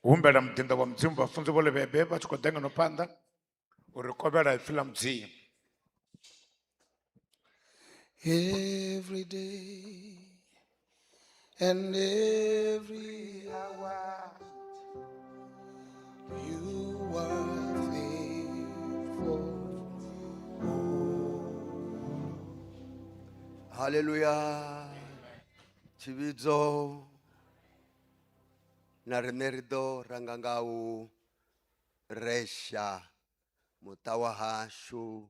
A: humbela muḓinḓa wa Mudzimu vhafunzi vho Levhebe vha tshi khou ḓa ngeno phanḓa uri kovhela ipfi ḽa Mudzimu.
C: Every day and every hour, you are faithful.
F: Hallelujah. Tshivhidzo na riṋe ri ḓo ranga nga u resha muṱa wa hashu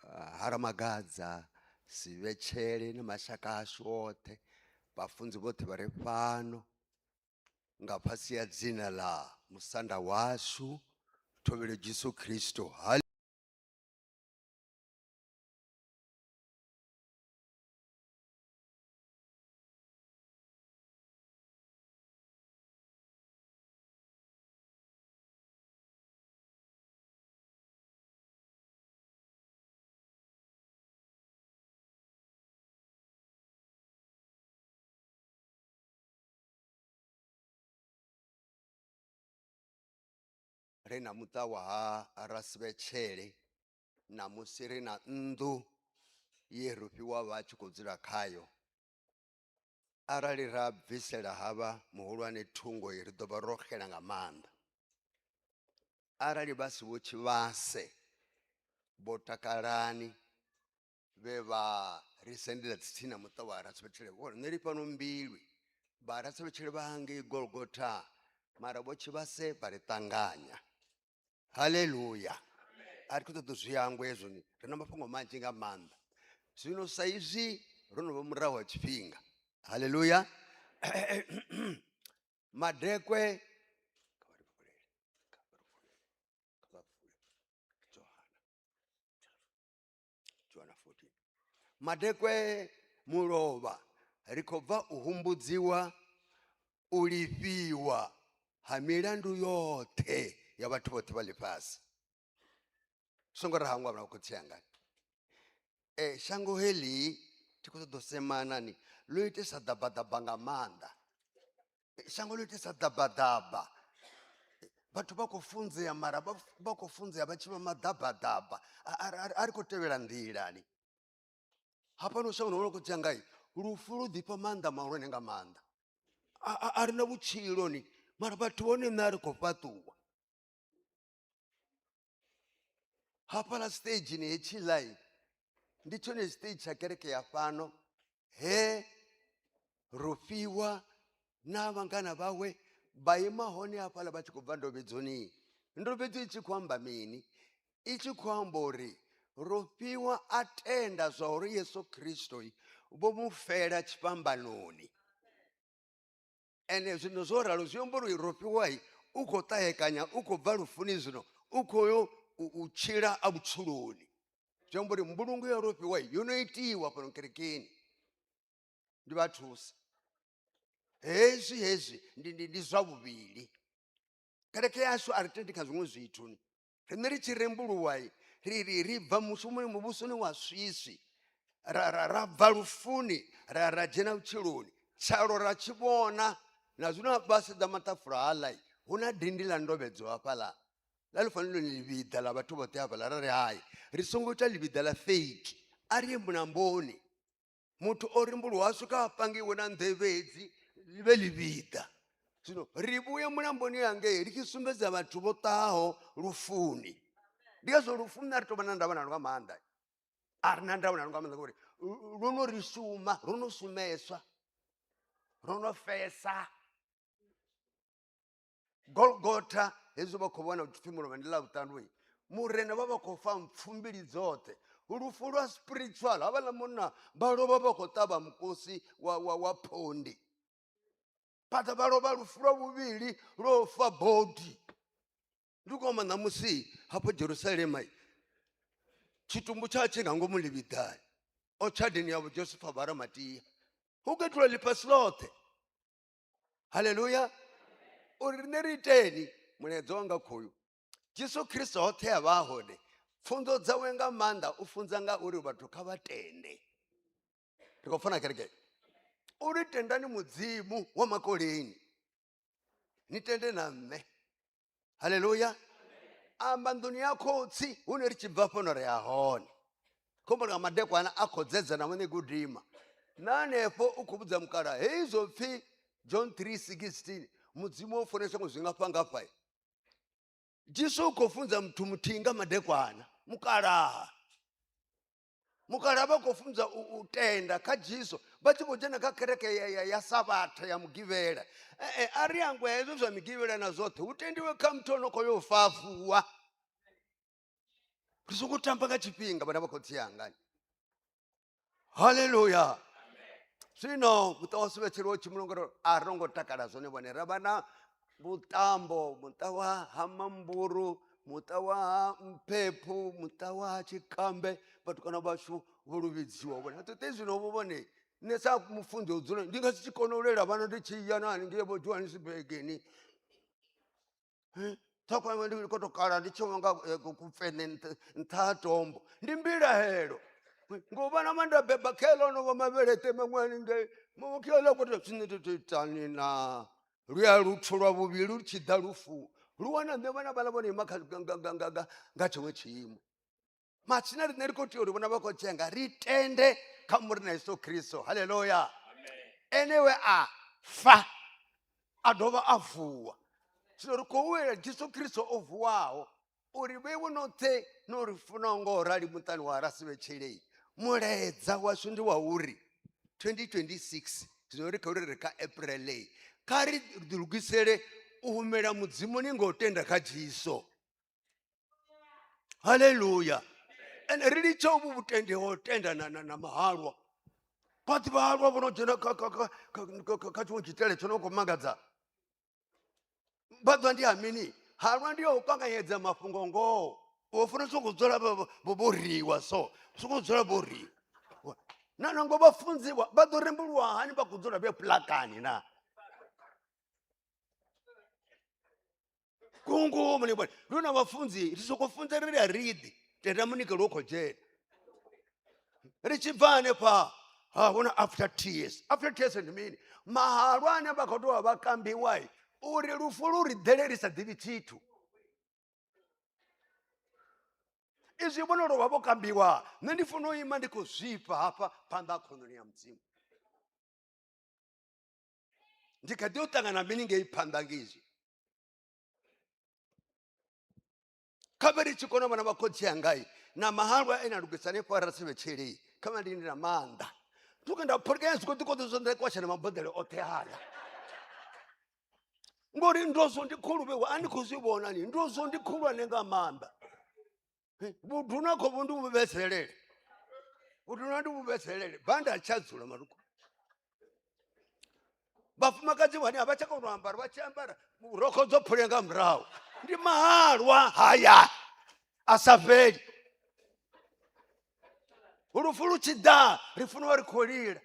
F: ha Ramagadza Sivhetshele na mashaka ashu oṱhe, vhafunzi vhoṱhe vha re fhano nga fhasi ya dzina ḽa musanda washu Thovhele Jesu Kristo. Re na muṱa wa ha Rasivhetshele namusi ri na nnḓu ye Rofhiwa vha tshi khou dzula khayo. Arali ra bvisela havha muhulwane thungo ri ḓo vha ro xela nga maanḓa. Arali vha si vho Tshivhase vho takalani vhe vha ri sendela tsini na muṱa wa Rasivhetshele, vho ri nṋe ri fhano mbilwi, vha Rasivhetshele vha hangei Golgotha, mara vho Tshivhase vha ri ṱanganya. Haleluya. A ri khou ṱoḓa zwi hangwe hezwo ni, ri na mafhungo manzhi nga maanḓa. Zwino sa izwi ro no vha murahu ha tshifhinga. Haleluya. Madekwe Johanna 14. Madekwe mulovha ri khou bva u humbudziwa u lifhiwa ha milandu yoṱhe ya vhathu vhoṱhe vha ḽifhasi. Songo ra hangwa vhana khotsi anga. Shango heḽi thi khou ṱoḓa u semana ni, ḽo itesa ḓabaḓaba nga maanḓa. Shango ḽo itesa ḓabaḓaba. Vhathu vha khou funzea mara vha khou funzea vha tshi vha maḓabaḓaba. A ri khou tevhela nḓila ni. Hafhano shangoni vhona khotsi anga, lufu lu ḓifha maanḓa mahulwane nga maanḓa. A ri na vhutshilo ni, mara vhathu vhone nṋe a ri khou fhaṱuwa. Hafhaḽa stage ni hetshiḽa, ndi tshone stage tsha kereke ya fhano he Rofhiwa na vhangana vhawe vha ima hone hafhaḽa vha tshi khou bva ndovhedzoni. Ndovhedzo i tshi khou amba mini? I tshi khou amba uri Rofhiwa a tenda zwa uri Yesu Kristo vho mu fela tshifhambanoni. Ene zwino zwo ralo zwi amba uri Rofhiwa u khou ṱahekanya, u khou bva lufuni zwino, u khou yo u tshila a vhutshiloni. Zwi amba uri mbulungo ya Rofhiwa yo no itiwa fhano kerekeni. Ndi vha thusa. Hezwi ndi zwa vhuvhili. Kereke yashu a ri tendi kha zwiṅwe zwithu ni. Riṋe ri tshi rembuluwa ri bva mushumoni muvhusoni wa swiswi, ra bva lufuni, ra dzhena vhutshiloni. Tshalo ra tshi vhona, na zwino vha sedza maṱafula haaḽa, hu na dindi ḽa ndovhedzo hafhaḽa. Ḽa ḽi fanela ḽone ḽivhiḓa ḽa vhathu vhoṱhe hafhaḽa ra ri hai ri songo ita ḽivhiḓa ḽa fake a ri ye mulamboni muthu o rembuluwa a swika a pangiwe na nḓevhedzi ḽi vhe ḽivhiḓa zwino ri vhuye mulamboni hangei ri tshi sumbedza vhathu vho ṱaho lufuni ndi ngazwo lufuni a ri tou vha na ndavha nalo nga maanḓa a ri na ndavha nalo nga maanḓa ngori lwo no ri shuma lwo no shumeswa lwo no fesa golgotha hezwi vha khou vhona pfhi mulovha ndi ḽavhuṱanu i murena vha vha khou fa mpfumbili dzoṱhe lufu lwa spiritual havhaḽa munna vha lovha vha khou ṱavha mukosi wa, wa, wa phondi phaḓa vha lovha lufu lwa vhuvhili lwo fa bodi ndi khou amba ṋamusi hafho jerusalema tshitumbu tsha tshi nga ngomu ḽivhiḓani o tshadeni yavho josefa vha ramatia hu khethulwa ḽifhasi ḽoṱhe haleluya uri riṋe ri iteni mulaedza wanga khoyu jesu kristo hoṱhe a vha hone pfunzo dzawe nga maanḓa u funza nga uri vhathu kha vha tende ri khou pfana kereke uri tendani mudzimu wa makoleni ni tende na nṋe haleluya amba nḓuni ya khotsi hune ri tshi bva fhano ri ya hone khombolo nga madekwana a khou dzedza na muṋe gudima na hanefho u khou vhudza mukala hei zwo pfhi john 3:16 mudzimu o funa shango zwingafha ngafha jesu u khou funza muthu muthihi nga madekwana mukalaha mukalaha vha khou funza u tenda kha jesu vha tshi khou dzhena kha kereke ya, ya, ya sabatha ya mugivhela ee a ri hangwe hezwo zwa migivhela na zwoṱhe hu tendiwe kha muthu o no khou yo fa vuwa ri songo tamba nga tshifhinga vhana vha khotsi yanga haleluya zwino muṱa wa suvhetsheliwa u tshimula ngori a ro ngo takala zwone vhone ra vha na vhuṱambo muṱa wa ha mamburu muṱa wa ha mphephu muṱa wa ha tshikambe vhatukana vhashu vho luvhidziwa vhone ṱoḓe zwino vho vhone nṋe sa mufunzi o dzula ndi nga si tshi kona u lela vhana ndi tshi ya na haningei vho johannesburgeni ṱhokwa ndi khou tou kala ndi tshi nga eh, kupfene nṱha ha tombo ndi mbilahelo ngo vhana ma nda beba khela no vha mavhelete maṅwe haningei maṅwe khela khou tou zwine to itani na lu ya luthu lwa vhuvhili lu tshi ḓa lufu lu wana nṋe vhana vhala vhone ima nga tshiṅwe tshiimo matsina riṋe ri khou tea uri vhona vha khou tshenga ri tende kha murena yesu kristo haleluya ene we a fa a dovha a vuwa zwino ri khou wela jesu kristo o vuwaho uri vheiwe noṱhe no ri funaho ngo rali muṱani wa rasivetshelei mulaedza washu ndi wa uri 2026 zwino ri khou ri ri kha april kha ri ḓilugisele u humela mudzimuni nga u tenda kha jesu haleluya ende ri litshe uvhu vhutendi ho tenda na, na, na mahalwa vha ḓivha halwa vho no dzhena kha, kha, kha, kha, kha, kha tshiṅwe tshitele tsho no khou mangadza vha ḓwa ndi ha mini halwa ndi ya u kanganyedza mafhungo ngoho vho funa sokou dzula vho riwa so sokou dzula vho riwa na nango vhafunziwa vha ḓo rembuluwa hani vha khou dzula vhe pulakani na kungumo ni vhone lu na vhafunzi ri soko funza ri a riḓi tenda munikelo u khou dzhena ri tshi bva hanefha ha hu na after tears after tears ndi mini mahalwa ane vha khou tou vha kambiwa uri lufu lu ri ḓele ri sa ḓivhi tshithu izwi vhono lovha vho kambiwa nṋe ndi funa u ima ndi khou zwifha hafha phanḓa ha khononi ya mudzimu ndi kha ḓi u ṱangana mini ngei phanḓa ngizwi kha vhe ri tshi kona u vhona vhakhotsi angai na mahalwa ene a lugisa hanefho a rasivetshelei kha vha ndi na maanḓa tuke nda pholekanya zwikoḓikoḓi zwo nda kwasha na maboḓelo oṱhe haya ngori ndozwo ndi khulu vhewa a ni khou zwi vhona ni ndozwo ndi khulwane nga maanḓa vhuduna khovho ndi vhu vhedzelele vhuduna ndi vhu vhedzelele banda a tsha dzula maruku vhafumakadzi vhane a vha tsha kona u ambara vha tshi ambara rokho dzo phulea nga murahu ndi mahalwa haya a sa fheli lufu lu tshi ḓa ri funa ri khou lila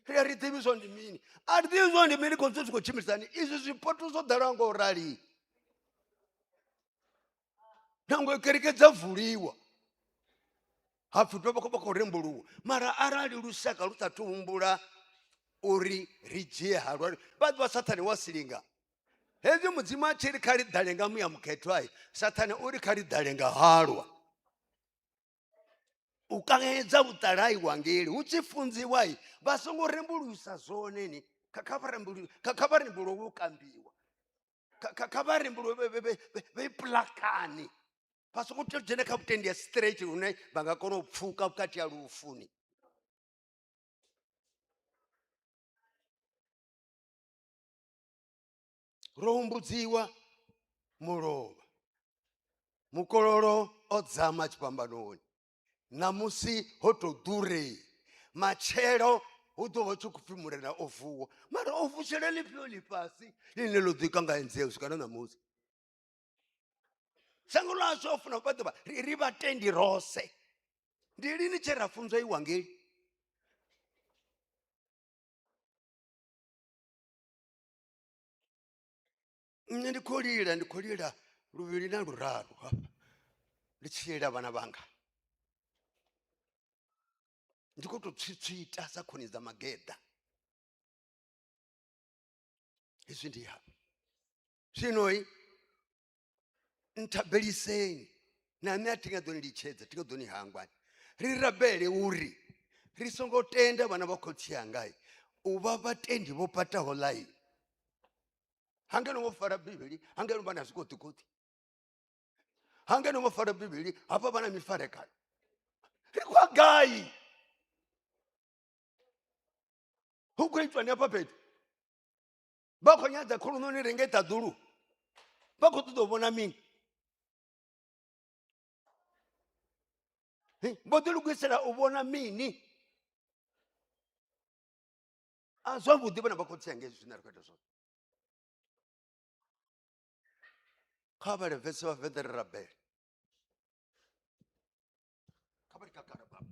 F: ri a ri ḓivhi zwo ndi mini a ri ḓivhi zwo ndi mini khou zwi khou tshimbilisani izwi zwipoto zwo ḓala ngo rali nangwe kereke dza vuliwa hapfi vha vha khou rembuluwa mara arali lushaka lu sathu humbula uri ri dzhie halwa vha ḓivha sathane wa silinga Hezwi Mudzimu a tshi ri kha ri ḓale nga muya mukhethwa, Sathane u ri kha ri ḓale nga halwa. U kanganyedza vhuṱalai wangeli hu tshi funziwa vha songo rembulusa zwone ni kha vha rembuluwe vho kambiwa, kha vha rembuluwe vhe pulakani, vha songo tea u dzhena kha vhutendi ya straight lune vha nga kona u pfuka vhukati ha lufuni. Ro humbudziwa mulovha mukololo o dzama tshifhambanoni, ṋamusi ho tou ḓurei, matshelo hu ḓo vha tshi khou pfi murena o vuwa, mara o vutshela ḽifhio ḽifhasi ḽine ḽo ḓi kanganyedzea u swika na ṋamusi. Shango ḽashu o funa vha ḓovha ri vhatendi rose. Ndi lini tshe ra funzwa iwangeli? Nṋe ndi khou lila, ndi khou lila luvhili na luraru hafha ndi tshi lilela vhana vhanga, ndi khou tou tswitswita sa khuni dza mageḓa. Hezwi ndi hafha zwinoi, nthabeliseni na nṋe a thi nga ḓo ni litshedza, thi nga ḓo ni hangwa. Ri rabele uri ri songo tenda vhana vha khotsi anga u vha vhatendi vho pataho ḽaini. Hangeno vho fara Bivhili, hangeno vha na zwikoṱikoṱi, hangeno vho fara Bivhili, hafha vha na mifarekano. Ri khou ya gai? Hu khou itwani hafha fhethu? Vha khou nyadza khulunoni ri ngei ṱaḓulu, vha khou ṱoḓa u vhona mini? Vho ḓilugisela u vhona mini? A zwavhuḓi vhana vha khotsi anga hezwi zwine ra khou ita zwone. Kha vhale vese vha Venḓa ri rabele. Kha vha ri kakala baba.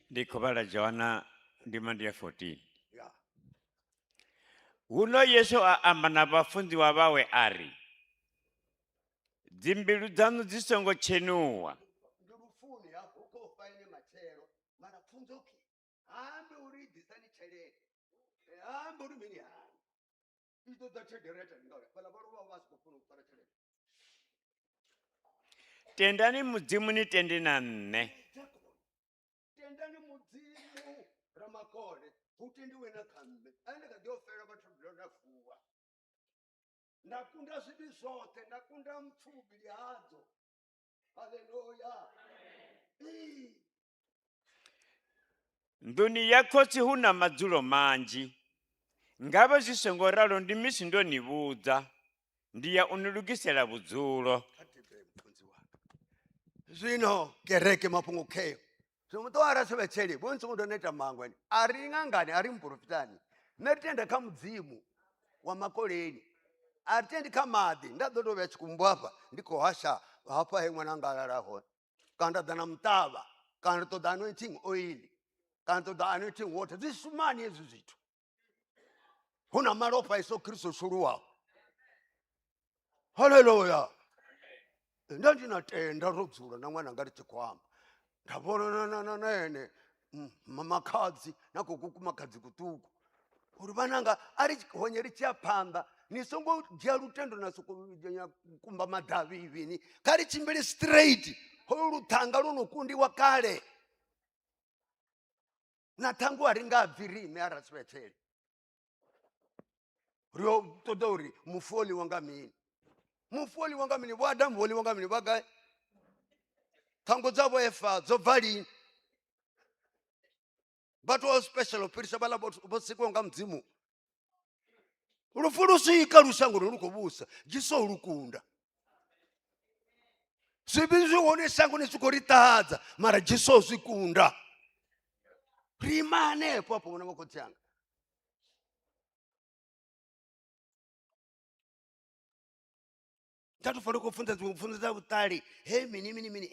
G: Ndi khou vhala Johana ndima ndi ya 14.
F: Ya.
G: Huno Yesu a amba na vhafunziwa vhawe a ri, dzimbilu dzaṋu dzi songo tshenuwa.
F: Ndi lufuni hafho, hu khou fa ene matshelo, mara pfunzo ki hambe uri ḓisani tshelede, hambe uri mini hani i ḓo ḓa tshelede ri itani ngauri vhaḽa vha lovha vha si khou funa u fara tshelede.
G: Tendani Mudzimu ni tende na nṋe.
F: Tendani Mudzimu Ramakole, hu tendiwe na kha nṋe. A ndi kha ḓi ofela vhathu ndo nda vuwa. Nda kunda zwivhi zwoṱhe, nda kunda mpfu vhuvhili hadzo. Haleluya. Ee.
G: Nḓuni ya khotsi hu na madzulo manzhi. Ngavhe zwi songo ralo ndi misi ndo ni vhudza, ndi ya u ni lugisela vhudzulo.
F: Zwino kereke mafhungo kheo. Zwino muṱa wa Rasevhetshele vho ni songo ḓo neta mangwe. A ri ṅangani, a ri muporofitani. Nṋe ri tenda kha Mudzimu wa makoleni. A ri tendi kha maḓi. Nda ḓo tou vhea tshikumbu hafha, ndi khou hasha hafha he ṅwana anga lala hone. Kana nda ḓa na muṱavha, kana ri ṱoḓa anointing oil, kana ṱoḓa anointing water. Zwi shumani hezwi zwithu? Hu na malofha a Yesu Kristo shuluwaho. Haleluya. Nda ndi na tenda ro dzula na ṅwana ri tshi khou amba. Nda vhona na na na ene makhadzi na kukuku makhadzi kuṱuku. Uri vhananga a ri honye ri tshi ya phanḓa, ni songo dzhia lutendo na soko kumba madavhivhini. Kha ri tshimbile straight. Holu luṱhanga lwo no kundiwa kale. Na ṱhangu a ri nga bvi riṋe a ra sivhetshele. Ri yo ṱoḓa uri mufu o ḽiwa nga mini? Mufu o ḽiwa nga mini? Vho Adamu vho ḽiwa nga mini? Vha gai? Ṱhangu dza vho Efa dzo bva lini? Vhathu vha special u fhirisa vhaḽa vho sikwaho nga Mudzimu. Lufu lu swika lu shangoni lu khou vhusa, Jesu o lu kunda. Zwivhi zwi hone shangoni zwi khou ri ṱahadza, mara Jesu o zwi kunda. Ri ima hanefho afho vhona vha khotsi anga. Nda to fanela khou funza dziṅwe pfunzo dza vhuṱali, he mini mini mini,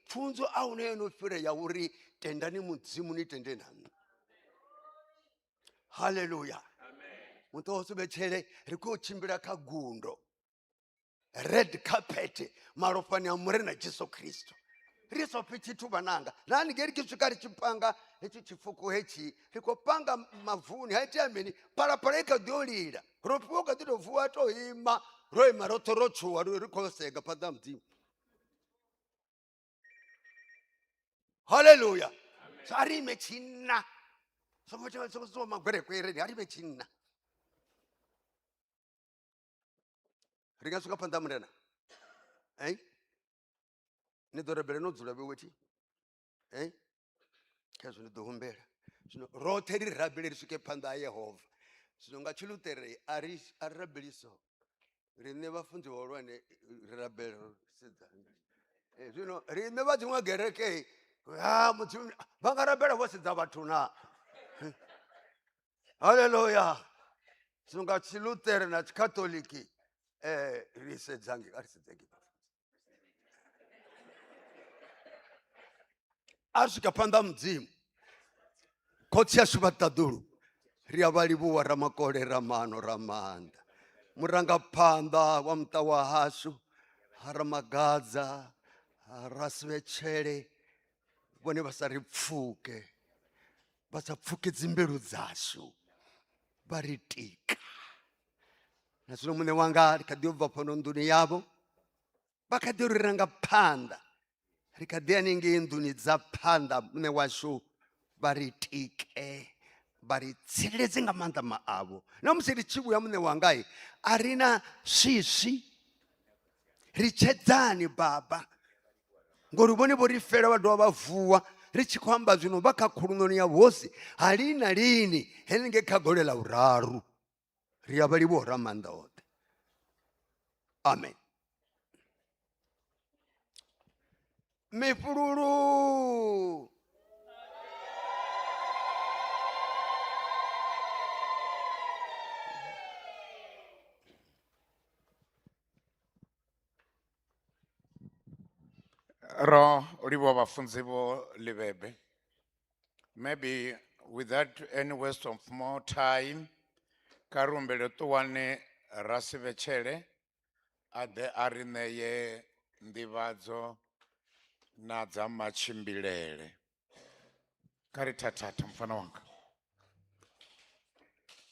F: Pfunzo a huna yo no fhira ya uri tendani Mudzimu ni tende na nṋe. Haleluya. Muṱa wa Suvhetshele ri khou tshimbila kha gundo. Red carpet malofhani a Murena Jesu Kristo. Ri sopfi tshithu vhananga. Na haningei ri tshi swika ri tshi panga hetshi tshifuko hetshi, ri khou panga mavuni, ha itea mini? Phalaphala i kha ḓi yo lila. Rofhiwa u kha ḓi tou vuwa tou ima, ro ima roṱhe ro tshuwa ri khou sega phanḓa ha Mudzimu. Haleluya. So a ri ime tshinna. Songo magwerekwere, a ri ime tshinna. Ri nga swika phanḓa ha Murena. Eh? Ni ḓo rabela no dzula vhewe thi. Eh? Khezwo ni ḓo humbela. Zwino roṱhe ri rabele ri swike phanḓa ha Yehova. Zwino nga tshilutere a ri rabeli so. Riṋe vhafunzi vhahulwane ri rabela ro sedza. Zwino riṋe vha dziṅwe gereke ha Mudzimu vha nga rabela vho sedza vhathu na. Haleluya. Zwino nga tshilutere na tshikatoliki ri sedza nge a ri sedze nge. A swika phanḓa ha Mudzimu. Khotsi ashu vha ṱaḓulu, ri a vha livhuwa Ramakole, Ramano, Ramaanḓa, murangaphanḓa wa muṱa wa hashu, Ramagadza, Rasivhetshele, vhone vha sa ri pfuke, vha sa pfuke dzimbilu dzashu, vha ri tika. Na zwino muṋe wanga ri kha ḓi bva fhano nḓuni yavho, vha kha ḓi ri ranga phanḓa, ri kha ḓi haningei nḓuni dza phanḓa, muṋe washu vha ri tike, vha ri tsireledze nga maanḓa maavho. Na musi ri tshi vhuya muṋe wanga, a ri na swiswi, ri tshedzani baba, ngori vhone vho ri fela vha dovha vha vuwa. Ri tshi khou amba zwino vha kha khuluṋoni ya vhuhosi ha lini na lini henengei kha gole ḽa vhuraru. Ri a vha livhuwa Ramaanḓa oṱhe. Amen. Mifhululu.
A: Ro livhuwa vhafunzi vho Livhebe. Maybe without any waste of more time, kha ri humbele ṱuwani Rasivhetshele a ḓe a ri ṋee nḓivhadzo na dza matshimbilele. Kha ri thathatha mufana wanga.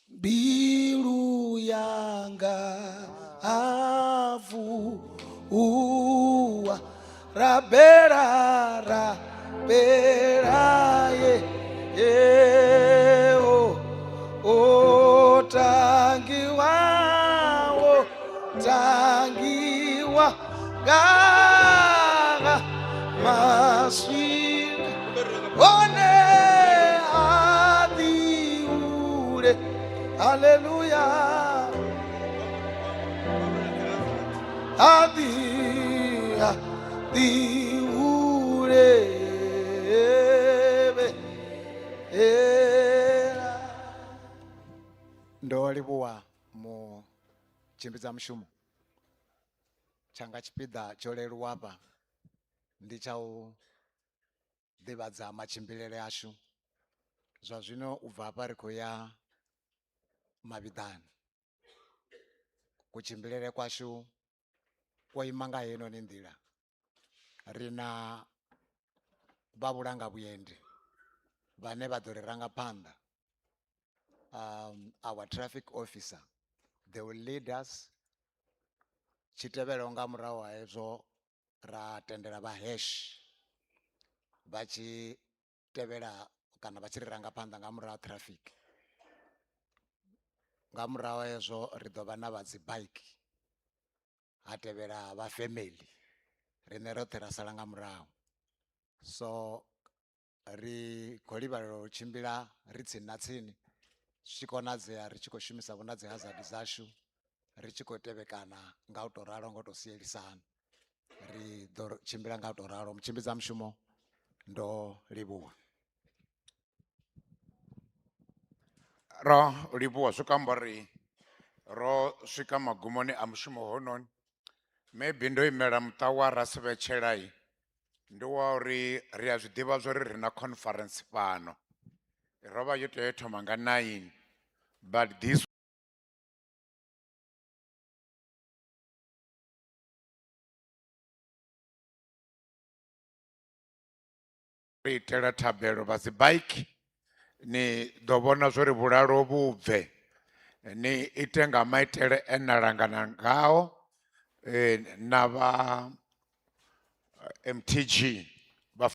C: Mbilu yanga avuwa, rabela rabela ye ye o o tangiwa o tangiwa nga maswina one aḓiule. Haleluya. Aḓi aḓiule era.
B: Ndo livhuwa mu tshimbidza mushumo. Tshanga tshipiḓa tsho leluwa hafha ndi tsha u ḓivhadza matshimbilele ashu. Zwa zwino u bva hafha ri khou ya Mavhiḓani. Kutshimbilele kwashu kwo ima nga heinoni nḓila. Ri na vha vhulanga vhuendi vhane vha ḓo ri ranga phanḓa. Our traffic officer, they will lead us. Tshi tevhelaho nga murahu ha hezwo ra tendela vha hash vha tshi tevhela kana vha tshi ri ranga phanḓa nga murahu ha traffic. Nga murahu ha hezwo ri ḓo vha na vha dzi bike, ha tevhela vha family, riṋe roṱhe ra sala nga murahu. So ri khou livhalela u tshimbila ri tsini na tsini, zwi tshi konadzea ri tshi khou shumisa vho na dzi hazard dzashu, ri tshi khou tevhekana nga u tou ralo, nga u tou sielisana. Ri ḓo tshimbila nga u tou ralo. Mutshimbidza mushumo ndo livhuwa.
A: Ro livhuwa, zwi khou amba uri ro swika magumoni a mushumo hononi. Maybe ndo imela muṱa wa Rasivhetshelai, ndi wa uri ri a zwi ḓivha zwa uri ri na conference fhano. Ro vha yo tea u thoma nga 9, but this Ri itela thabelo vha dzi bike ni ḓo vhona zwori vhulalo vhu bve ni ite nga maitele e na langana ngao eh, na vha eh, MTG vha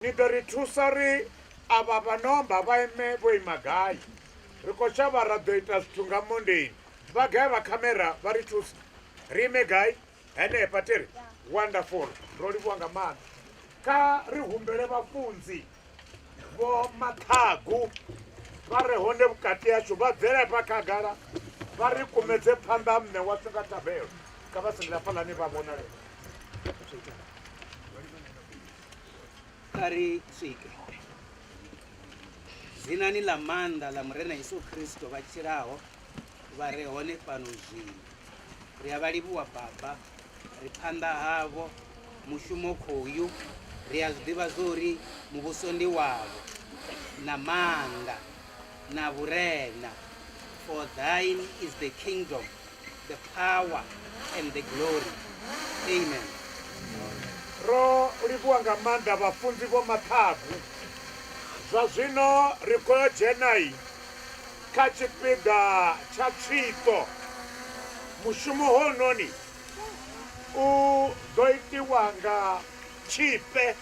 A: Ni ḓo ri thusa uri avha vha no amba vha ime vho ima gai. Ri khou shavha ra ḓo ita zwithu nga mondeni. Vha gai vha khamera vha ri thusa? Ri ime gai? Henefha tiri. Wonderful. Ro livhuwa nga maanḓa. Kha ri humbele vhafunzi vho Maṱhagu vha re hone vhukati hashu vha bvele hafha khagala vha ri kumedze phanḓa ha muṋe washu nga thabelo. Kha vha sendele hafhaḽani vha vhonale.
H: Kha ri swike dzinani ḽa maanḓa ḽa Murena Yesu Kristo vha tshilaho vha re hone fhano zwino. Ri a vha livhuwa Baba, ri phanḓa havho, mushumo khoyu. Ri a zwi ḓivha zwo uri muvhuso ndi wavho na maanḓa na vhurena. For thine is the kingdom, the power and the glory. Amen.
A: Ro livhuwa nga maanḓa vhafunzi vho Maṱhagu. Zwa zwino ri khou yo dzhena kha tshipiḓa tsha tswito. Mushumo hounoni u ḓo itiwa nga tshifhe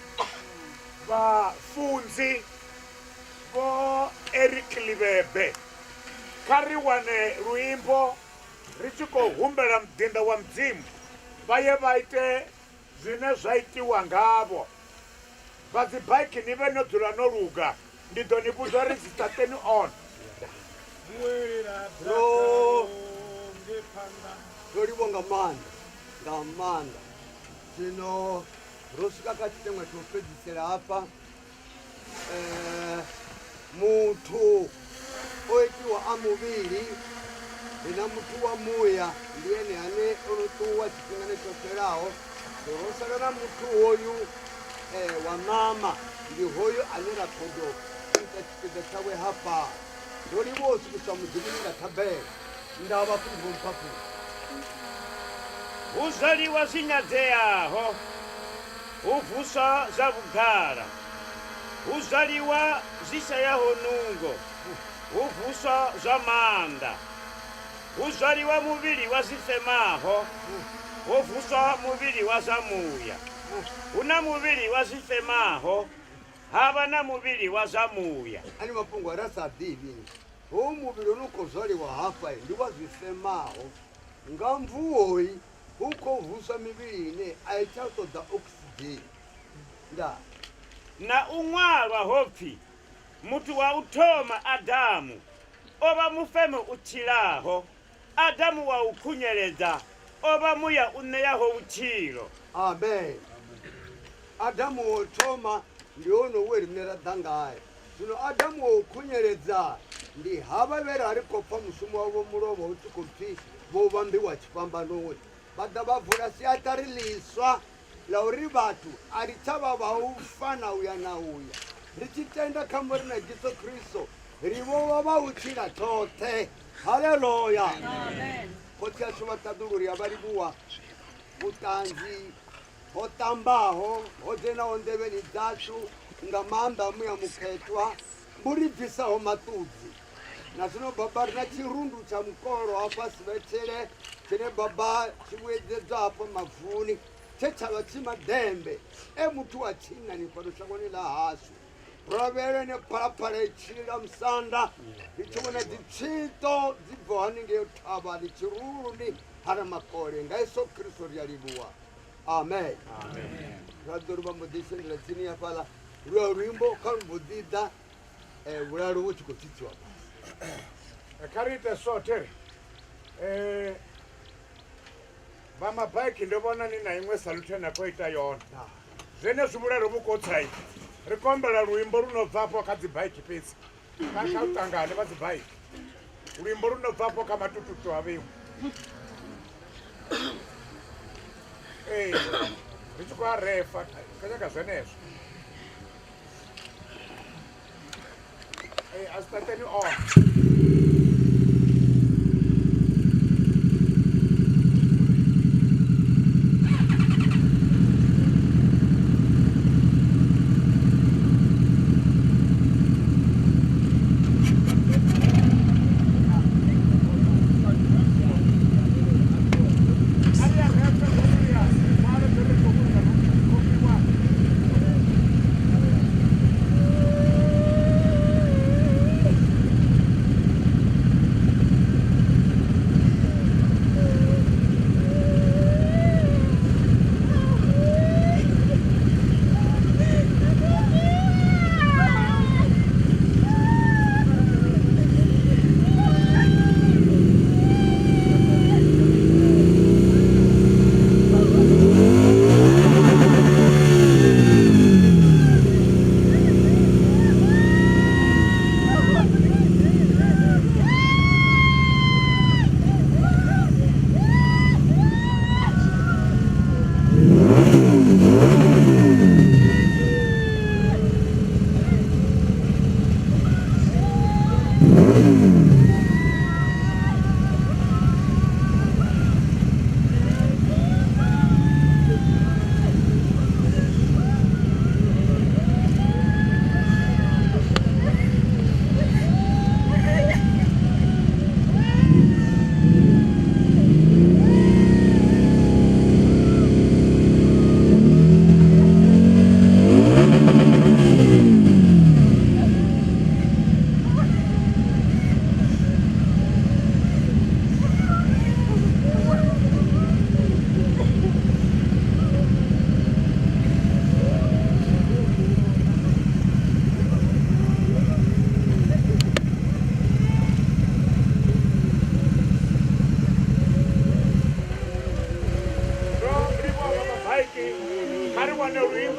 A: vhafunzi vho Eric Livhebe. Kha ri wane luimbo ri tshi khou humbela muḓinḓa wa Mudzimu vha ye vha ite zwine zwa itiwa ngavho. Vha dzi bike ni vhe no dzula no luga, ndi ḓo ni vhudza uri dzi ṱaṱeni on.
F: Ro ro livhuwa nga maanḓa nga maanḓa. Zwino ro swika kha tshiteṅwa tsha u fhedzisela hafha. Muthu o itiwa a muvhili, ri na muthu wa muya ndi ene ane o no ṱuwa tshifhingani tsho fhelaho. So ro sala na muthu hoyu wa ṋama, ndi hoyu ane ra khou ḓo ita tshipiḓa tshawe hafha. Ndo livhuwa u swikiswa Mudzimuni nga thabelo. Nda vhafunzi vho Mphaphuli.
G: Hu zwaliwa zwi nyadzeaho, hu vuswa zwa vhugala. Hu zwaliwa zwi shayaho nungo, hu vuswa zwa maanḓa. Hu zwaliwa muvhili wa zwi femaho, ho vuswa muvhili wa zwa muya. Hu na muvhili wa zwi femaho, ha vha na muvhili wa zwa muya.
F: Ani mafhungo a ra sa ḓivhi, hoyu muvhili u no khou zwaliwa hafha ndi wa zwi femaho. Nga mvuwoi hu khou vuswa mivhili ine a i tsha ṱoḓa oxygen. Ndaa.
G: Na u ṅwalwa ho pfi, Muthu wa u thoma Adamu o vha mufemo u tshilaho, Adamu wa u khunyeledza o vha muya u ṋeaho vhutshilo.
F: Amen. Adamu wa u thoma ndi onoyu we riṋe ra ḓa ngae. Zwino Adamu wa u khunyeledza ndi havha vhe ra ri khou pfa mushumo wavho mulovha hu tshi khou pfi vho vhambiwa tshifhambanoni. Vha ḓa vha vula siaṱari ḽiswa ḽa uri vhathu a ri tsha vha vha u fa na u ya na u ya. Ri tshi tenda kha Murena Jesu Kristo, ri vho vha vha u tshila tshoṱhe. Haleluya! Khotsi ashu vha ṱaḓulu, ri a vha livhuwa vhuṱanzi ho ṱambaho ho dzhenaho nḓevheni dzashu nga maanḓa a Muya Mukhethwa vhu ri bvisaho maṱudzi. Na zwino Baba ri na tshirundu tsha mukolo hafha Sivhetshele tshine Baba tshi vhuedzedzwa hafha mavuni tshe tsha vha tshi maḓembe e muthu wa tshinnani fhano shangoni ḽa hashu. Ro lavhelela ene phalaphala i tshi lila musanda ri tshi vhona dzitswiṱo dzi bvaho haningei thavhani tshiruluni ha Ramakole. Nga Yesu Kristo ri a livhuwa. Amen. Ra ḓo ri vha mbo ḓi sendela tsini hafhaḽa lwa luimbo kha lu mbo ḓi ḓa vhulalo vhu tshi khou tsitsiwa fhasi.
A: Kha ri ite so there. Vha mabaiki ndo vhona ni na iṅwe salute na khou ita yone. Zwenezwi vhulalo vhu khou tsai. Ri kombela luimbo lu no bva afho kha dzi baiki fhedzi. Kha kha u ṱangane vha dzi baiki. Luimbo lu no bva afho kha matututu a vheiwe. Ee, ri tshi khou a refa kha nyaga zwenezwo. Ee, a zwi ṱaṱeni on.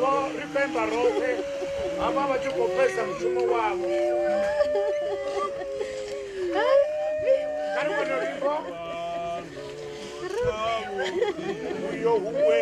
A: luimbo ri khou imba roṱhe havha vha tshi khou pfesa mushumo wavho. Kha ri kone luimbo. Uyo huwe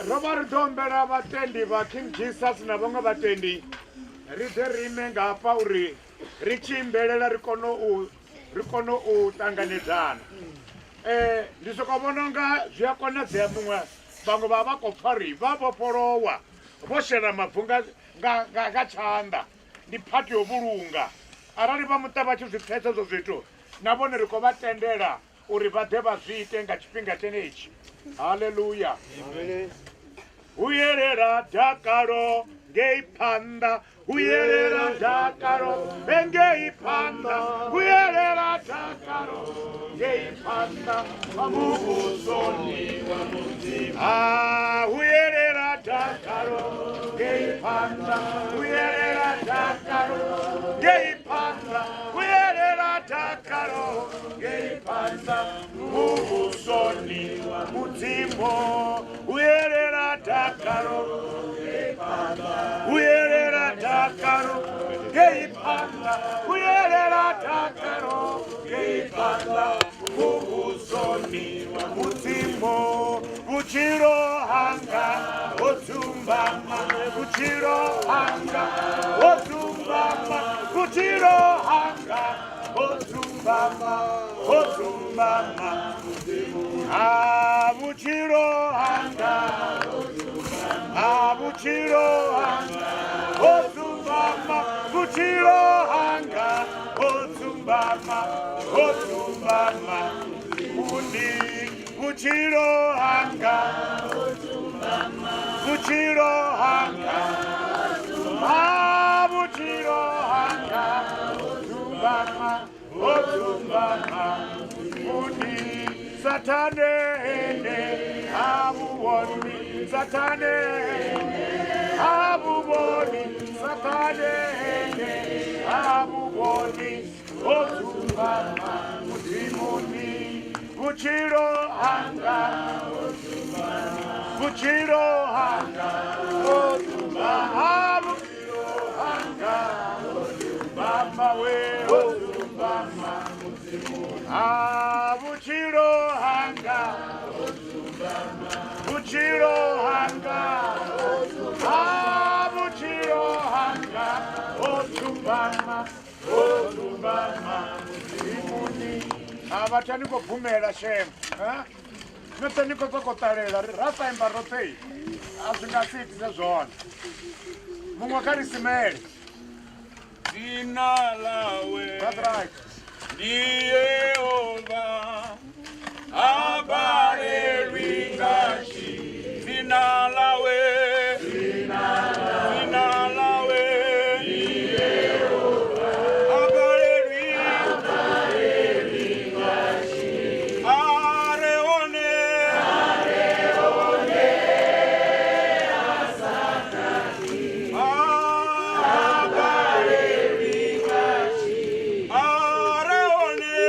A: Ro vha ri ḓo humbela vhatendi vha King Jesus na vhaṅwe vhatendi ri ḓe ri ime nga hafha uri ri tshi imbelela ri kone u ri kone u ṱanganedzana. Ndi soko vhona unga zwi a konadzea muṅwe vhaṅwe vha vha khou pfa uri vha vhofholowa vho shela mavu nga tshanḓa, ndi phati yo vhulunga. Arali vha muṱa vha tshi zwi pfesa hezwo zwithu na vhone ri khou vha tendela uri vha ḓe vha zwi ite nga tshifhinga tshenetshi. Haleluya. Huyelela dakalo ngei phanḓa, huyelela dakalo ngei phanḓa, huyelela dakalo ngei phanḓa wa muvhusoni wa Mudzimu. Ah, huyelela dakalo ngei phanḓa, huyelela dakalo ngei phanḓa, huyelela dakalo ngei phanḓa muvhusoni wa Mudzimu. Huyelela dakalo ngei phanḓa, huyelela dakalo ngei phanḓa, huyelela dakalo ngei phanḓa muvhusoni wa Mudzimu. Vhutshilo hanga ho dzumbama, vhutshilo hanga ho dzumbama, vhutshilo hanga ho dzumbama, ho dzumbama. Ah, vhutshilo hanga, ah, vhutshilo hanga ho dzumbama, vhutshilo hanga ho dzumbama, ho dzumbama. Mundi vhutshilo hanga, vhutshilo hanga, ah, vhutshilo hanga ho dzumbama, ho dzumbama. Mundi Satane ene havhuvhoni, Satane ene havhuvhoni, Satane ene havhuvhoni, ho dzumbama Mudzimuni. Vhutshilo hanga, vhutshilo hanga, ho dzumbama, vhutshilo hanga, ho dzumbama we, ho dzumbama Mudzimuni. Ah, vhutshilo hanga, vhutshilo vhutshilo hanga, ha vhutshilo hanga ho dzumbama, ho dzumbama mudzimuni. Ha vhathu a ni khou bvumela shem, ha? Noṱhe ni khou sokou ṱalela ri ra sa imba roṱhe a zwi nga si itise zwone. Muṅwe kha ri simele.
I: Dzina ḽawe
A: That's right.
I: ndi Yehova, ha balelwi nga tshi. Dzina ḽawe, dzina ḽawe ndi Yehova, ha balelwi, a re hone, a balelwi, a re hone.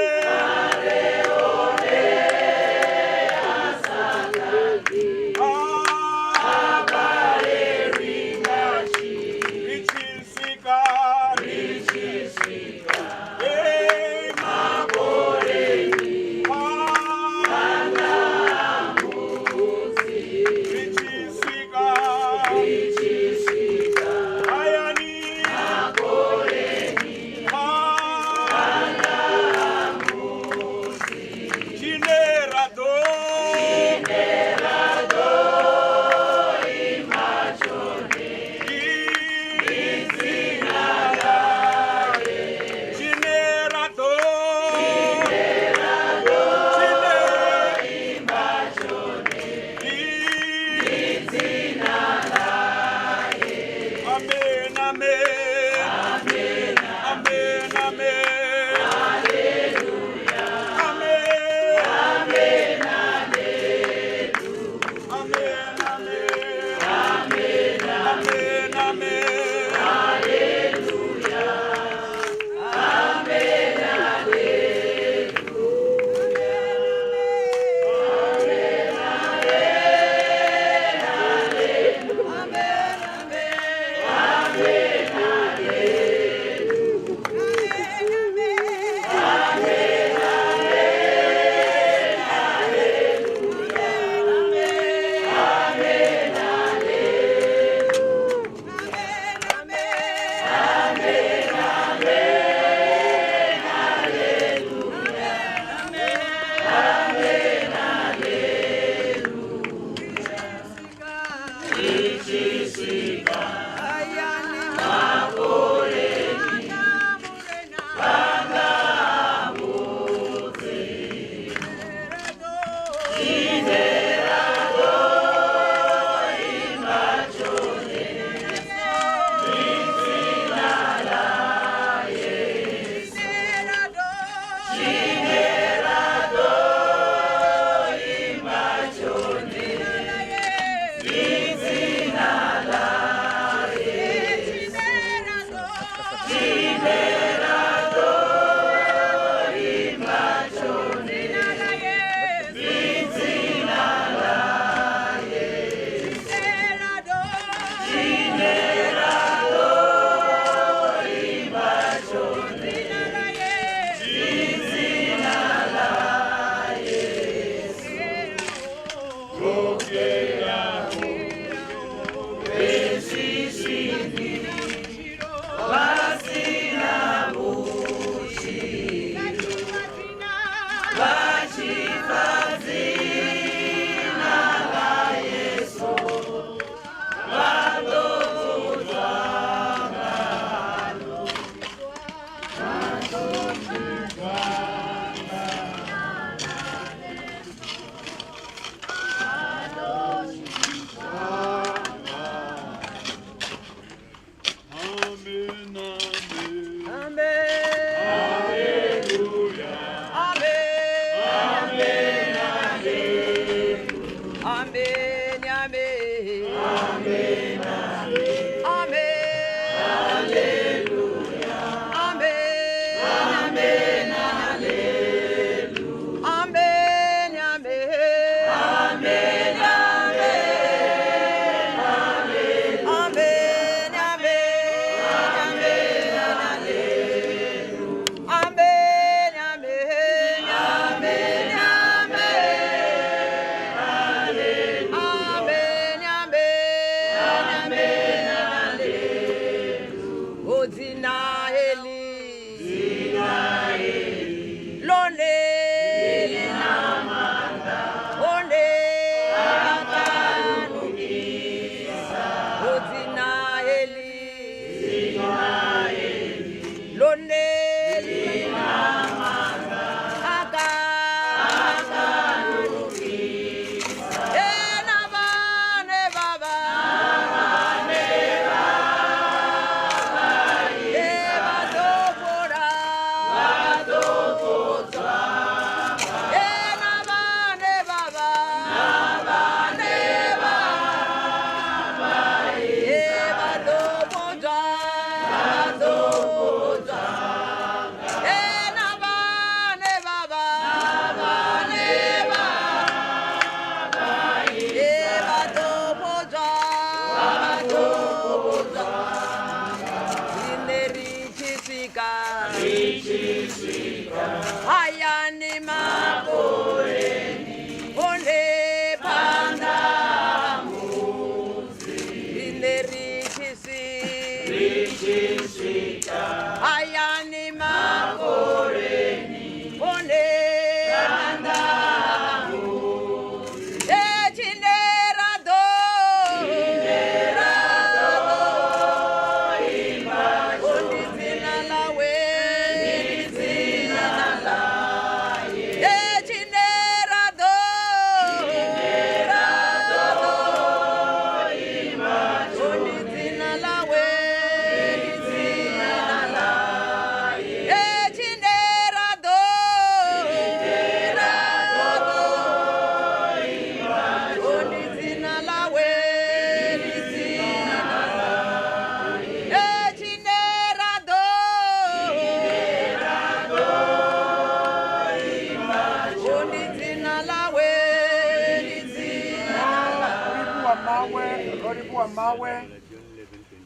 A: Mawe, ro livhuwa mawe.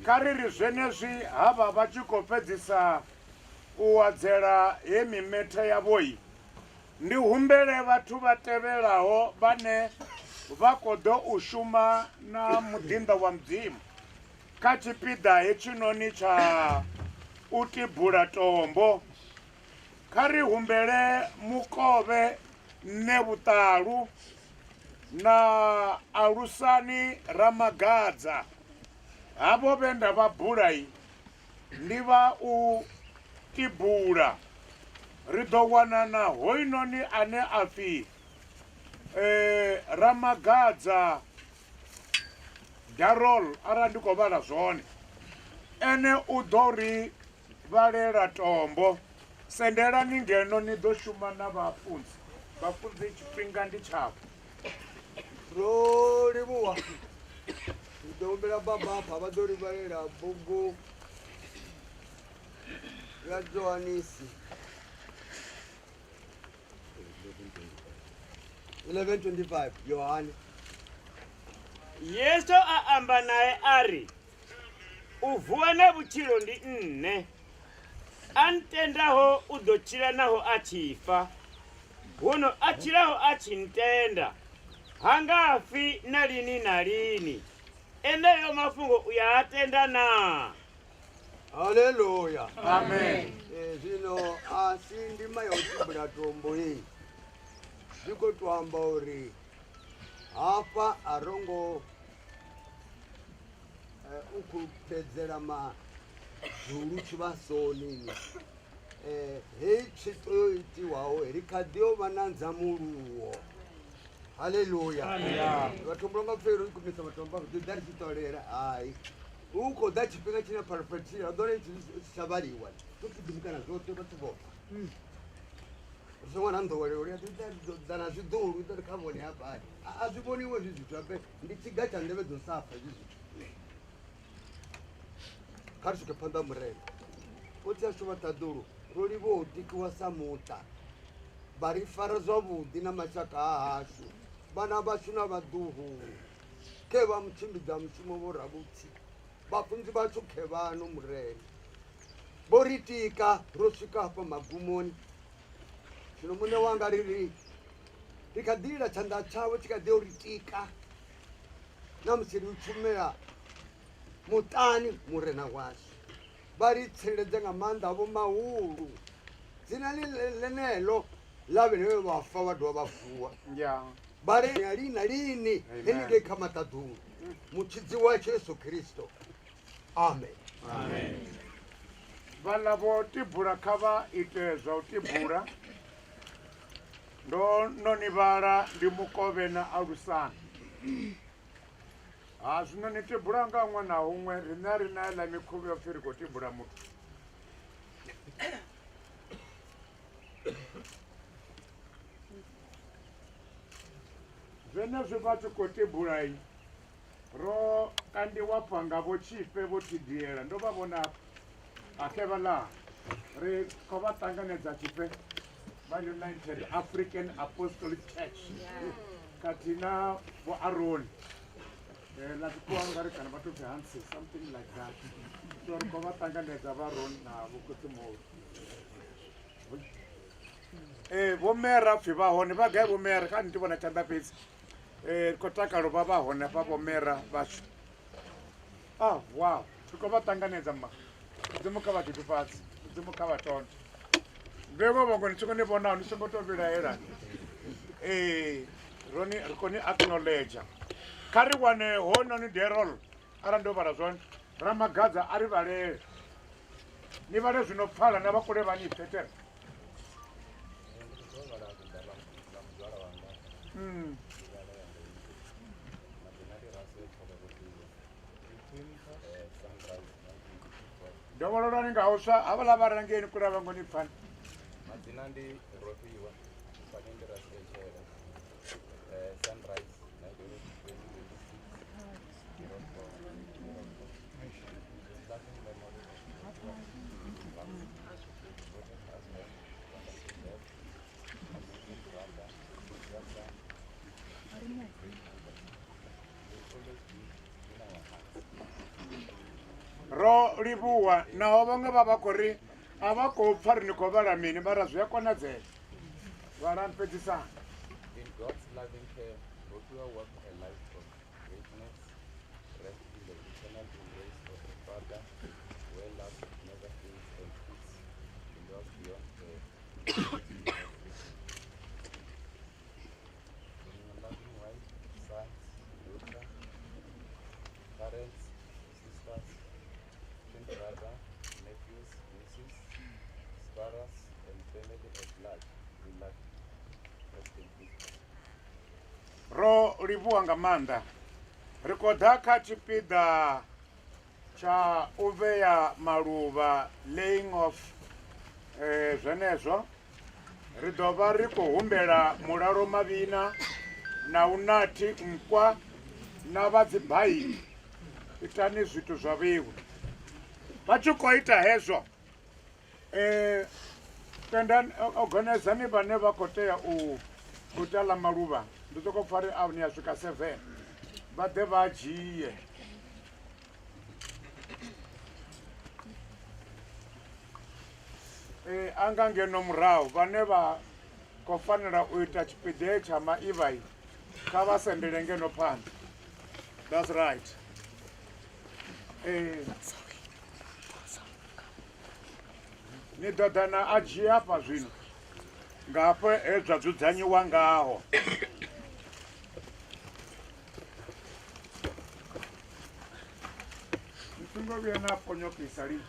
A: Kha ri ri zwenezwi havha vha tshi khou fhedzisa u wadzela he mimethe yavhoi, ndi humbele vhathu vha tevhelaho vhane vha khou ḓo u shuma na muḓinḓa wa Mudzimu kha tshipiḓa hetshinoni tsha u tibula tombo. Kha ri humbele Mukovhe Nṋe Vhuṱalu na Alusani Ramagadza, havho vhe nda vha bulai ndi vha u tibula. Ri ḓo wana na hoinoni ane a pfi Ramagadza Darol, arali ndi khou vhala zwone, ene u ḓo ri vhalela tombo. Sendelani ngeno ni ḓo shuma na vhafunzi. Vhafunzi, tshifhinga ndi tshavho.
F: Ro livhuwa. Ndi ḓo humbela baba hafha vha ḓo livhalela bugu ya Johanisi 11:25 Yohane.
G: Yesu a amba nae a ri, U vuwa na vhutshilo ndi nṋe. A ntendaho u ḓo tshila naho a tshi fa. Huno a tshilaho a tshi ntenda ha nga fi na lini na lini. Eneo mafhungo u ya a tenda naa?
F: Haleluya.
A: Amen.
F: Zwino a si ndima ya u tibula tombo heyi. Zwi khou to amba uri hafha a ro ngo u khou fhedzela madzulu tshivhasoni. Heyi tswito yo itiwaho ri kha ḓi yo vha na nzamuluwo. Haleluya.
A: Amen.
F: Vhathu humbula nga pfelo i kumisa vhathu vha ḓo ḓa ri tshi ṱolela. Hai, hu khou ḓa tshifhinga tshine phalaphala ḓo ri tshi si tsha vhaliwa, ḓo ṱudumukana zwoṱhe vhathu vho pfa. Ri songo na nḓowelo uri ḓo ḓa na zwiḓulu ḓo ri kha vhone hafha. A zwi vhoniwe hezwi zwithu habe, ndi tshiga tsha nḓevhe dzo sa pfa hezwi zwithu. Kha ri swike phanḓa ha Murena. Khotsi ashu vha ṱaḓulu, ro livhuwa u tikiwa sa muṱa, vha ri fara zwavhuḓi na mashaka a hashu, vhana vhashu na vhaḓuhulu. Khe vha mutshimbidza mushumo vho Rabutsi, vhafunzi vhashu khe vhano Murena. Vho ri tika ro swika hafha magumoni. Zwino muṋe wanga ri ri ri kha ḓi lila tshanḓa tshawe tshi kha ḓi u ri tika na musi ri u tshumela muṱani. Murena washu vha ri tsireledze nga maanḓa avho mahulu. Dzina ḽeneḽo ḽa vhene vhe vha fa vha dovha vha vuwa. Vha ri ya lini na lini henengei kha maṱaḓulu. Mutshidzi washu Yesu Kristo. Amen.
A: Amen. Vhaḽa vho tibula kha vha ite zwa u tibula. Ndo no ni vhala ndi Mukovhe na Alusana. Ha zwino ni tibula nga huṅwe na huṅwe, riṋe a ri na heiḽa mikhuvha yo pfhi ri khou tibula muthu. Zwenezwi vha tshi khou tibulai, ro kandiwa pfa nga vho tshifhe vho thidiela, ndo vha vhona afha. Akhevhaḽa ri khou vha ṱanganedza tshifhe vha United African Apostolic Church khathihi na vho Aroni. Ḽa tshikhuwa nga ri kana vha tou pfi Hansi, something like that. So ri khou vha ṱanganedza vha Aroni na vho Khotsimuhulu. Vho Mera pfhi vha hone, vha gai vho Mera? Kha ndi vhona tshanḓa fhedzi. Ri khou takala u vha vha hone hafha vho Mera vhashu. Ah, wow, ri khou vha ṱanganedza mma. Mudzimu kha vha ḓifhadze, Mudzimu kha vha tonde. Vhengo vhongo ni songo ni vhonaho ni songo to vhilaela. Roni ri khou ni acknowledge. Kha ri wane hoyunoni Darol, arali ndo vhala zwone, Ramagadza a ri vhalele. Ni vhale zwino pfala na vha kule vha ni pfe tere. Dovhololani nga huswa havhaḽa vha rangeni kule a vha ngo ni pfani.
J: Madzina ndi Rofhiwa, fani ndi Rasietshele, Sunrise 1926 04 04. Loving memory of devoted husband, wonderful dad, amazing brother, grandson, great uncle. always be in our hearts.
A: Ro livhuwa naho vhaṅwe vha vha khou ri a vha khou pfa ri ni khou vhala mini mara zwi a konadzea vhala fhedzisana.
J: In God's loving care, Rofhiwa walked a life of greatness, rest in the eternal embrace of the Father, where love never fails and peace endures beyond the ability of reason. From your loving wife, sons, daughter, parents, sisters, twin brother, nephews, nieces, sparrows, and family at large, we love you. Rest in peace.
A: Ro livhuwa nga maanḓa. Ri khou ḓa kha tshipiḓa tsha u vhea maluvha, laying of zwenezwo. Ri ḓo vha ri khou humbela Mulalo Mavhina na Unathi Nkwa na vha dzi baiki. Itani zwithu zwa vheiwe. Vha tshi khou ita hezwo, tendani, ogonedzani vhane vha khou tea u ita ḽa maluvha. Ndi soko pfa ri a ni a swika 7 vha ḓe vha dzhie. Anga ngeno murahu vhane vha khou fanela u ita tshipiḓa tsha maivha kha vha sendele ngeno phanḓa. That's right. Ni ḓo ḓa na a dzhia hafha zwino nga hafho he zwa dzudzanyiwa ngaho. Ni songo vhuya na ponyokisa lini.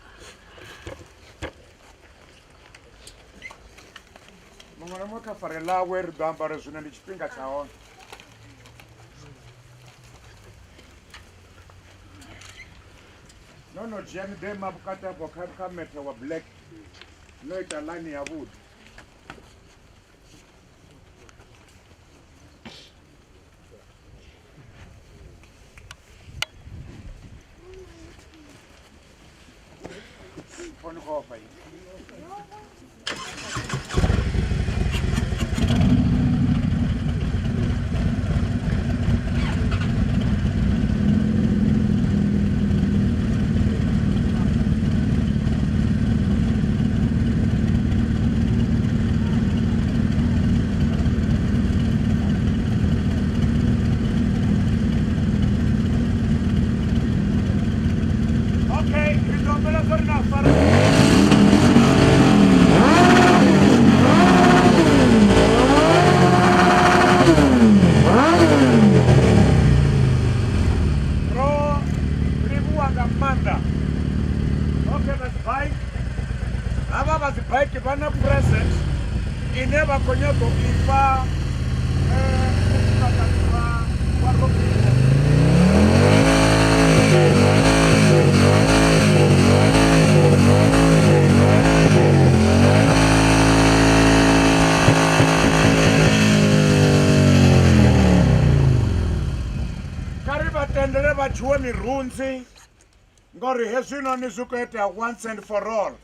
A: Muṅwe na muṅwe kha fare ḽawe, ri ḓo amba uri zwino ndi tshifhinga tsha hone. No no dzhia ni ḓo ima vhukati hafho kha methe wa black no ita line ya vhuḓi. Phone khou ofha ini. Okay, ri ḓo humbela zwa uri na fara. Ro livhuwa nga maanḓa. Okay, vha dzi bike. Havha vha dzi bike vha na present ine vha khou nyaga u ifha mufumakadzi wa Rofhiwa. Kha ri vha tendele vha dzhiwe mirunzi ngori hezwinoni zwi khou itea once and for all.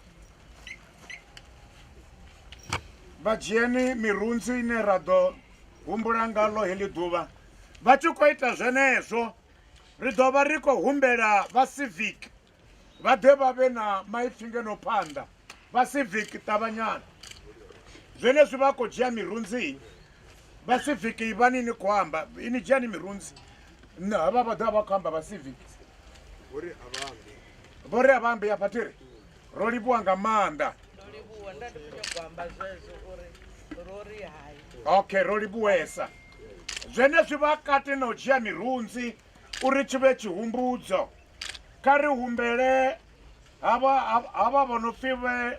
A: Vha dzhieni mirunzi ine ra ḓo humbula ngalo heḽi ḓuvha. Vha tshi khou ita zwenezwo, ri ḓo vha ri khou humbela vha civic vha ḓe vha vhe na maipfi ngeno phanḓa. Vha civic ṱavhanyana. Zwenezwi vha khou dzhia mirunzi, vha civic ivhani ni khou amba, ini dzhiani mirunzi. Nṋe havha vha ḓo vha khou amba vha civic.
F: Vho ri a vha ambi.
A: Vho ri a vha ambi afha thiri. Ro livhuwa nga maanḓa.
K: Ndo livhuwa, nda ndi khou nyanga u amba zwezwo uri ro ri hai.
A: Okay, ro livhuwesa. Zwenezwi vha kati na u dzhia mirunzi uri tshi vhe tshihumbudzo. Kha ri humbele havha vho no pfi vhe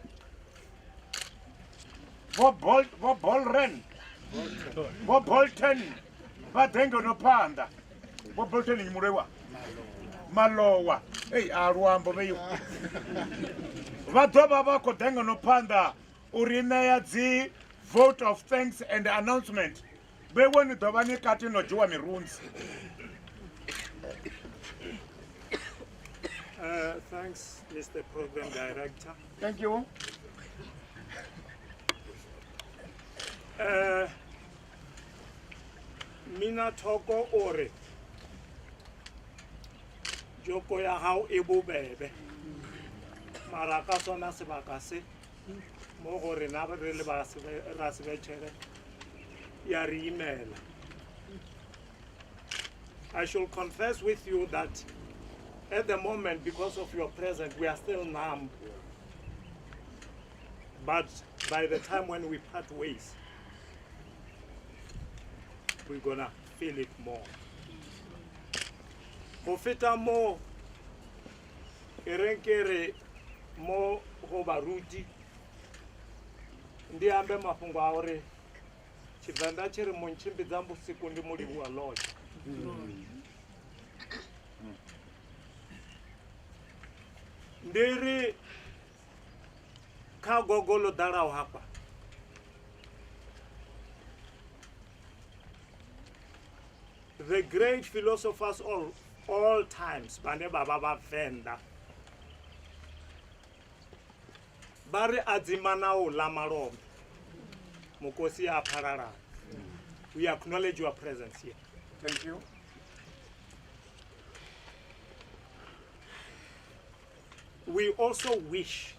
A: vho Bolren, vho Bolton vha ḓe ngeno phanḓa. Vho Bolton ni muloiwa? Malowa. Ei, a luambo vheiwa. Vha ḓo vha vha khou ḓa ngeno phanḓa uri ṋea dzi vote of thanks and announcement. Vheiwe ni ḓo vha ni kati no dzhiwa mirunzi.
V: Thanks, Mr. Program Director.
A: Thank you.
V: Mina Thoko ore Joko ya hao e bobebe. Mara ka sona sebaka se mo go rena re le ba Rasebetšhele ya re imela. I shall confess with you that at the moment, because of your presence, we are still numb. But by the time when we part ways, we're going to feel it more. Go feta mo, e reng ke re mo go baruti, ndi ambe mafhungo a uri Tshivenḓa tshi ri muntshimbidza vhusiku ndi mulivhuwa lodge. Ndi ri kha gogo ḽo ḓalaho hafha, the great philosophers of all times vhane vha vha Vhavenḓa vha ri a dzima na u ḽa malombe mukosi a phalalana. We acknowledge your presence here.
A: Thank you.
V: We also wish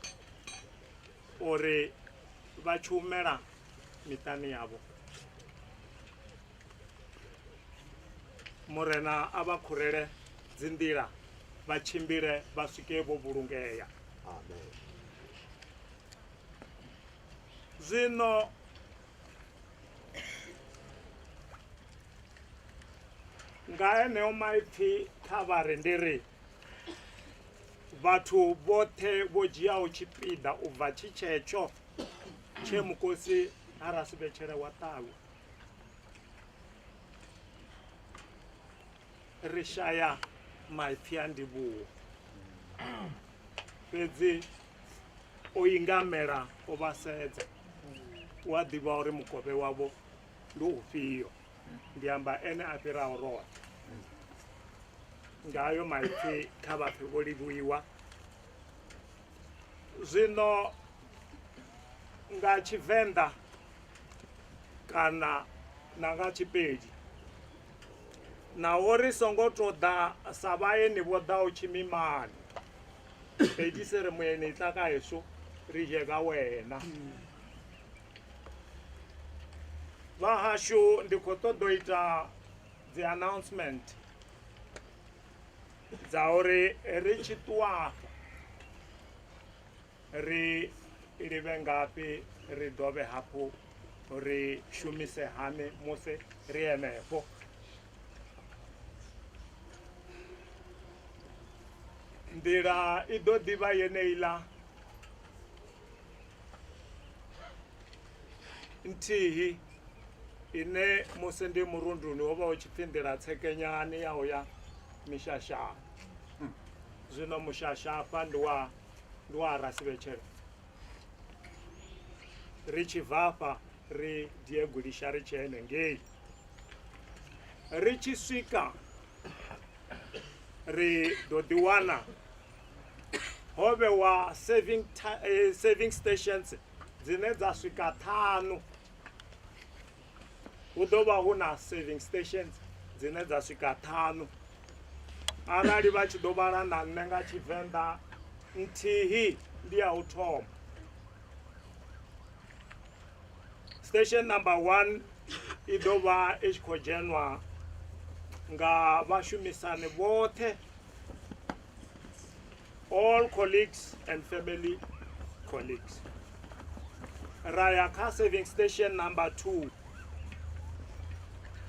V: uri vha tshi humela miṱani yavho, Murena a vha khurele dzinḓila vha tshimbile vha swike vho vhulungea.
F: Amen.
V: Zwino nga eneo maipfi kha vha ri ndi ri vhathu vhoṱhe vho dzhiaho tshipiḓa u bva tshi tshetsho tshe mukosi ha Rasebetshele wa ṱavha, ri shaya maipfi a ndivhuwo, fhedzi o ingamela o vha sedza, u a ḓivha uri mukovhe wavho ndi ufhio. Ndi amba ene a fhiraho roṱhe. Ngayo maipfi kha vhapfi vho livhuiwa. Zwino nga Tshivenḓa kana na nga Tshipedi, naho ri songo to ḓa sa vhaeni vho ḓaho tshimimani, fhedzi se ri mueni tla ka heso ri je ka wena. Vha hashu ndi khou ṱoḓa u ita dzi announcement dza uri ri tshi ṱuwa afha ri livhe ngafhi, ri dovhe hafhu ri shumise hani musi ri henefho. Nḓila i ḓo ḓivha yeneiḽa nthihi ine musi ndi murunduni ho vha hu tshi pfi nḓila tsekenyani ya uya mishashani. Zwino mushasha afha ndi wa Rasebetshele. Ri tshi bva afha ri die gulisha ri tshi henengei, ri tshi swika ri ḓo ḓiwana ho vhewa serving stations dzine dza swika 5. Hu ḓo vha hu na serving stations dzine dza swika 5. Arali vha tshi ḓo vhala na nṋe nga Tshivenḓa, nthihi ndi ya u thoma. Station number 1 i ḓo vha i tshi khou dzhenwa nga vhashumisani vhoṱhe, all colleagues and family colleagues. Ra ya kha serving station number 2,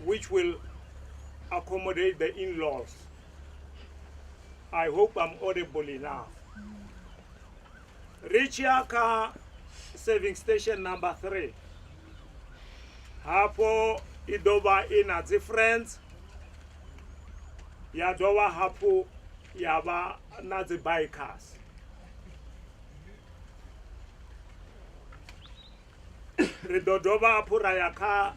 V: which will accommodate the in-laws. I hope I'm audible enough. Ri tshi ya kha serving station number 3, hafho i ḓo vha i na dzi friends, ya dovha hafhu ya vha na dzi bikers. Ri ḓo dovha hafhu ra ya kha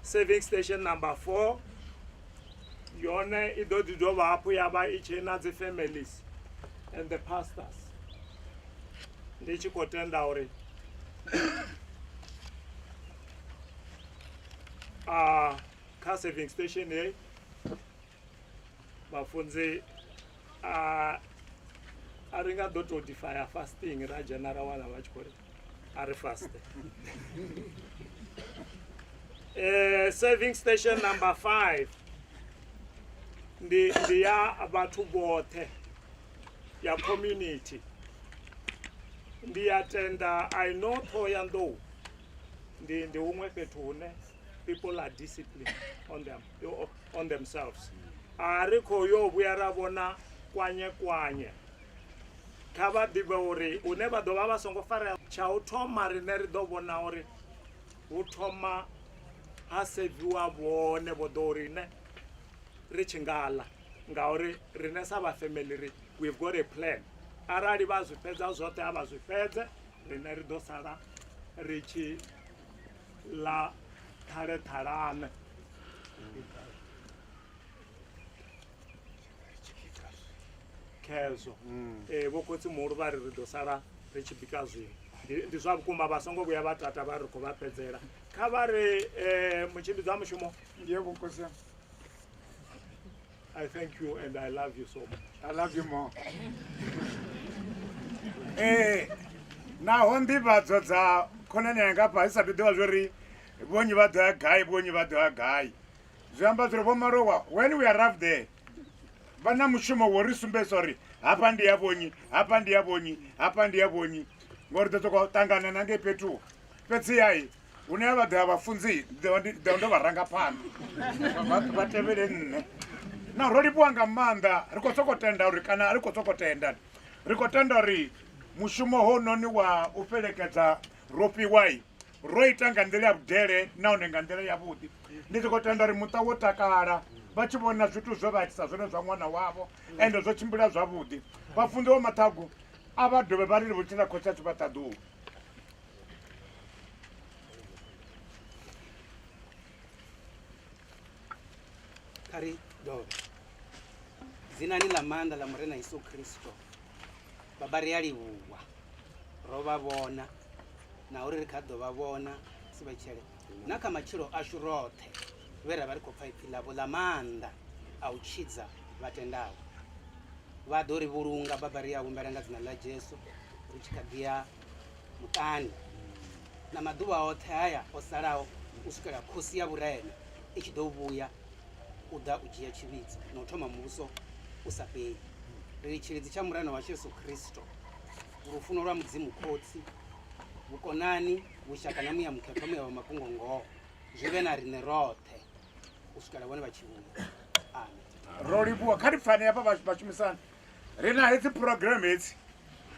V: serving station number 4, yone i ḓo ḓi dovha hafhu ya vha i tshi na dzi families and the pastors. Ndi tshi khou tenda uri kha serving station heyi vhafunzi A a ri nga ḓo tou defya fasting ra dzhena ra wana vha tshi khou ri a ri faste. Serving station number 5 ndi ndi ya vhathu vhoṱhe ya community. Ndi ya tenda I know Thohoyandou ndi ndi huṅwe fhethu hune people are disciplined on them on themselves. A ri khou yo vhuya ra vhona kwanye kwanye. Kha vha ḓivhe uri hune vha ḓo vha vha songo farea tsha u thoma riṋe ri ḓo vhona uri hu thoma ha seviwa vhone vho ḓo uri ne ri tshi nga ḽa ngauri riṋe sa vha family ri we've got a plan. Arali vha zwi fhedza zwoṱhe a vha zwi fhedze riṋe ri ḓo sala ri tshi ḽa ṱhaleṱhalane. Khezwo vho khotsi muhulu vha ri ri ḓo sala ri tshi bika zwiṅwe. Ndi zwa vhukuma vha songo vhuya vha tata vha ri khou vha fhedzela. Kha vha ri mutshimbidzi wa mushumo.
A: Ndiye vho khotsi.
V: I thank you and I love you so much.
A: I love you more. Naho nḓivhadzo dza khonani yanga hafha i sa ḓi ḓivha zwori vhonyi vha ḓo ya gai, vhonyi vha ḓo ya gai. Zwi amba zwori vho Malowa when we arrive there vha na mushumo wo ri sumbedzisa uri hafha ndi ya vhonyi, hafha ndi ya vhonyi, hafha ndi ya vhonyi, ngori ḓo sokou ṱangana na ngei fhethu. Fhedziha hune vha ḓo ya vhafunzi ndi ḓo ndo vha ranga phanḓa vha tevhele nṋe. Na ro livhuwa nga maanḓa, ri khou sokou tenda uri kana ri khou sokou tenda, ri khou tenda uri mushumo hounoni wa u fhelekedza Rofhiwa ro ita nga nḓila ya vhudele nahone nga nḓila yavhuḓi. Ndi tshi khou tenda uri muṱa wo takala vha tshi vhona zwithu zwe vha itisa zwone zwa ṅwana wavho ende zwo tshimbila zwavhuḓi. Vhafunzi vho Maṱhagu a vha dovhe vha ri livhutshela khotsi ashu vha ṱaḓulu.
H: Kha ri dovhe dzinani ḽa maanḓa ḽa Murena Yesu Kristo. Baba ri a livhuwa ro vha vhona na uri ri kha ḓo vha vhona si vhetshele na kha matshilo ashu roṱhe vhe ra vha ri khou pfa ipfi ḽavho ḽa maanḓa a u tshidza vhatendaho. Vha ḓo ri vhulunga baba, ri a humbela nga dzina ḽa Jesu ri tshi kha ḓi ya muṱani na maḓuvha oṱhe haya o salaho u swikela khosi ya vhurena i tshi ḓo vhuya u ḓa u dzhia tshivhidzo na u thoma muvhuso u sa fheli. Ri tshilidzi tsha Murena washu Yesu Kristo, lufuno lwa Mudzimu Khotsi, vhukonani, vhushaka na Muya Mukhethwa, Muya wa mafhungo ngoho, zwi vhe na riṋe roṱhe u swikela vhone vha tshi vhuya. Amen.
A: Ro livhuwa. Kha ri pfane hafha vhashumisani. Ri na hedzi program hedzi.